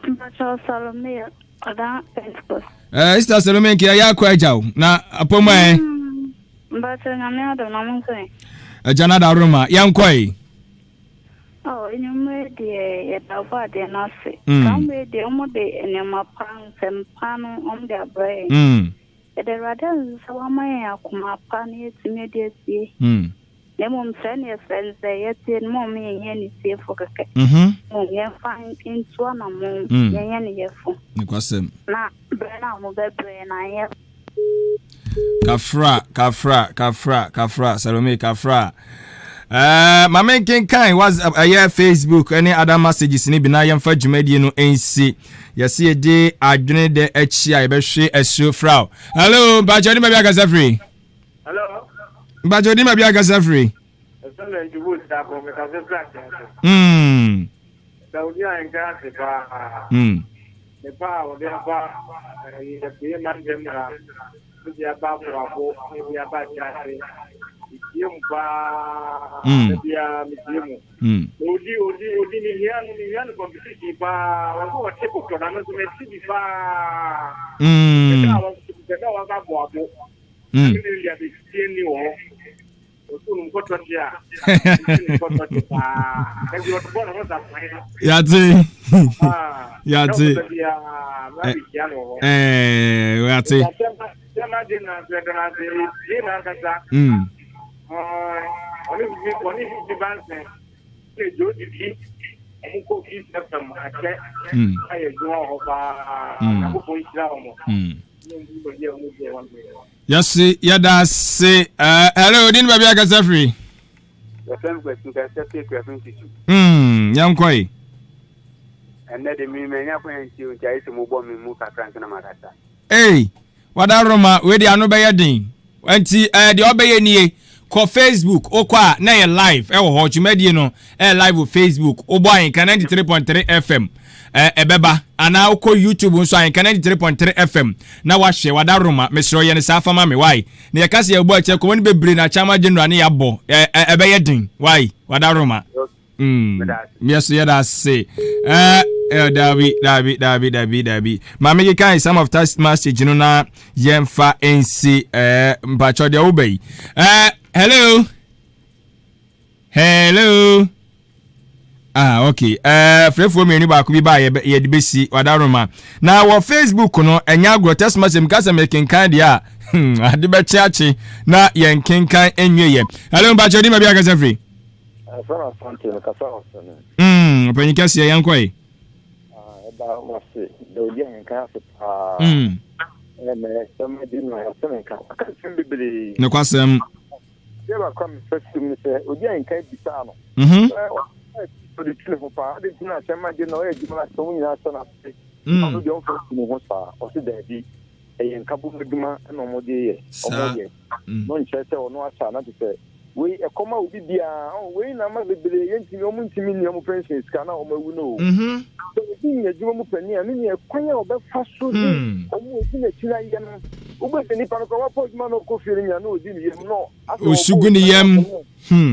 Mpakyɛ Salome Ɔdan Pentecost. Eh, Sister Salome nka yɛ akɔ agya o na apɔmu ɛ. Mm, mpakyɛ nyame adom na mo nso ɛ. Agya na da roma yɛnkɔ yi. Oh, enyimire deɛ yɛda ɔbɔ adeɛ no ase. Mm. Saa mmerɛ deɛ wɔn de nneɛma pa nsɛm pa no wɔn de abrɛ yɛn. Mm. Yɛda Awurade ase sɛ wama yɛn akoma pa na yɛatumi adi atie. Mm. Na mmom srɛ ne yɛsrɛ no sɛ yɛtie no, mma yɛnyɛ anitiefo kɛkɛ. Mmom yɛmfa ntu anammɔn, yɛnyɛ ne yɛfo. Nokwasɛm. Na brɛ no a wɔbɛbrɛ yɛn no anyɛ. Kafra, kafra, kafra, kafra, Salome, kafra. Uh, ma menkenkan WhatsApp ɛyɛ Facebook ne other messages no bi na yɛmfa dwumadie no nsi. Yɛse yɛde adwene dɛ akyi a yɛbɛhwe asuo fraw. Hello, mpakyɛ ne baabi akasa firi? Hello. Mpakyɛ odi ma bi akasa firi. Ɛsɛ na njubu sako me kasa firi akyɛn so. Da odi a nka ase paa. Ne pa a wɔde aba ɛyɛ pie ma ntɛm ha. Ne aba aboabo ne aba akyase. Etie mu paa. Da bia me tie mu. Odi odi odi me hia no me hia no competition paa. Wɔn ko wɔte kɔtɔ na me nso me te bi paa. Ɛda a wɔn ɛda a wɔn aboabo. Yate yate ɛɛ yate. Mm. Mm. Mm. Yɛse yɛda ase. Uh, hello, odin baabi akasa firi? Yɛfrɛ me Kwasi nkasa firi Akuafo Nsusu. Mm, yɛnkɔ yi. Ɛnnɛ de me manya kwan nti nti ayɛ sɛ mobɔ me mu kakra nso na makasa. Ei, wada Roma, wei de ano bɛyɛ den. Nti eh, deɛ ɔbɛyɛ nie, kɔ Facebook, wokɔ a na ɛyɛ live ɛwɔ hɔ, dwumadie no ɛyɛ live wɔ Facebook, wobɔ Ahenka 93.3 FM eh, ɛbɛba, anaa wokɔ YouTube nso Ahenka 93.3 FM na wahwɛ, wada Roma, mesrɛ yɛ no saa fa ma me, wai? Na yɛka sɛ yɛbɔ akyɛ kɔmɔ no bebree na Chama General ne yɛabɔ, eh, eh, ɛbɛyɛ den, wai? Wada Roma. Mm. Yes, yɛda ase. Eh, eh, dabi, dabi, dabi, dabi, dabi. Maame keka some of that message no na yɛmfa nsi eh, mpakyɛw deɛ woba yi. Eh, hello. Hello. Ah, okay. Eh, frɛfoɔ mmienu baako bi ba yɛde bɛsi wadaroma. Na wɔ Facebook no, ɛnyɛ agorɔ text message mka sɛ mekenkan deɛ a, hmm, ade bɛkye akye na yɛnkenkan nwie yɛ. Hello, mpakyɛw di ma bi akasa firi. Ɛfɛ na Asante no kasa wɔ sɛ no. Mm, ɔpanyin kɛseɛ yɛn kɔ yi. Ɛda wɔn ase, da odi ahenkan ase paa. Mm. Ɛnɛ sɛm adi no ɛsɛ ne nka. Waka nsɛm bebree. Nokwasɛm. Adeɛ baako a mefɛ som ne sɛ odi ahenkan bisaa no. Mhm. Ɔde tu ne ho paa. Ade nti na asɛm agye na ɔyɛ adwuma na asɛm nyinaa hyɛ n'ase. Ɔno deɛ ɔmfa tu ne ho saa. Ɔse daabi. Ɛyɛ nkabom adwuma na wɔde yɛ. Wɔyɛ. No nkyerɛ sɛ ɔno ahyɛ a na te sɛ wei ɛkɔm a obi biara ɔn wei na ama bebree yɛntumi wɔn ntumi nni wɔn pension sika na wɔn awu no o. Sɛ obi nya adwuma mu panin a ne nea kwan a ɔbɛfa so de wɔn a odi n'akyi no ayɛ no wobɛsɛ nipa no koraa wapɔ adwuma na ɔkɔ fie no nyina na ɔdi ne yam na asɛ Osu gu ne yam.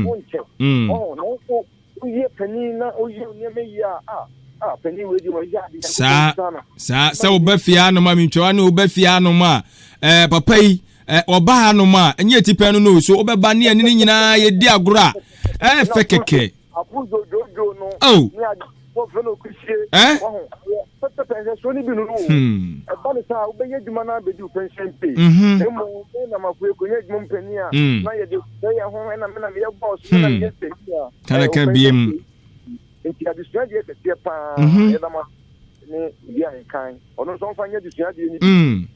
Wonkyɛ ɔn nanso Woyɛ panin na woyɛ nneɛma yie a, ah, ah, panin wei deɛ ɔyɛ ade Saa, saa, sɛ woba fie hanom a, mentwa ne woba fie hanom a, eh, papa yi, eh, ɔba hanom a, ɛnyɛ ti pɛn no no, so wobɛba ne ɛne ne nyinaa yɛdi agorɔ a, ɛyɛ fɛ kɛkɛ. Abuzo dwodwo no, oh. ne ade wɔfrɛ no kusie, eh? wɔho, pɛpɛpɛ nhwɛsoɔ no bi no no, hmm. ɛba ne saa wobɛyɛ adwuma no abɛdi wo pension pay. Mm-hmm. Na mmom, na nam akoe kɔnyɛ adwuma mu panin a, mm. na yɛde sɛ yɛ ho, ɛna me na meyɛ boss, me na hmm. meyɛ panin a, Kana ka biem. Nti adesua deɛ kɛseɛ paa Mhm. yɛda mo ase ne obi a nkan ɔno nso ɔmfa nyɛ adesua deɛ no bi. Mm.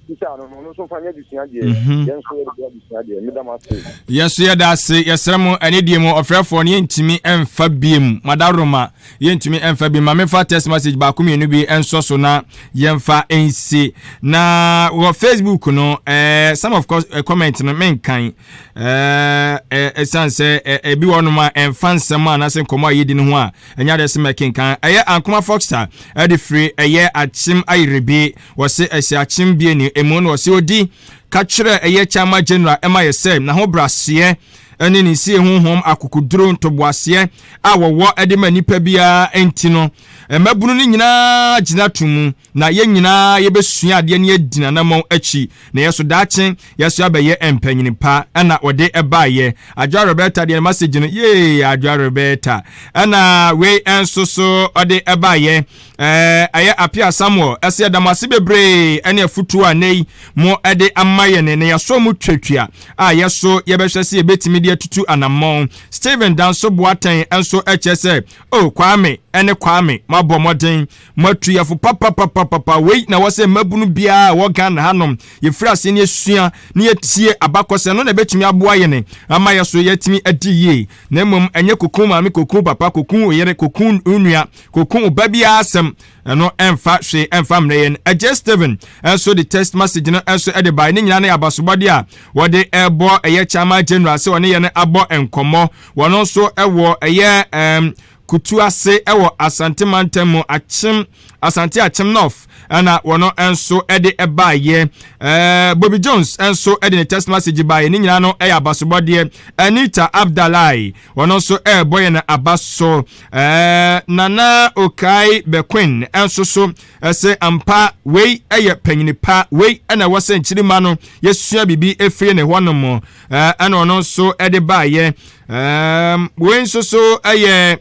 Bisa no no, ɔno nso mfa nyɛ adesua deɛ, yɛn nso yɛde bɛyɛ adesua deɛ. Meda mo ase. Yɛn nso yɛda ase. Yɛsrɛ mo anidie mu ɔfrɛfoɔ no yɛntumi mfa biem. Madaroma yɛntumi mfa biem. Ma memfa text message baako mmienu bi nsɔ so na yɛmfa nsi. Na wɔ Facebook no, eh, some of course, eh, comment no menkan. Eh, eh, ɛsiane sɛ eh, ebi wɔ nom a ɛmfa nsɛm a anaasɛ nkɔmmɔ a yɛdi no ho a ɛnyɛ adeɛ sɛ mɛkenkan. Ɛyɛ Ankoma Foxter ɛde firi ɛyɛ Akyem Ayerebe. Wɔse ɛhyɛ akyem bie ne emu na wɔse odi ka kyerɛ ɛyɛ Chairman General ɛma yɛ sɛ n'ahobraseɛ ɛne ne nsie honhom akokoduro ntoboaseɛ a wɔwɔ ɛde ma nipa biara nti no mmabunu no nyinaa gyina to mu na yɛn nyinaa yɛbɛsua adeɛ ne yɛdi n'anamɔn akyi na yɛso daakye yɛso abɛyɛ mpanyini pa ɛna wɔde ɛbaayɛ Adwoa Roberta deɛ message no yee Adwoa Roberta ɛna wei ɛnso so ɔde ɛbaayɛ Ɛɛ, ɛyɛ Appiah Samuel ɛsɛ yɛda mo ase bebree ɛne afutuo a nnɛ yi mo ɛde ama yɛn na yɛasɔ mu tuatua a yɛso yɛbɛhwɛ sɛ yɛbɛtumi de atutu anammɔn. Stephen Danso Boateng nso ɛkyerɛ sɛ oh Kwame ɛne Kwame moabɔ mmɔden moatu yɛfo papapapapa wei na ɛwɔ sɛ mmabunu biara ɛwɔ Ghana hanom yɛfiri ase ne yɛsua ne yɛtie abakɔsɛm no na ɛbɛtumi aboa yɛn ama yɛso yɛatumi adi yie na mmom ɛnyɛ koku maame koku papa koku yere koku nua Koko wo ba biara asɛm, ɛno ɛmfa hwee ɛmfa mmerɛ yɛn. Agye Stephen nso de text message no nso de bae. Ne nyinaa no yɛ abasobɔdeɛ a wɔde ɛrebɔ ɛyɛ Chairman General sɛ ɔne yɛn abɔ nkɔmmɔ. Wɔn nso wɔ ɛyɛ ɛɛm Kutu ase wɔ Asante mantam mu Akyem Asante Akyem North ɛna wɔn nso de baeɛ. Ɛɛ Bobby Jones nso de ne text message baeɛ. Ne nyinaa no yɛ abasobɔdeɛ. Anita Abdalai Wɔn nso ɛrebɔ yɛn aba so. Ɛɛ Nana Okai Bequin nso so ɛsɛ ampa wei ɛyɛ panyini pa wei ɛna ɛwɔ sɛ nkyirima no yɛsua biribi efiri ne hɔ nom ɛɛ ɛna ɔno nso ɛde baayɛ ɛɛ wei nso so ɛyɛ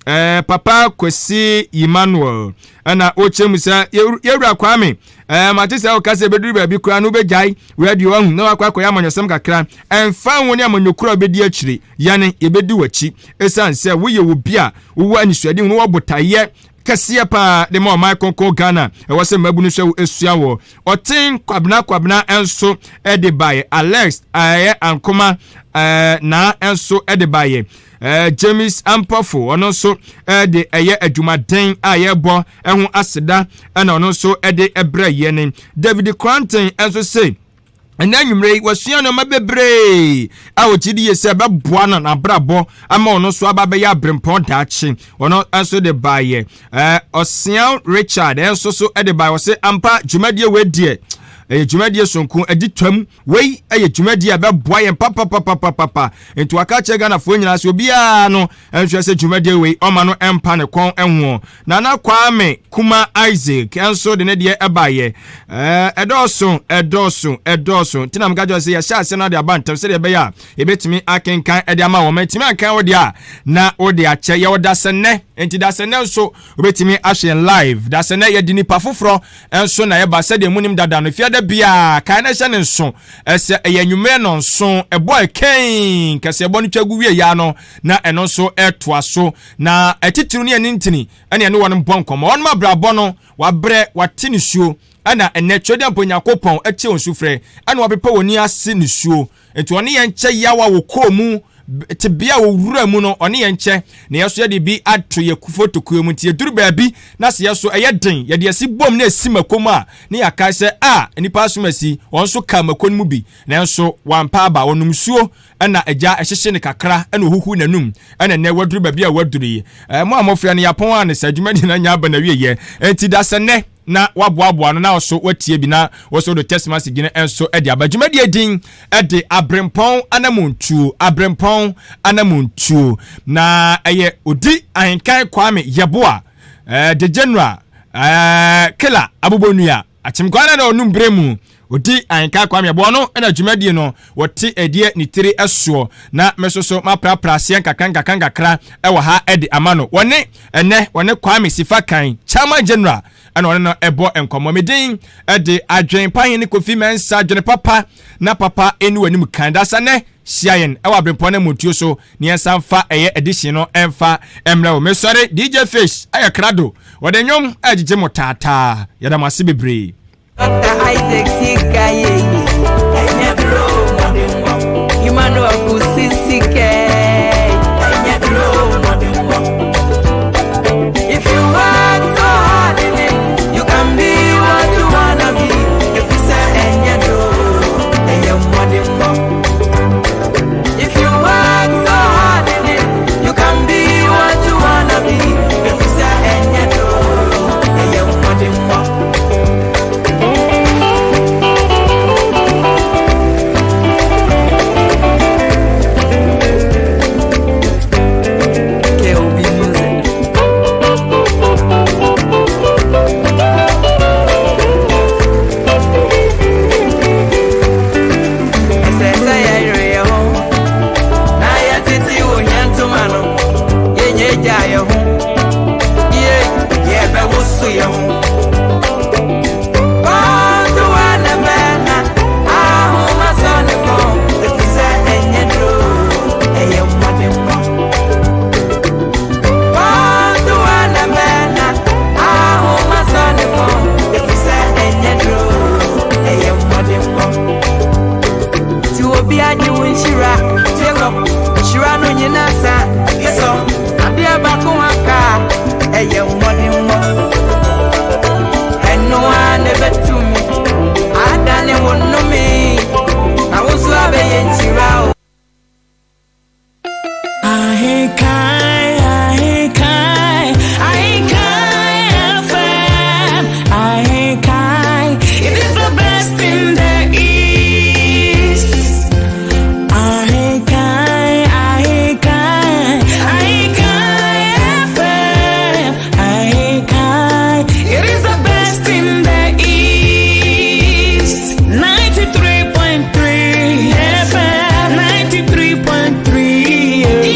ɛɛ Papa Kwesi Emmanuel ɛna ɔkyerɛ mu sɛ yɛwura Kwame ɛɛ mate sɛ ɔka sɛ ɛbɛduru baabi koraa no wobɛgyae radio ahu na wakɔ akɔyɛ amanyɔsɛm kakra ɛmfa ho ne amanyɔkuro a wobɛdi akyire yɛne yɛbɛdi w'akyi ɛsiane sɛ woyɛ obi a wowɔ anisoadehu na wɔ botaeɛ kɛseɛ paa de ma ɔman kronkron Ghana ɛwɔ sɛ mmabunu hwɛ wo ɛsua wɔ ɔten Kwabena Kwabena nso ɛde baeɛ Alex ɛyɛ Ankoma ɛɛ naa nso ɛde baeɛ ɛɛ James Ampɔfo ɔno nso ɛde ɛyɛ adwumaden a yɛbɔ ɛho aseda ɛna ɔno nso ɛde ɛbrɛ yɛn David Cranton nso se Ɛnnɛ anwummere yi, wasua nneɛma bebree a ɔgye di yie sɛ ɛbɛboa no n'abrabɔ ama ɔno nso aba abɛyɛ aberempɔn daakye. Ɔno nso de baeɛ. Ɛɛ Ɔseaw Richard nso so de baeɛ. Ɔse ampa dwumadie wei deɛ ɛyɛ dwumadie sonko ɛdi twam. Wei ɛyɛ dwumadie a ɛbɛboa yɛn papapapapapa. Nti waka akyerɛ Ghanafoɔ nyinaa sɛ obiara no nhwɛ sɛ dwumadie wei ɔma no mpa ne kɔn ho. Nana Kwame Kuma Isaac nso de ne deɛ ɛbaeɛ. Ɛdɔɔso, ɛdɔɔso, ɛdɔɔso. Nti na meka kyerɛ sɛ yɛhyɛ aseɛ no ade aba ntɛm sɛdeɛ ɛbɛyɛ a yɛbɛtumi akenkan de ama wɔn. Ɛtumi ankan wo deɛ a na wode akyɛ. Yɛwɔ dasɛnnɛ, nti dasɛnnɛ nso wobɛtumi ahwɛ yɛn live. Dasɛnnɛ yɛde nipa foforɔ nso na ɛba sɛdeɛ munim dada no. Fiada biara, kae na hyɛ ne nso sɛ ɛyɛ anwummerɛ nnɔnson, ɛbɔ ɛkɛn kɛseɛbɔ no twa gu wie ya no na ɛno nso ɛtoa so. Na atitiriw ne anintini ne ɛne wɔn bɔ nkɔmmɔ. Wɔn abrabɔ no, wɔabrɛ, wɔate nisuo, ɛna ɛnnɛ Twedeampo Nyankopɔn atie wɔn sufrɛ, ɛna wapepa wɔn ani ase nisuo. Enti ɔne yɛn kyɛ yaw a wɔkɔɔ mu, tebea a wɔwuraa mu no, ɔne yɛn kyɛ, na yɛn nso yɛde bi ato yɛn fotokuo mu. Nti yɛduru baabi na sɛ yɛn nso ɛyɛ den, yɛde asi bom na ɛsi mako mu a, ne yɛakae sɛ, a, nnipa asom asi, wɔn nso kaa mako no mu bi, nanso wɔampa aba, wɔnom nsuo ɛna agya ɛhyehye no kakra ɛna ohuhu n'anum ɛna nnɛ waduru baabi a waduru yi. Ɛɛ mo a mofrɛ no yɛapɔn a ne saa dwumadi no anya aba n'awieɛ. Enti da sɛ nnɛ na waboaboa no na ɔso watie bi na wɔso de text message no nso de aba. Dwumadie din ɛde Abrempɔn Anamontuo, Abrempɔn Anamontuo. Na ɛyɛ Odi Ahenkan Kwame Yeboah, ɛɛ The General, ɛɛ Killer Abobonua. Akyemkwaa na na ɔnum berɛ mu ɔdi Ahenka Kwame Aboah no na dwumadie no wɔte ɛdeɛ ne tiri soɔ na me nso so maprapra aseɛ nkakra nkakra nkakra wɔ ha de ama no. Wɔne ɛnɛ wɔne Kwame Sifa Kan, Chairman General ɛna ɔne no ɛbɔ nkɔmmɔ. Me din de Adwen Pahene Kofi Mensah, dwene papa na papa ɛni w'anim kan. Dasa nɛ Hyia yɛn wɔ Abrempɔn no mmontuo so na yɛnsan mfa ɛyɛ edition no mfa mmrɛ wo. Mesɔre, DJ Fish ayɛ krado, wɔde nnwom regyegye mo taataa. Yɛda mo ase bebree. Doctor Isaac sika yeye ɛnyɛ duro mmɔdenmɔ. Emmanuel Kusi sika ɛnyɛ duro mmɔdenmɔ. If you work so hard in it, you can be what you wanna be. If you say ɛnyɛ duro, ɛyɛ mmɔdenmɔ. If you work so hard in it, you can be what you wanna be. If you say ɛnyɛ duro, ɛyɛ mmɔdenmɔ. KOB Music. Ɛsɛ sɛ yɛyere yɛn ho na yɛtete ohia ntoma no, yɛnyɛ gya yɛn ho.